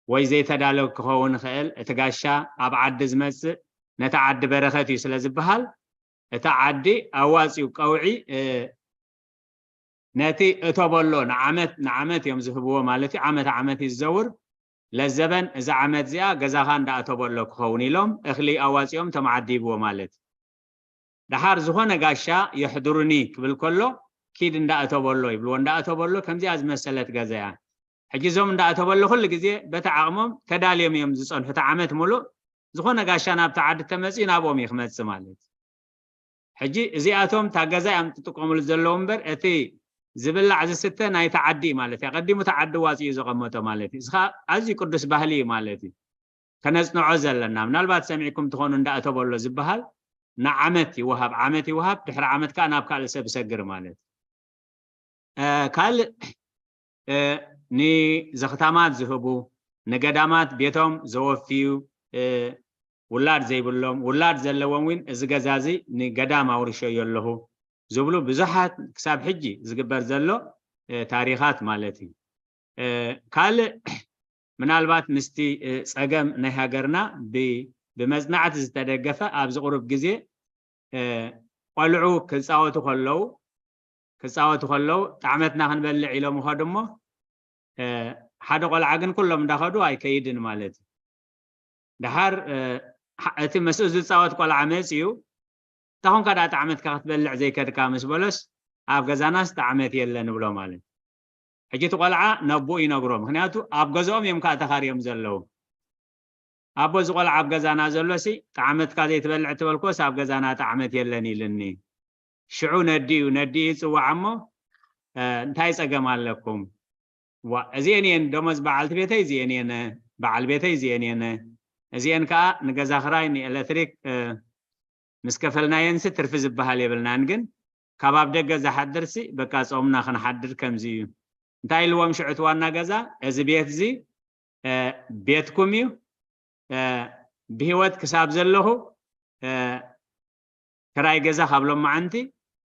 ወይ ዘይተዳለወ ክኸውን ይኽእል። እቲ ጋሻ ኣብ ዓዲ ዝመፅእ ነቲ ዓዲ በረኸት እዩ ስለ ዝበሃል እቲ ዓዲ ኣዋፂኡ ቀውዒ እ፣ ነቲ እተበሎ ንዓመት ንዓመት እዮም ዝህብዎ ማለት እዩ። ዓመት ዓመት እዩ ዝዘውር። ለዘበን እዚ ዓመት እዚኣ ገዛኻ እንዳእተበሎ ክኸውን ኢሎም እኽሊ ኣዋፂኦም እቶም ዓዲ ይብዎ ማለት እዩ። ደሓር ዝኾነ ጋሻ የሕድሩኒ ክብል ከሎ ኪድ እንዳእተበሎ ይብልዎ። እንዳእተበሎ ከምዚኣ ዝመሰለት ገዛ እያ። ሕጂ እዞም እንዳእተበሎ ኩሉ ግዜ በቲ ዓቕሞም ተዳልዮም እዮም ዝፀንሑ። እቲ ዓመት ሙሉእ ዝኾነ ጋሻ ናብቲ ዓዲ ተመፅኡ ናብኦም እዩ ክመፅእ ማለት እዩ። ሕጂ እዚኣቶም እታ ገዛ እዮም ዝጥቀምሉ ዘለዉ እምበር እቲ ዝብላዕ ዝስተ ናይቲ ዓዲ እዩ ማለት እዩ። ኣቐዲሙ እቲ ዓዲ ዋፂኡ ዘቐመጦ ማለት እዩ። እዚ ከዓ ኣዝዩ ቅዱስ ባህሊ እዩ ማለት እዩ። ከነፅንዖ ዘለና ምናልባት ሰሚዕኩም ትኾኑ እንዳእተበሎ ዝበሃል ንዓመት ይወሃብ፣ ዓመት ይወሃብ፣ ድሕሪ ዓመት ከዓ ናብ ካልእ ሰብ ይሰግር ማለት እዩ። እ፣ ካልእ እ፣ ንዘኽታማት ዝህቡ፣ ንገዳማት ቤቶም ዘወፍዩ፣ እ፣ ውላድ ዘይብሎም፣ ውላድ ዘለዎም እውን እዚ ገዛ እዚ ንገዳም ኣውሪሸዮ ኣለኹ ዝብሉ ብዙሓት ክሳብ ሕጂ ዝግበር ዘሎ እ፣ ታሪኻት ማለት እዩ። እ፣ ካልእ ምናልባት ምስቲ እ፣ ጸገም ናይ ሃገርና ብ- ብመጽናዕቲ ዝተደገፈ ኣብዚ ቁሩብ ግዜ እ፣ ቆልዑ ክጻወቱ ከለዉ ክጻወቱ ከለዉ ጣዕመትና ክንበልዕ ኢሎም ይኸዱ እሞ እ፣ ሓደ ቆልዓ ግን ኩሎም እንዳኸዱ ኣይከይድን ማለት እዩ። ደሓር እ፣ ሓ- እቲ ምስኡ ዝጻወት ቆልዓ መጺኡ ታኹን ከዳ ጣዕመትካ ክትበልዕ ዘይከድካ ምስ በሎስ ኣብ ገዛናስ ጣዕመት የለ ንብሎ ማለት እዩ። ሕጂ እቲ ቆልዓ ነቦኡ ይነግሮ፣ ምክንያቱ ኣብ ገዛኦም እዮም ከዓ ተኻርዮም ዘለዉ። ኣቦ እዚ ቆልዓ ኣብ ገዛና ዘሎ ሲ ጣዕመትካ ዘይትበልዕ ትበልኮስ ኣብ ገዛና ጣዕመት የለን ኢልኒ። ሽዑ ነዲኡ ነዲኡ ይፅዋዕ እሞ እ፣ እንታይ ፀገም ኣለኩም? ዋ እዚአን እየን ደሞዝ በዓልቲ ቤተይ እዚአን እየን በዓል ቤተይ እዚአን እየን እዚአን ከዓ ንገዛ ክራይ ንኤሌክትሪክ እ፣ ምስ ከፈልናየንሲ ትርፊ ዝበሃል የብልናን ግን ካብ ኣብ ደገ ዝሓድርሲ በቃ ፆምና ክንሓድር ከምዚ እዩ እንታይ ኢልዎም ሽዑ እቲ ዋና ገዛ እዚ ቤት እዚ እ፣ ቤትኩም እዩ እ፣ ብሂወት ክሳብ ዘለኹ እ፣ ክራይ ገዛ ካብ ሎማዓንቲ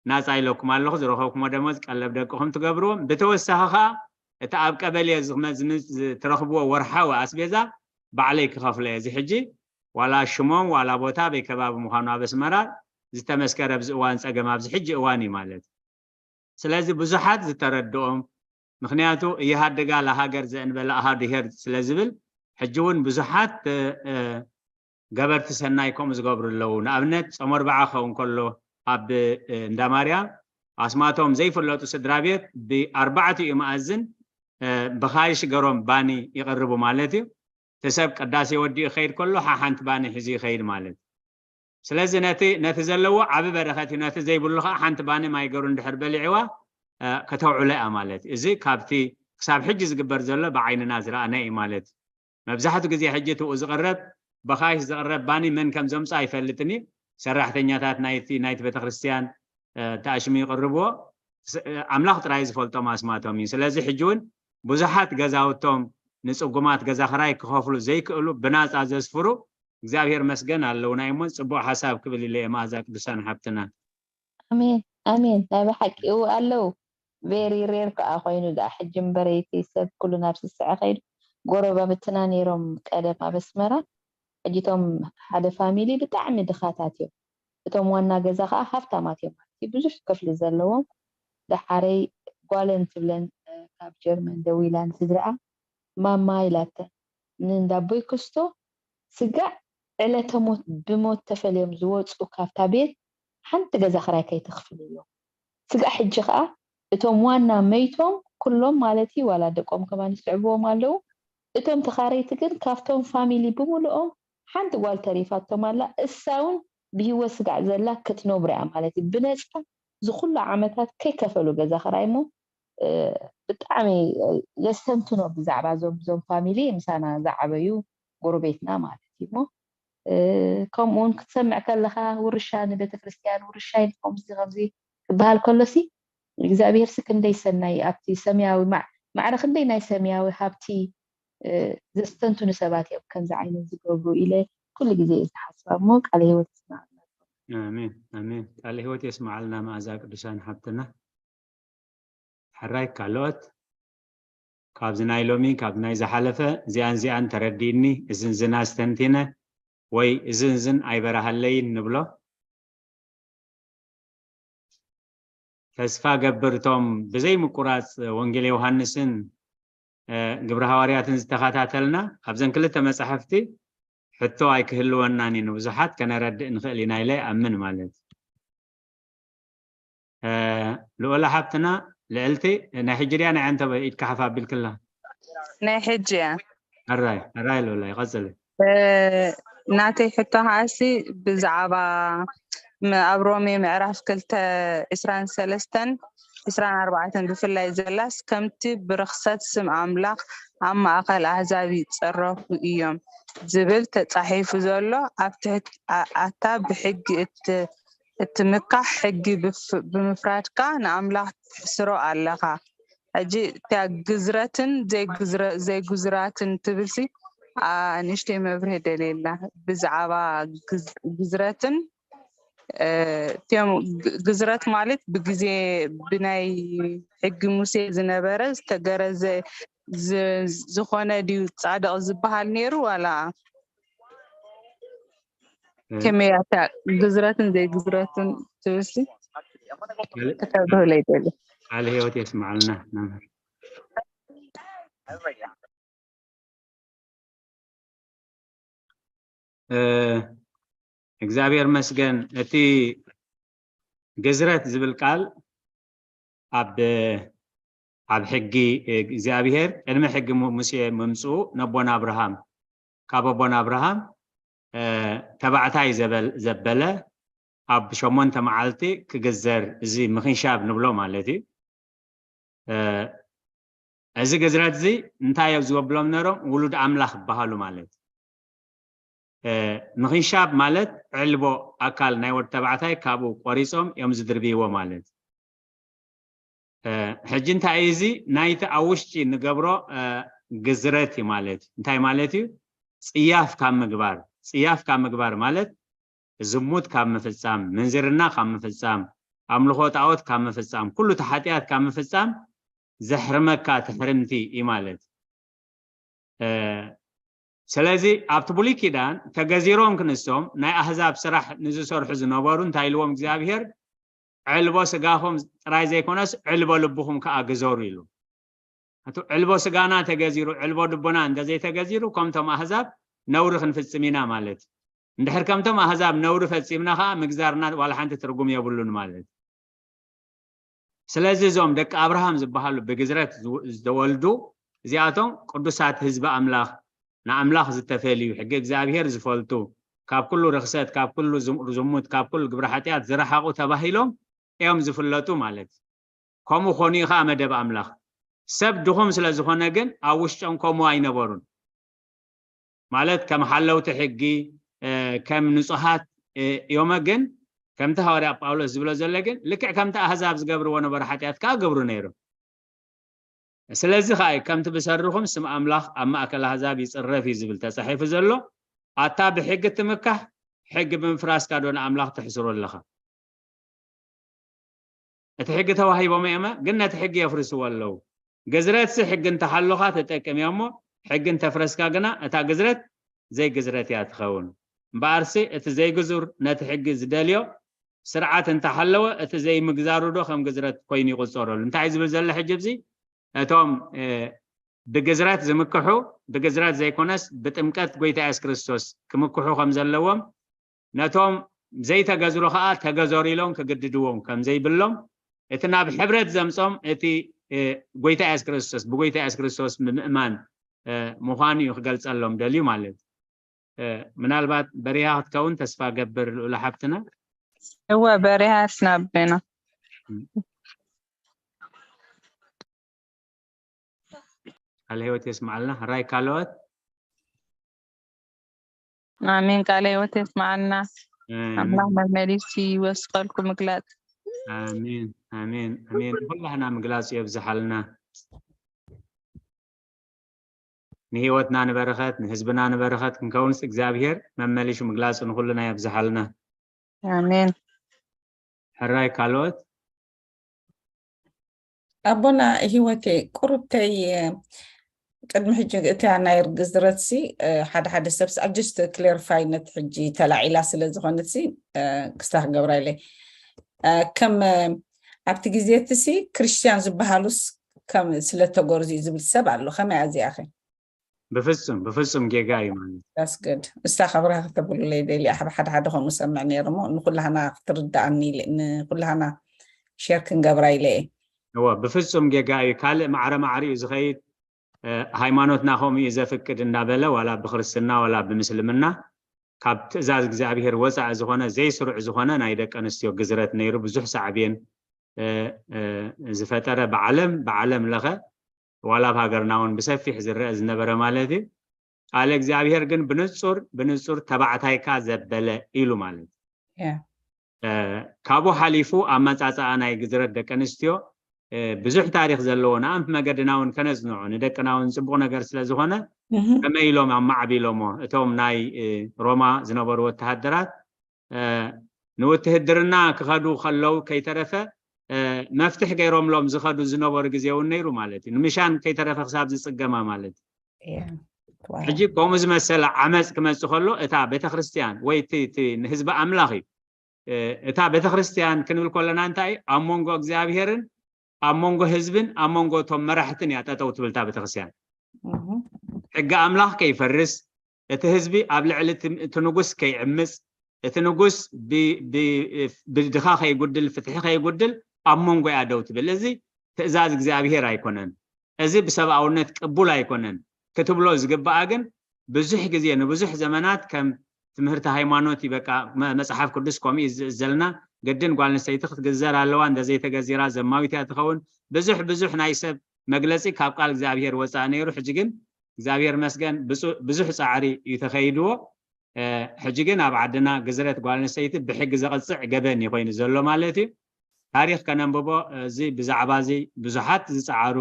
ናፃ ኢለኩም ኣለኹ ዝረኸብኩሞ ደሞዝ ቀለብ ደቅኹም ትገብርዎም ብተወሳኺ ከዓ እቲ ኣብ ቀበሌ ዝመ- ዝም- ዝትረኽብዎ ወርሓዊ ኣስቤዛ ባዕለይ ክኸፍሎ እየ እዚ ሕጂ ዋላ ሽሞም ዋላ ቦታ በይ ከባቢ ምዃኑ ኣብ ኣስመራ ዝተመስከረ ኣብዚ እዋን ፀገም ኣብዚ ሕጂ እዋን እዩ ማለት ስለዚ ብዙሓት ዝተረድኦም ምክንያቱ እየሃድጋ ለሃገር ዘእንበለ ኣሃዱ ሄር ስለ ዝብል ሕጂ እውን ብዙሓት እ፣ ገበርቲ ሰናይ ከምኡ ዝገብሩ ኣለዉ ንኣብነት ጾመ ኣርብዓ ክኸውን ከሎ ኣብ እ፣ እንዳ ማርያም ኣስማቶም ዘይፍለጡ ስድራ ቤት ብኣርባዕቲኡ መኣዝን እ፣ ብኻይሽ ገሮም ባኒ ይቕርቡ ማለት እዩ እቲ ሰብ ቅዳሴ ወዲኡ ክኸይድ ከሎ ሓሓንቲ ባኒ ሒዙ ይኸይድ ማለት እዩ ስለዚ ነቲ ነቲ ዘለዎ ዓቢ በረኸት እዩ ነቲ ዘይብሉ ከዓ ሓንቲ ባኒ ማይ ገሩ እንድሕር በሊዕዋ እ፣ ከተውዕሎ እያ ማለት እዩ እዚ ካብቲ ክሳብ ሕጂ ዝግበር ዘሎ ብዓይንና ዝረኣና እዩ ማለት እዩ መብዛሕትኡ ግዜ ሕጂ ትኡ ዝቕረብ ብኻይሽ ዝቕረብ ባኒ መን ከም ዘምፅኣ ኣይፈልጥን እዩ ሰራሕተኛታት ናይቲ ናይቲ ቤተክርስትያን እ፣ ተኣሽሙ ይቕርብዎ ስ- እ፣ ኣምላኽ ጥራይ ዝፈልጦም ኣስማቶም እዩ ስለዚ ሕጂ እውን ብዙሓት ገዛውቶም ንፅጉማት ገዛ ክራይ ክኸፍሉ ዘይክእሉ ብናፃ ዘስፍሩ እግዚኣብሔር መስገን ኣለውና እሞ ፅቡቅ ሓሳብ ክብል ኢለ እየ መኣዛ ቅዱሳን ሓብትና ኣሜን ኣሜን ናይ ብሓቂ እው ኣለዉ very rare ከዓ ኮይኑ ደኣ ሕጂ እምበረይቲ ሰብ ኩሉ ናብ ስስዐ ከይዱ ጎረባብትና ነይሮም ቀደም ኣብ ኣስመራ ሕጂ እቶም ሓደ family ብጣዕሚ ድኻታት እዮም እቶም ዋና ገዛ ከዓ ሃፍታማት እዮም ማለት እዩ ብዙሕ ክፍሊ ዘለዎም ደሓረይ ጓለን ትብለን ካብ ጀርመን ደዊላ ንስድርኣ ማማ ኢላተን ንእንዳቦይ ክስቶ ስጋዕ ዕለተ ሞት ብሞት ተፈልዮም ዝወፁ ካብታ ቤት ሓንቲ ገዛ ክራይ ከይተኽፍልዮ ስጋዕ ሕጂ ከዓ እቶም ዋና መይቶም ኩሎም ማለት እዩ ዋላ ደቆም ከማን ይስዕብዎም ኣለዉ እቶም ተኻረይቲ ግን ካብቶም ፋሚሊ ብምልኦም ሓንቲ ጓል ተሪፋቶም ኣላ እሳ እውን ብሂወት ስጋዕ ዘላ ክትነብሩ እያ ማለት እዩ ብነፃ ዝኩሉ ዓመታት ከይከፈሉ ገዛ ክራይ እሞ ብጣዕሚ የስተንትኖ ብዛዕባ ዞም ዞም ፋሚሊ ምሳና ዝዓበዩ ጎረቤትና ማለት እዩ እሞ ከምኡውን ክትሰምዕ ከለካ ውርሻ ንቤተክርስትያን ውርሻ ኢልኮም እዚ ከምዚ ክበሃል ከሎሲ እግዚኣብሔር ሲ ክንደይ ሰናይ ኣብቲ ሰማያዊ ማዕረ ክንደይ ናይ ሰማያዊ ሃብቲ ዘስተንትኑ ሰባት እዮም ከምዚ ዓይነት ዝገብሩ ኢለ ኩሉ ግዜ እየ ዝሓስባ እሞ ቃለ ህይወት ይስማዕና ኣሜን ኣሜን ቃለ ህይወት የስማዓልና መኣዛ ቅዱሳን ሓብትና ሕራይ ካልኦት ካብዚ ናይ ሎሚ ካብዚ ናይ ዝሓለፈ እዚኣን እዚኣን ተረዲእኒ እዝን ዝን ኣስተንቲነ ወይ እዝን ዝን ኣይበራሃለይን ንብሎ ተስፋ ገብር እቶም ብዘይ ምቁራፅ ወንጌል ዮሃንስን ግብረ ሃዋርያትን ዝተኸታተልና ኣብዘን ክልተ መፃሕፍቲ ሕቶ ኣይክህልወናን እዩ ንብዙሓት ከነረድእ ንኽእል ኢና ኢለ ይኣምን ማለት ልኦላ ሓብትና ልዕልቲ ናይ ሕጂ ድያ ናይ ኣንተ ኢድካ ሓፍ ኣቢልክላ ናይ ሕጂ እያ ኣራይ ኣራይ ልኦላ ይቐፅል ናተይ ሕቶ ከዓሲ ብዛዕባ ኣብ ሮሜ ምዕራፍ ክልተ ዕስራን ሰለስተን ዕስራን ኣርባዕተን ብፍላይ ዘላስ ከምቲ ብርኽሰት ስም ኣምላኽ ኣብ ማእኸል ኣህዛብ ይጸረፉ እዮም ዝብል ተጻሒፉ ዘሎ ኣብ ትሕቲ ኣታ ብሕጊ እትምካሕ ሕጊ ብምፍራድካ ንኣምላኽ ትሕስሮ ኣለኻ። ሕጂ እታ ግዝረትን ዘይጉዝራትን ትብልሲ ንእሽተይ መብርሂ ደልየላ ብዛዕባ ግዝረትን እቲኦም ግዝረት ማለት ብግዜ ብናይ ሕጊ ሙሴ ዝነበረ ዝተገረዘ ዝኾነ ድዩ ፃድቕ ዝበሃል ነይሩ ዋላ ከመይ እያ ግዝረትን ዘይግዝረትን ትብልሲ ከተብርህለይ ደሊ ቃል ህይወት የስማዓልና መምህር እግዚኣብሔር መስገን እቲ ግዝረት ዝብል ቃል ኣብ ኣብ ሕጊ እግዚኣብሔር ቅድሚ ሕጊ ሙሴ ምምፅኡ ነቦና ኣብርሃም ካብ ኣቦና ኣብርሃም ተባዕታይ ዘበለ ኣብ ሸሞንተ መዓልቲ ክግዘር እዚ ምክንሻብ ንብሎ ማለት እዩ እዚ ግዝረት እዚ እንታይ እዮም ዝወብሎም ነሮም ውሉድ ኣምላኽ ይበሃሉ ማለት ምኽንሻብ ማለት ዕልቦ ኣካል ናይ ወዲ ተባዕታይ ካብኡ ቆሪፆም እዮም ዝድርብይዎ ማለት ሕጂ እንታይ እዩ እዚ ናይቲ ኣብ ውሽጢ ንገብሮ ግዝረት እዩ ማለት እንታይ ማለት እዩ ፅያፍ ካብ ምግባር ፅያፍ ካብ ምግባር ማለት ዝሙት ካብ ምፍፃም ምንዝርና ካብ ምፍፃም ኣምልኾ ጣዖት ካብ ምፍፃም ኩሉ እቲ ሓጢኣት ካብ ምፍፃም ዘሕርመካ ትሕርምቲ እዩ ማለት ስለዚ ኣብቲ ብሉይ ኪዳን ተገዚሮም ክንሶም ናይ ኣህዛብ ስራሕ ንዝሰርሑ ዝነበሩ እንታይ ኢልዎም እግዚኣብሔር ዕልቦ ስጋኹም ጥራይ ዘይኮነስ ዕልቦ ልብኹም ከዓ ግዘሩ ኢሉ እቱ ዕልቦ ስጋና ተገዚሩ ዕልቦ ልቦና እንተዘይተገዚሩ ከምቶም ኣህዛብ ነውሪ ክንፍፅም ኢና ማለት እዩ እንድሕር ከምቶም ኣህዛብ ነውሪ ፈፂምና ከዓ ምግዛርና ዋላ ሓንቲ ትርጉም የብሉን ማለት እዩ ስለዚ እዞም ደቂ ኣብርሃም ዝበሃሉ ብግዝረት ዝተወልዱ እዚኣቶም ቅዱሳት ህዝቢ ኣምላኽ ንኣምላኽ ዝተፈልዩ ሕጊ እግዚኣብሔር ዝፈልጡ ካብ ኩሉ ርክሰት ካብ ኩሉ ዝሙት ካብ ኩሉ ግብረ ሓጢኣት ዝረሓቑ ተባሂሎም እዮም ዝፍለጡ ማለት እዩ ከምኡ ኮኑ ከዓ መደብ ኣምላኽ ሰብ ድኹም ስለ ዝኾነ ግን ኣብ ውሽጦም ከምኡ ኣይነበሩን ማለት ከም ሓለውቲ ሕጊ ከም ንጹሃት እዮመ ግን ከምቲ ሃዋርያ ጳውሎስ ዝብሎ ዘሎ ግን ልክዕ ከምቲ ኣህዛብ ዝገብርዎ ነበሩ ሓጢኣት ከዓ ገብሩ ነይሩ ስለዚ ከዓ ከምቲ ብሰርኹም ስም ኣምላኽ ኣብ ማእከል ኣህዛብ ይፅረፍ እዩ ዝብል ተፃሒፉ ዘሎ ኣታ ብሕጊ ትምካሕ ሕጊ ብምፍራስካ ዶ ንኣምላኽ ትሕስሮ ኣለኻ እቲ ሕጊ ተዋሂቦም እዮመ ግን ነቲ ሕጊ የፍርስዎ ኣለዉ ግዝረትሲ ሕጊ እንተሓሉኻ ትጠቅም እያ እሞ ሕጊ እንተፍረስካ ግና እታ ግዝረት ዘይግዝረት እያ ትኸውን እምበኣርሲ እቲ ዘይግዙር ነቲ ሕጊ ዝደልዮ ስርዓት እንተሓለወ እቲ ዘይምግዛሩ ዶ ከም ግዝረት ኮይኑ ይቁፀረሉ እንታይ ዝብል ዘሎ ሕጂ ብዚ እቶም ብግዝረት ዝምክሑ፣ ብግዝረት ዘይኮነስ ብጥምቀት ጎይታ የሱስ ክርስቶስ ክምክሑ ከም ዘለዎም፣ ነቶም ዘይተገዝሩ ከኣ ተገዘሩ ኢሎም ክግድድዎም ከም ዘይብሎም፣ እቲ ናብ ሕብረት ዘምጾም እቲ ጎይታ የሱስ ክርስቶስ፣ ብጎይታ የሱስ ክርስቶስ ብምእማን ምዃኑ እዩ ክገልጸሎም ደልዩ ማለት። ምናልባት በሪሃ ክትከውን ተስፋ ገብር፣ ልኡላ ሓብትና። እወ፣ በሪሃ ስናበና። ቃለ ህይወት የስምዓልና። ሕራይ ካልኦት። ኣሜን። ቃለ ህይወት የስምዓልና። ኣምላኽ መመሊሱ ይወስኸልኩ ምግላጽ። ኣሜን፣ ኣሜን፣ ኣሜን። ንኩላህና ምግላጽ የብዝሓልና። ንህይወትና ንበረኸት፣ ንህዝብና ንበረኸት ክንከውንስ እግዚኣብሔር መመሊሹ ምግላጹ ንኩልና የብዝሓልና። ኣሜን። ሕራይ ካልኦት። ኣቦና ህይወቴ፣ ቁሩብተይ ቅድሚ ሕጂ እቲያ ናይ ግዝረትሲ ሓደ ሓደ ሰብስ ኣጅስት ክሌሪፋይ ነት ሕጂ ተላዒላ ስለ ዝኾነትሲ ክስታ ክገብራ ኢለ። ከም ኣብቲ ግዜ እትሲ ክርስትያን ዝበሃሉስ ከም ስለተጎርዙ እዩ ዝብል ሰብ ኣሎ። ከመይ ኣዚኣኸ? ብፍጹም ብፍጹም ጌጋ እዩ ማለት። ዳስገድ እሳ ከብራ ከተብሉለይ ደሊ ኣሕብ ሓደ ሓደ ከምኡ ሰምዕ ነይሩ እሞ ንኩላህና ክትርዳኣኒ ኢለ ንኩላህና ሼር ክንገብራ ኢለ እየ። እወ ብፍጹም ጌጋ እዩ። ካልእ ማዕረ ማዕሪኡ ዝኸይድ ሃይማኖትና ከምኡ እዩ ዘፍቅድ እንዳበለ ዋላ ብክርስትና ዋላ ብምስልምና ካብ ትእዛዝ እግዚኣብሔር ወፃኢ ዝኾነ ዘይስሩዕ ዝኾነ ናይ ደቂ ኣንስትዮ ግዝረት ነይሩ ብዙሕ ሳዕቤን ዝፈጠረ ብዓለም ብዓለም ለኸ ዋላ ኣብ ሃገርና እውን ብሰፊሕ ዝረአ ዝነበረ ማለት እዩ። ቃለ እግዚኣብሔር ግን ብንጹር ብንጹር ተባዕታይካ ዘበለ ኢሉ ማለት እዩ። ካብኡ ሓሊፉ ኣመጻጽኣ ናይ ግዝረት ደቂ ኣንስትዮ ብዙሕ ታሪክ ዘለዎ ንኣንፍ መገድና እውን ከነጽንዖ ንደቅና እውን ጽቡቅ ነገር ስለ ዝኾነ ከመይ ኢሎም ኣማዕቢሎሞ እቶም ናይ ሮማ ዝነበሩ ወተሃደራት ንውትህድርና ክኸዱ ከለው ከይተረፈ መፍትሕ ገይሮምሎም ዝኸዱ ዝነበሩ ግዜ እውን ነይሩ ማለት እዩ። ንምሻን ከይተረፈ ክሳብ ዝጽገማ ማለት እዩ። ሕጂ ከምኡ ዝመሰለ ዓመፅ ክመፅእ ከሎ እታ ቤተክርስትያን ወይ እቲ ንህዝቢ ኣምላኽ እዩ። እታ ቤተክርስትያን ክንብል ከለና እንታይ ኣብ መንጎ እግዚኣብሄርን ኣብ መንጎ ህዝብን ኣብ መንጎ እቶም መራሕትን እያ ጠጠው ትብል እታ ቤተክርስትያን። ሕጊ ኣምላኽ ከይፈርስ እቲ ህዝቢ ኣብ ልዕሊ እቲ ንጉስ ከይዕምፅ እቲ ንጉስ ብድኻ ከይጉድል ፍትሒ ከይጉድል ኣብ መንጎ እያ ደው ትብል። እዚ ትእዛዝ እግዚኣብሄር ኣይኮነን። እዚ ብሰብኣውነት ቅቡል ኣይኮነን ክትብሎ ዝግባኣ ግን ብዙሕ ግዜ ንብዙሕ ዘመናት ከም ትምህርቲ ሃይማኖት ይበቃ መፅሓፍ ቅዱስ ከምኡ እዩ ዝእዘልና ግድን ጓል ኣንስተይቲ ክትግዘር ኣለዋ እንተዘይተገዚራ ዘማዊት እያ ትኸውን ብዙሕ ብዙሕ ናይ ሰብ መግለፂ ካብ ቃል እግዚኣብሔር ወፃእ ነይሩ ሕጂ ግን እግዚኣብሔር መስገን ብዙሕ ፃዕሪ እዩ ተኸይድዎ ሕጂ ግን ኣብ ዓድና ግዝረት ጓል ኣንስተይቲ ብሕጊ ዘቐፅዕ ገበን እዩ ኮይኑ ዘሎ ማለት እዩ ታሪክ ከነንብቦ እዚ ብዛዕባ እዚ ብዙሓት ዝፀዓሩ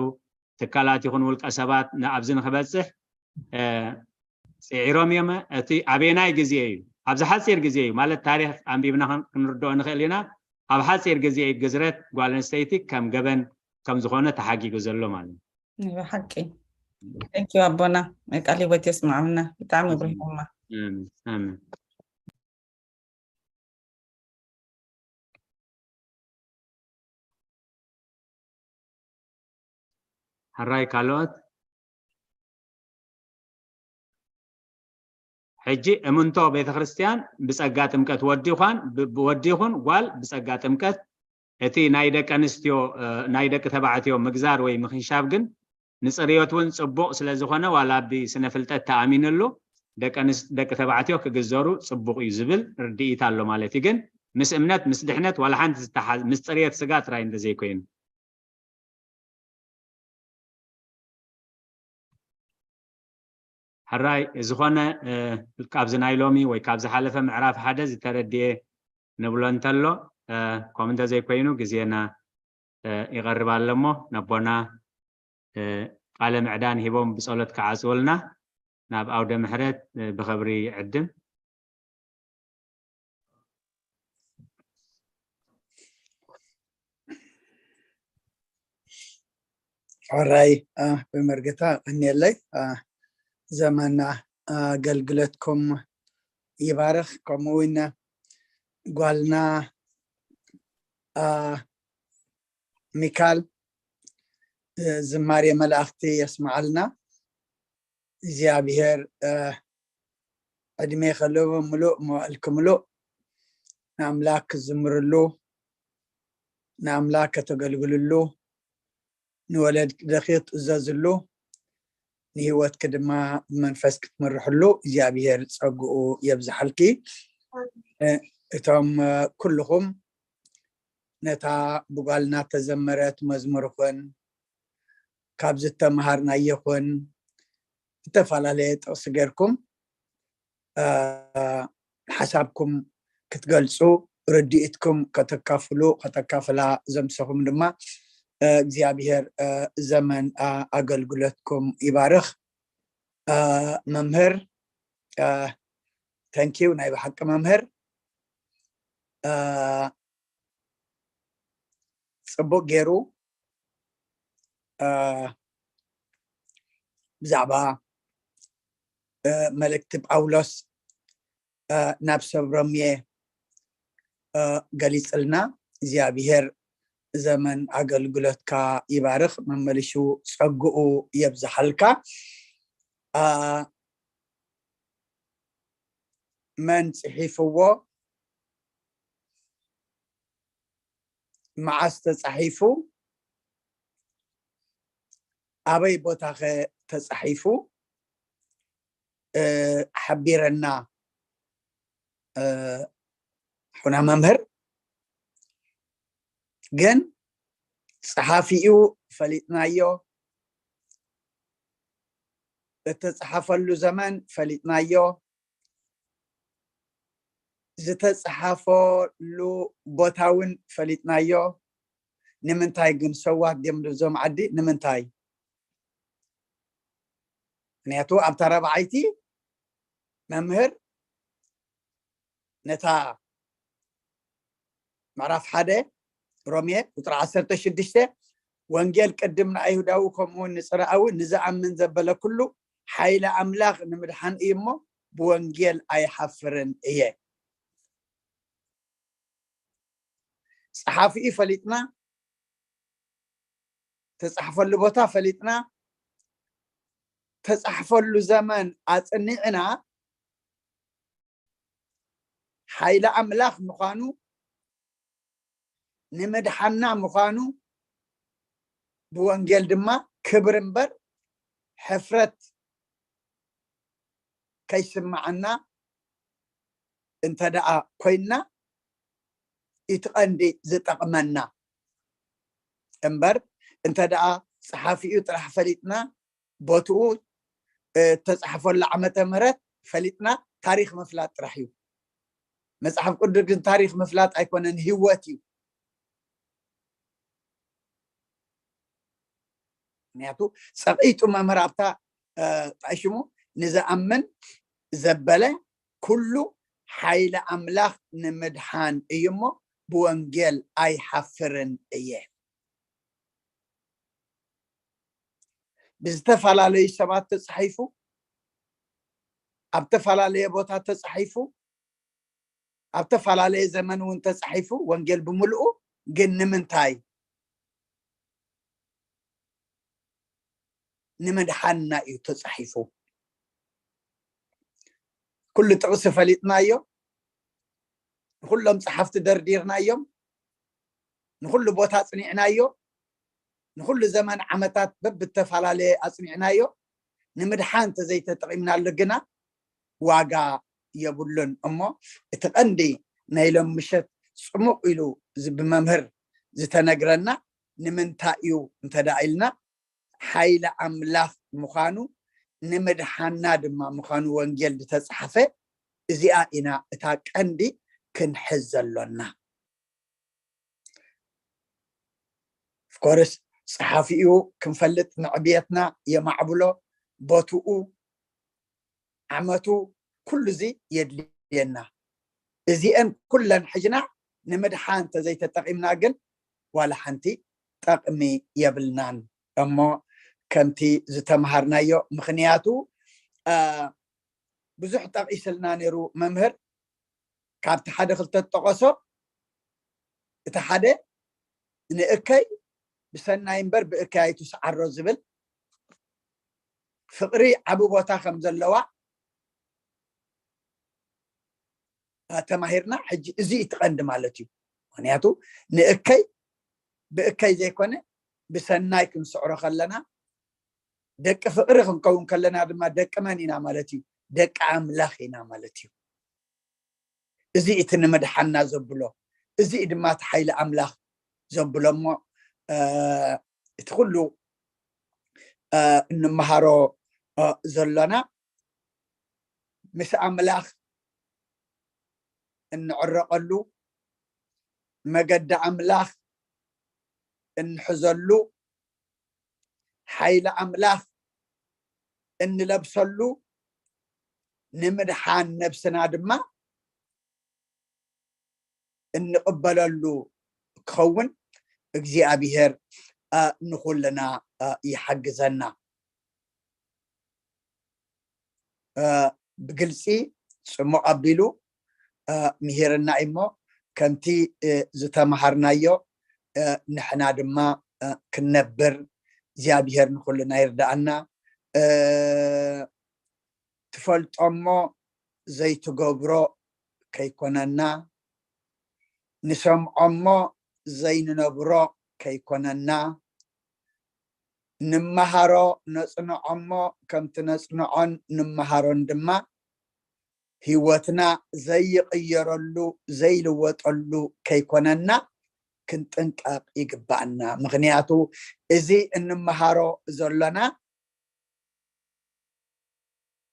ትካላት ይኹን ውልቀ ሰባት ንኣብዚ ንክበፅሕ ፅዒሮም እዮም እቲ ኣበየናይ ግዜ እዩ ኣብዚ ሓፂር ግዜ እዩ ማለት ታሪክ ኣንቢብና ክንርድኦ ንኽእል ኢና ኣብ ሓፂር ግዜ እዩ ግዝረት ጓል ኣንስተይቲ ከም ገበን ከም ዝኾነ ተሓጊጉ ዘሎ ማለት እዩ ብሓቂ thank you ኣቦና ቃል ህይወት የስማዕና ብጣዕሚ ብርሂቁማ ኣሜን ሕራይ ካልኦት ሕጂ እምንቶ ቤተክርስትያን ብፀጋ ጥምቀት ወዲ ኳን ወዲ ይኹን ጓል ብፀጋ ጥምቀት እቲ ናይ ደቂ ኣንስትዮ ናይ ደቂ ተባዕትዮ ምግዛር ወይ ምኽንሻብ ግን ንፅርዮት እውን ፅቡቕ ስለ ዝኾነ ዋላ ብ ስነ ፍልጠት ተኣሚንሉ ደቂ ተባዕትዮ ክግዘሩ ፅቡቕ እዩ ዝብል ርድኢት ኣሎ ማለት እዩ ግን ምስ እምነት ምስ ድሕነት ዋላ ሓንቲ ዝተሓዝ ምስ ፅርየት ስጋ ጥራይ እንተዘይኮይኑ ሕራይ ዝኾነ ካብዚ ናይ ሎሚ ወይ ካብ ዝሓለፈ ምዕራፍ ሓደ ዝተረድኤ ንብሎ እንተሎ ከምኡ እንተዘይኮይኑ ግዜና ይቐርብ ኣሎ እሞ ነቦና ቃለ ምዕዳን ሂቦም ብጸሎት ክዓጽውልና ናብ ኣውደ ምሕረት ብኽብሪ ይዕድም። ሕራይ ብመርገታ ቀንየለይ ዘመና ኣገልግለትኩም ይባርኽ። ከምኡ እውን ጓልና ሚካል ዝማሬ መላእኽቲ የስምዓልና። እግዚኣብሔር ዕድሜ ከለዎ ምሉእ መዋእልኪ ምሉእ ንኣምላክ ክትዝምርሉ፣ ንኣምላክ ከተገልግልሉ፣ ንወለድኪ ትእዘዝሉ፣ ንህይወትኪ ድማ ብመንፈስ ክትምርሕሉ እግዚኣብሔር ጸግኡ የብዝሓልኪ። እቶም ኩልኹም ነታ ብጓልና ተዘመረት መዝሙርኽን ካብ ዝተምሃርናዮ ኹን ዝተፈላለየ ጥቕሲ ጌርኩም ሓሳብኩም ክትገልጹ፣ ርድኢትኩም ከተካፍሉ፣ ከተካፍላ ዘምሰኹም ድማ እግዚኣብሔር ዘመን ኣገልግሎትኩም ይባርኽ። መምህር፣ ተንኪው፣ ናይ ብሓቂ መምህር። ጽቡቅ ገይሩ ብዛዕባ መልእክቲ ጳውሎስ ናብ ሰብ ሮሜ ገሊጽልና። እግዚኣብሔር ዘመን ኣገልግሎትካ ይባርኽ፣ መመልሹ ጸግኡ የብዝሓልካ። መን ጽሒፍዎ? መዓስ ተጻሒፉ? ኣበይ ቦታኸ ተጻሒፉ? ሓቢረና ሑና መምህር። ግን ጸሓፊኡ ፈሊጥናዮ፣ እተጸሓፈሉ ዘመን ፈሊጥናዮ፣ ዝተጸሓፈሉ ቦታ እውን ፈሊጥናዮ። ንምንታይ ግን ሰዋት ድዮም እዞም ዓዲ? ንምንታይ? ምክንያቱ ኣብታ ራብዓይቲ መምህር ነታ ምዕራፍ ሓደ ሮሜ ቁፅሪ ዓሰርተ ሽዱሽተ፣ ወንጌል ቅድም ንኣይሁዳዊ ከምኡውን ንፅርኣዊ ንዝኣምን ዘበለ ኩሉ ሓይሊ ኣምላኽ ንምድሓን እዩ እሞ ብወንጌል ኣይሓፍርን እየ። ጸሓፊኡ ፈሊጥና፣ ተጻሕፈሉ ቦታ ፈሊጥና፣ ተጻሕፈሉ ዘመን ኣጽኒዕና፣ ሓይሊ ኣምላኽ ምዃኑ፣ ንምድሓና ምዃኑ፣ ብወንጌል ድማ ክብሪ እምበር ሕፍረት ከይስምዓና እንተ ደኣ ኮይንና፣ እቲ ቀንዲ ዝጠቕመና እምበር፣ እንተ ደኣ ጸሓፊኡ ጥራሕ ፈሊጥና፣ ቦትኡ እተጻሕፈሉ ዓመተ ምህረት ፈሊጥና፣ ታሪኽ ምፍላጥ ጥራሕ እዩ። መጽሓፍ ቅዱስ ግን ታሪኽ ምፍላጥ ኣይኮነን፣ ህይወት እዩ። ምክንያቱ ጸቒጡ መምህር ኣብታ ጣሽሙ ንዝኣምን ዘበለ ኩሉ ሓይሊ ኣምላኽ ንምድሓን እዩ እሞ ብወንጌል ኣይሓፍርን እየ። ብዝተፈላለዩ ሰባት ተጻሒፉ፣ ኣብ ተፈላለየ ቦታ ተጻሒፉ፣ ኣብ ተፈላለየ ዘመን እውን ተጻሒፉ፣ ወንጌል ብምልኡ ግን ንምንታይ? ንምድሓንና እዩ ተጻሒፉ። ኩሉ ጥቕሲ ፈሊጥናዮ፣ ንኹሎም ጸሓፍቲ ደርዲርናዮም፣ ንኹሉ ቦታ ኣጽኒዕናዮ፣ ንኹሉ ዘመን ዓመታት በብተፈላለየ ኣጽኒዕናዮ፣ ንምድሓን ተዘይተጠቒምናሉ ግና ዋጋ የብሉን። እሞ እቲ ቀንዲ ናይ ሎም ምሸት ጽሙቕ ኢሉ እዚ ብመምህር ዝተነግረና ንምንታይ እዩ እንተ ደኣ ኢልና፣ ሓይሊ ኣምላኽ ምዃኑ ንምድሓና ድማ ምዃኑ ወንጌል ዝተጻሕፈ እዚኣ ኢና እታ ቀንዲ ክንሕዝ ዘሎና። ኦፍኮርስ ጸሓፊኡ ክንፈልጥ ንዕብየትና የማዕብሎ፣ ቦትኡ፣ ዓመቱ፣ ኩሉ እዚ የድልየና። እዚአን ኩለን ሕጅና ንምድሓን እንተዘይተጠቒምና ግን ዋላ ሓንቲ ጠቕሚ የብልናን። እሞ ከምቲ ዝተምሃርናዮ፣ ምኽንያቱ ብዙሕ ጠቒስልና ነይሩ መምህር። ካብቲ ሓደ ክልተ ዝጠቐሶ፣ እቲ ሓደ ንእከይ ብሰናይ እምበር ብእከይ ኣይትስዓሮ ዝብል ፍቕሪ ዓቢ ቦታ ከም ዘለዋ ተማሂርና። ሕጂ እዚ እዩ እቲ ቀንዲ ማለት እዩ። ምክንያቱ ንእከይ ብእከይ ዘይኮነ ብሰናይ ክንስዕሮ ከለና፣ ደቂ ፍቕሪ ክንከውን ከለና ድማ ደቂ መን ኢና ማለት እዩ? ደቂ ኣምላኽ ኢና ማለት እዩ። እዚ እቲ ንምድሓና ዘብሎ፣ እዚ እዩ ድማ እቲ ሓይሊ ኣምላኽ ዘብሎ እሞ እቲ ኩሉ እንመሃሮ ዘሎና ምስ ኣምላኽ እንዕረቐሉ፣ መገዲ ኣምላኽ እንሕዘሉ፣ ሓይሊ ኣምላኽ እንለብሰሉ፣ ንምድሓን ነብስና ድማ እንቕበለሉ ክኸውን እግዚኣብሔር ንኹልና ይሓግዘና። ብግልፂ ጽሙቕ ኣቢሉ ምሂርና እሞ ከምቲ ዝተምሃርናዮ ንሕና ድማ ክንነብር እግዚኣብሔር ንኹልና ይርዳኣና። ትፈልጦ እሞ ዘይትገብሮ ከይኮነና፣ ንሰምዖ እሞ ዘይንነብሮ ከይኮነና፣ ንመሃሮ ነጽንዖ እሞ ከምቲ ነጽንዖን ንመሃሮን ድማ ህይወትና ዘይቕየረሉ ዘይልወጠሉ ከይኮነና ክንጥንቀቕ ይግባኣና። ምኽንያቱ እዚ እንመሃሮ ዘሎና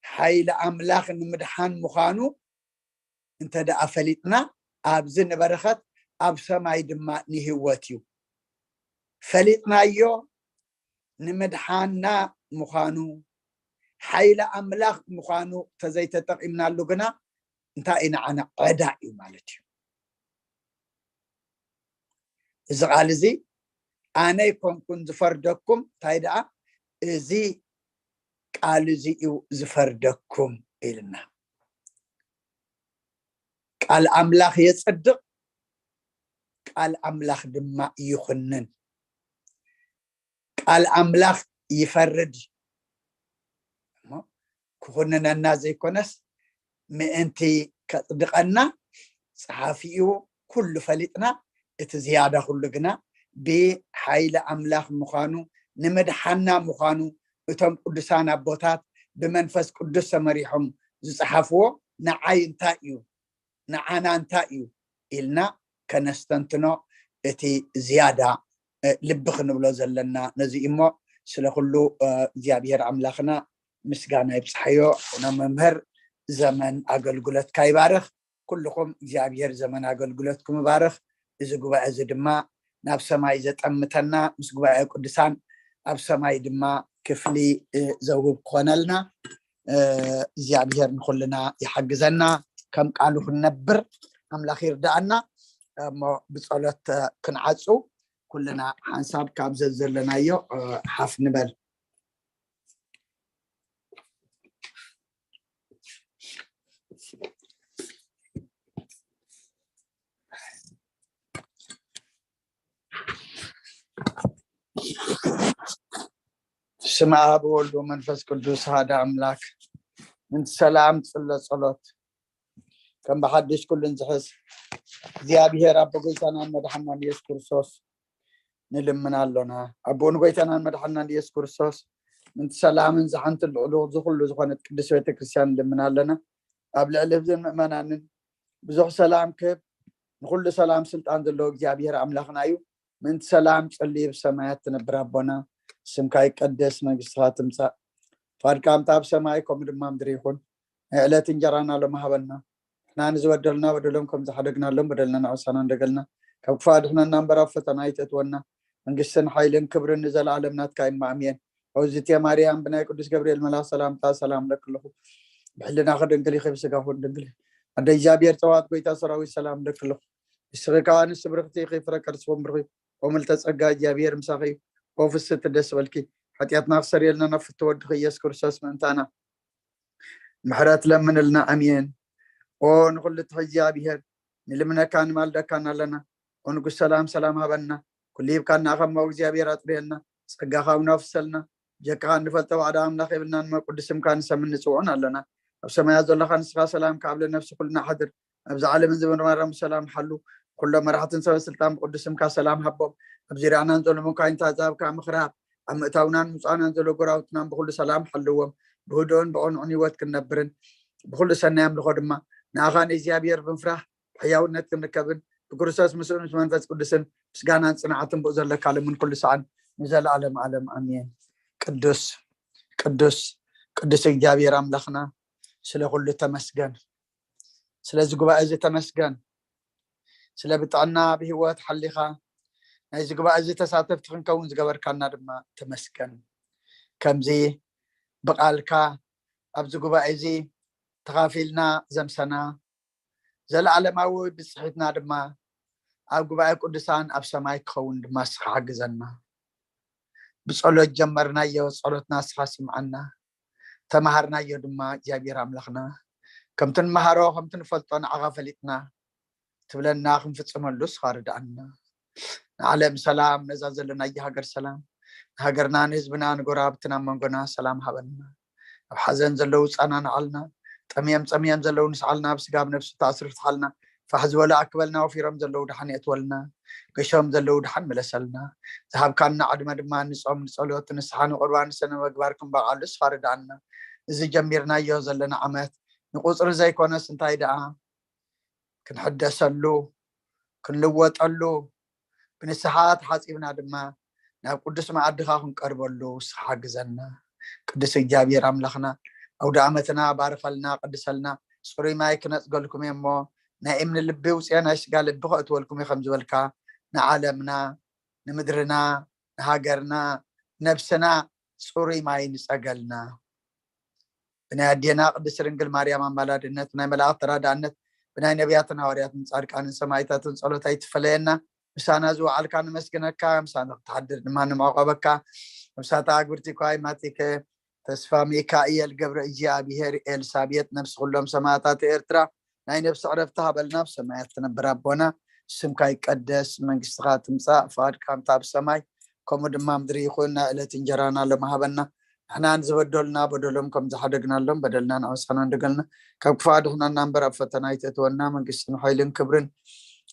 ሓይሊ ኣምላኽ ንምድሓን ምዃኑ እንተ ደኣ ፈሊጥና፣ ኣብዚ ንበረኸት ኣብ ሰማይ ድማ ንህይወት እዩ። ፈሊጥናዮ ንምድሓና ምዃኑ፣ ሓይሊ ኣምላኽ ምዃኑ ተዘይተጠቒምናሉ ግና እንታይ እዩ ንዓና ዕዳ እዩ ማለት እዩ። እዚ ቃል እዚ ኣነ ኣይኮንኩን ዝፈርደኩም፣ እንታይ ደኣ እዚ ቃል እዚ እዩ ዝፈርደኩም ኢልና። ቃል ኣምላኽ የጸድቕ፣ ቃል ኣምላኽ ድማ ይኹንን። ቃል ኣምላኽ ይፈርድ እሞ ክኹንነና ዘይኮነስ ምእንቲ ከጽድቐና ጸሓፊኡ ኩሉ ፈሊጥና፣ እቲ ዝያዳ ኩሉ ግና ብሓይሊ ኣምላኽ ምዃኑ ንምድሓና ምዃኑ እቶም ቅዱሳን ኣቦታት ብመንፈስ ቅዱስ ተመሪሖም ዝጸሓፍዎ ንዓይ እንታይ እዩ ንዓና እንታይ እዩ ኢልና ከነስተንትኖ እቲ ዝያዳ ልቢ ክንብሎ ዘለና ነዚ እሞ ስለ ኩሉ እግዚኣብሔር ኣምላኽና ምስጋና ይብፅሓዮ። ነ መምህር ዘመን ኣገልግሎትካ ይባርኽ። ኩልኹም እግዚኣብሔር ዘመን ኣገልግሎትኩም ይባርኽ። እዚ ጉባኤ እዚ ድማ ናብ ሰማይ ዘጠምተና ምስ ጉባኤ ቅዱሳን ኣብ ሰማይ ድማ ክፍሊ ዘውህብ ክኾነልና እግዚኣብሔር ንኩልና ይሓግዘና። ከም ቃሉ ክንነብር ኣምላኽ ይርዳኣና። እሞ ብጸሎት ክንዓጹ ኩልና ሓንሳብ ካብ ዘዘለናዮ ሓፍ ንበል። ስመ ኣብ ወልድ መንፈስ ቅዱስ ሓደ ኣምላክ ምንቲ ሰላም ጽለ ጸሎት ከም ብሓድሽ ኩሉን ዝሕዝ እግዚኣብሔር ኣቦ ጎይታናን መድሓናን የሱስ ክርስቶስ ንልምን ኣሎና። ኣቦን ጎይታናን መድሓናን የሱስ ክርስቶስ ምንቲ ሰላምን ዝሓንትን ልዕሉ ዝኩሉ ዝኾነት ቅድስት ቤተክርስትያን ንልምን ኣለና። ኣብ ልዕሊ ህዝብን ምእመናንን ብዙሕ ሰላም ክህብ ንኩሉ ሰላም ስልጣን ዘለዎ እግዚኣብሔር ኣምላኽና እዩ። ምንቲ ሰላም ጸልዩ ብሰማያት ትነብር ኣቦና ስምካ ይቀደስ መንግስትኻ ትምጻእ ፈቃድካ ኣብ ሰማይ ከምኡ ድማ ምድሪ ይኹን። ናይ ዕለት እንጀራና ሎሚ ሃበና። ንሕና ንዝበደሉና በደሎም ከም ዝሓደግናሎም በደልና ንዕሳና እንደገልና ካብ ክፉእ ኣድሕነና እምበር ኣብ ፈተና ኣይተእትወና። መንግስትን ሓይልን ክብርን ንዘለኣለም ናትካ እዩ። ኣሜን። ኦዝቴ ማርያም ብናይ ቅዱስ ገብርኤል መልኣኽ ሰላምታ ሰላም እለኪ ኣለኹ። ብሕልናኺ ድንግል ኢኺ ብስጋኺ እውን ድንግል ኢኺ። ኣደ እግዚኣብሔር ጸባኦት ጎይታ ሰራዊት ሰላም እለኪ ኣለኹ። ንስኺ ከኣ ኣንስቲ ብርኽቲ ኢኺ ፍረ ከርስኺ እውን ብሩኽ እዩ። ኦ ምልዕተ ጸጋ እግዚኣብሔር ምሳኺ እዩ። ኦ ፍስሕቲ ደስ በልኪ። ሓጢኣትና ክሰርየልና ናብ ፍትው ወድኺ ኢየሱስ ክርስቶስ ምእንታና ምሕረት ለምንልና። ኣሜን። ኦ ንኹሉ ትሕዚ እግዚኣብሔር ንልምነካ ንማልደካን ኣለና። ኦ ንጉስ ሰላም ሰላም ሃበና። ኩሉ ሂብካና ከሞ እግዚኣብሔር ኣጥርየልና፣ ጸጋኻ እውን ኣፍሰልና። ጀካኻ እንፈልጦ ባዕዳ ኣምላኽ የብልናን እሞ ቅዱስ ስምካ ንሰምን ንጽውዑን ኣለና። ኣብ ሰማያት ዘለኻ ንስኻ ሰላም ካብ ለነፍሲ ኩልና ሓድር ኣብዚ ዓለምን ዝምርመረም ሰላም ሓሉ። ኩሎም መራሕትን ሰበ ስልጣን ብቅዱስ ስምካ ሰላም ሃቦም። ኣብ ዙርያናን ዘሎ መኳይንታ ዛብካ ምኽራብ ኣብ ምእታውናን ምጽኣናን ዘሎ ጎራውትናን ብኩሉ ሰላም ሓልዎም። ብህድኦን ብቕኑዕን ህይወት ክንነብርን ብኩሉ ሰናይ ኣምልኾ ድማ ንኣኻ ንእግዚኣብሔር ብምፍራህ ብሕያውነት ክንርከብን ብክርስቶስ ምስኡን ምስ መንፈስ ቅዱስን ምስጋናን ጽንዓትን ብኡ ዘለካ ለምን ኩሉ ሰዓን ንዘለኣለም ዓለም ኣሜን። ቅዱስ ቅዱስ ቅዱስ እግዚኣብሔር ኣምላኽና ስለ ኩሉ ተመስገን። ስለዚ ጉባኤ እዚ ተመስገን። ስለ ብጥዕና ብህይወት ሓሊኻ ናይዚ ጉባኤ እዚ ተሳተፍቲ ክንከውን ዝገበርካና ድማ ተመስገን። ከምዚ ብቓልካ ኣብዚ ጉባኤ እዚ ተኻፊልና ዘምሰና ዘለዓለማዊ ብፅሒትና ድማ ኣብ ጉባኤ ቅዱሳን ኣብ ሰማይ ክኸውን ድማ እስኻ ሓግዘና። ብጸሎት ጀመርናዮ፣ ጸሎትና እስኻ ስምዓና። ተማሃርናዮ ድማ እግዚኣብሔር ኣምላኽና ከምቲ ንመሃሮ ከምቲ ንፈልጦ ንዓኻ ፈሊጥና ትብለና ክንፍጽመሉ እስኻ ርድኣና። ንዓለም ሰላም፣ ነዛ ዘለናዮ ሃገር ሰላም፣ ንሃገርና ንህዝብና ንጎረባብትና መንጎና ሰላም ሃበና። ኣብ ሓዘን ዘለዉ ጻና ንዓልና፣ ጠምዮም ጸምዮም ዘለዉ ንስዓልና፣ ኣብ ስጋ ኣብ ነብሲ ተኣስሩ ፍትሓልና፣ ፋሕ ዝበሉ ኣክበልና፣ ወፊሮም ዘለዉ ደሓን የእትወልና፣ ገሾም ዘለዉ ደሓን ምለሰልና። ዝሃብካና ዕድመ ድማ ንጾም ንጸሎት ንስሓ ንቁርባን ንሰነ ምግባር ክንበቃሉ እስኻ ርድኣና። እዚ ጀሚርናዮ ዘለና ዓመት ንቁጽሪ ዘይኮነስ እንታይ ደኣ ክንሕደሰሉ ክንልወጠሉ ብንስሓ ተሓጺብና ድማ ናብ ቅዱስ መኣድኻ ክንቀርበሉ እስኻ ሓግዘና። ቅዱስ እግዚኣብሔር ኣምላኽና ኣውደ ኣመትና ባርኸልና፣ ቅድሰልና፣ ጽሩይ ማይ ክነጽገልኩም እየ እሞ ናይ እምኒ ልቢ ውፅአ ናይ ስጋ ልቢ ከእትወልኩም እየ ከም ዝበልካ ንዓለምና ንምድርና ንሃገርና ነብስና ጽሩይ ማይ ንጸገልና። ብናይ ኣዴና ቅድስት ድንግል ማርያም ኣማላድነት ብናይ መላእክት ተራዳእነት ብናይ ነቢያትን ሃዋርያትን ጻድቃንን ሰማይታትን ጸሎት ኣይትፈለየና። ምሳና ዝወዓልካ ንመስግነካ፣ ምሳና ክትሓድር ድማ ንምዕቆበካ። ነብሳታ ኣግብርቲ ኳይ ማቲከ ተስፋ ሚካኤል ገብረ እግዚኣብሔር ኤልሳቤጥ ነብሲ ኩሎም ሰማእታት ኤርትራ ናይ ነብሲ ዕረፍቲ ሃበልና። ኣብ ሰማያት ትነብር ኣቦና ስምካ ይቀደስ መንግስትኻ ትምጻእ ፍቓድካ ከምታ ኣብ ሰማይ ከምኡ ድማ ምድሪ ይኹን። ናይ ዕለት እንጀራና ሎም ሃበና። ንሕና ንዝበደሉና በደሎም ከም ዝሓደግናሎም በደልና ንዓስኻና እንደገልና ካብ ክፋ ድሕናና እምበር ኣብ ፈተና ኣይተእትወና መንግስትን ሓይልን ክብርን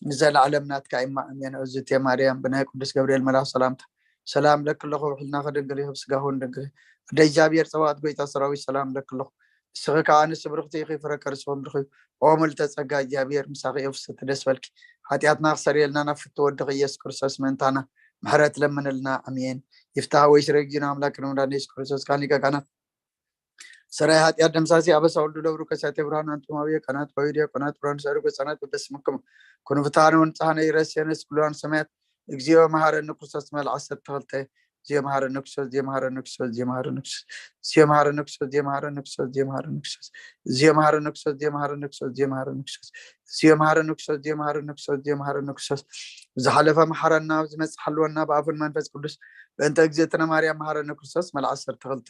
ንዘለዓለም ናትካ ኢማ ኣሜን። እዝቴ ማርያም ብናይ ቅዱስ ገብርኤል መልኣኽ ሰላምታ ሰላም ለኪ ኣለኹ ብሕልና ከደንግል ይኸብ ስጋኹን ደንግል ኣደ እግዚኣብሔር ጸባኦት ጎይታ ሰራዊት ሰላም ለኪ ኣለኹ። ንስኺ ከኣ ንስብርኽቲ ኢኺ ፍረ ከርስኹም ድኺ ኦምል ተጸጋ እግዚኣብሔር ምሳኺ እዮ ፍስቲ ደስ በልኪ። ሓጢኣትና ክሰርየልና ናብ ፍቲ ወድኺ ኢየሱስ ክርስቶስ ምእንታና ምሕረት ለምንልና ኣሜን። ይፍታህ ወይ ስረጊና ኣምላክ ንምዳን ኢየሱስ ክርስቶስ ካን ሊቀ ካህናት ሰራይ ሓጢኣት ደምሳሲ ኣበሳ ወልዱ ለብሩ ከሳቴ ብርሃን ኣንጡም ኣብየ ቀናት ባዩድያ ቀናት ብርሃን ሰሩ ገጻናት በበስምክም ኩኑ ፍትሃነ ወንጽሃነ ይረስየነ ስኩላን ሰማያት እግዚኦ መሃረኒ ክርስቶስ መልዓ ዓሰርተ ክልተ ዝሓለፈ መሓረና ኣብ ዝመፅእ ሓልወና ብኣፉን መንፈስ ቅዱስ በእንተ እግዝእትነ ማርያም መሓረኒ ክርስቶስ መልዓ ዓሰርተ ክልተ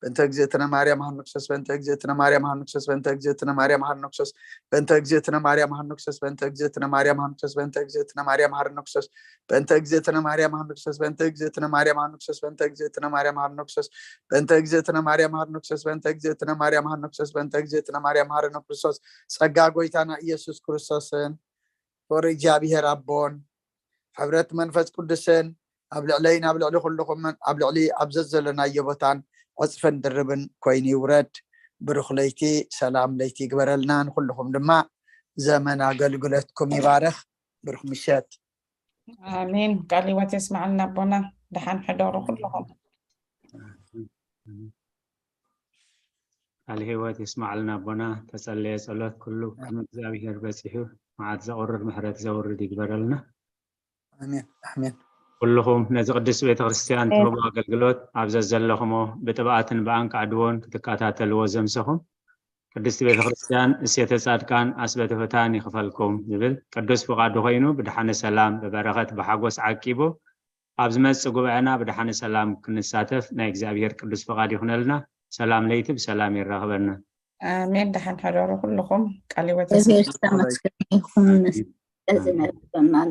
በእንተ እግዝእትነ ማርያም መሓረኒ ክርስቶስ በእንተ እግዝእትነ ማርያም መሓረኒ ክርስቶስ በእንተ እግዝእትነ ማርያም መሓረኒ ክርስቶስ በእንተ እግዝእትነ ማርያም መሓረኒ ክርስቶስ በእንተ እግዝእትነ ማርያም መሓረኒ ክርስቶስ በእንተ እግዝእትነ ማርያም መሓረኒ ክርስቶስ በእንተ እግዝእትነ ማርያም መሓረኒ ክርስቶስ በእንተ እግዝእትነ ማርያም መሓረኒ ክርስቶስ በእንተ እግዝእትነ ማርያም መሓረኒ ክርስቶስ በእንተ እግዝእትነ ማርያም መሓረኒ ክርስቶስ በእንተ እግዝእትነ ማርያም መሓረኒ ክርስቶስ ጸጋ ጎይታና ኢየሱስ ክርስቶስን ፍቕሪ እግዚኣብሔር ኣቦን ሕብረት መንፈስ ቅዱስን ኣብ ልዕለይን ኣብ ልዕሊ ኩልኹምን ኣብ ልዕሊ ኣብ ዘዘለናዮ ቦታን ዕፅፍን ድርብን ኮይኑ ይውረድ። ብሩኽ ለይቲ ሰላም ለይቲ ይግበረልና። ንኩልኹም ድማ ዘመን ኣገልግሎትኩም ይባርኽ። ብሩኽ ምሸት። ኣሜን። ቃል ህይወት የስማዕልና ኣቦና። ደሓን ሕደሩ ኩልኹም። ቃል ህይወት የስማዕልና ኣቦና። ተጸለየ ጸሎት ኩሉ ከም እግዚኣብሔር በጺሑ መዓት ዘቑርር ምሕረት ዘውርድ ይግበረልና። ኣሜን ኣሜን። ኩልኹም ነዚ ቅድስቲ ቤተክርስትያን ትህቦ ኣገልግሎት ኣብ ዘዘለኹሞ ብጥብኣትን ብኣንቃዕድዎን ክትከታተልዎ ዘምሰኹም ቅድስቲ ቤተክርስትያን እሴተ ጻድቃን ኣስበተ ፍታን ይኽፈልኩም ዝብል ቅዱስ ፍቓዱ ኮይኑ ብድሓነ ሰላም ብበረኸት ብሓጎስ ዓቂቡ ኣብ ዝመጽእ ጉባኤና ብድሓነ ሰላም ክንሳተፍ ናይ እግዚኣብሔር ቅዱስ ፍቓድ ይኹነልና። ሰላም ለይቲ ብሰላም የራኽበና። ኣሜን። ደሓን ሕደሩ ኩልኹም። ቃል ህይወት እግዜር ዝተመስገነ ይኹን። እዚ ነብሰና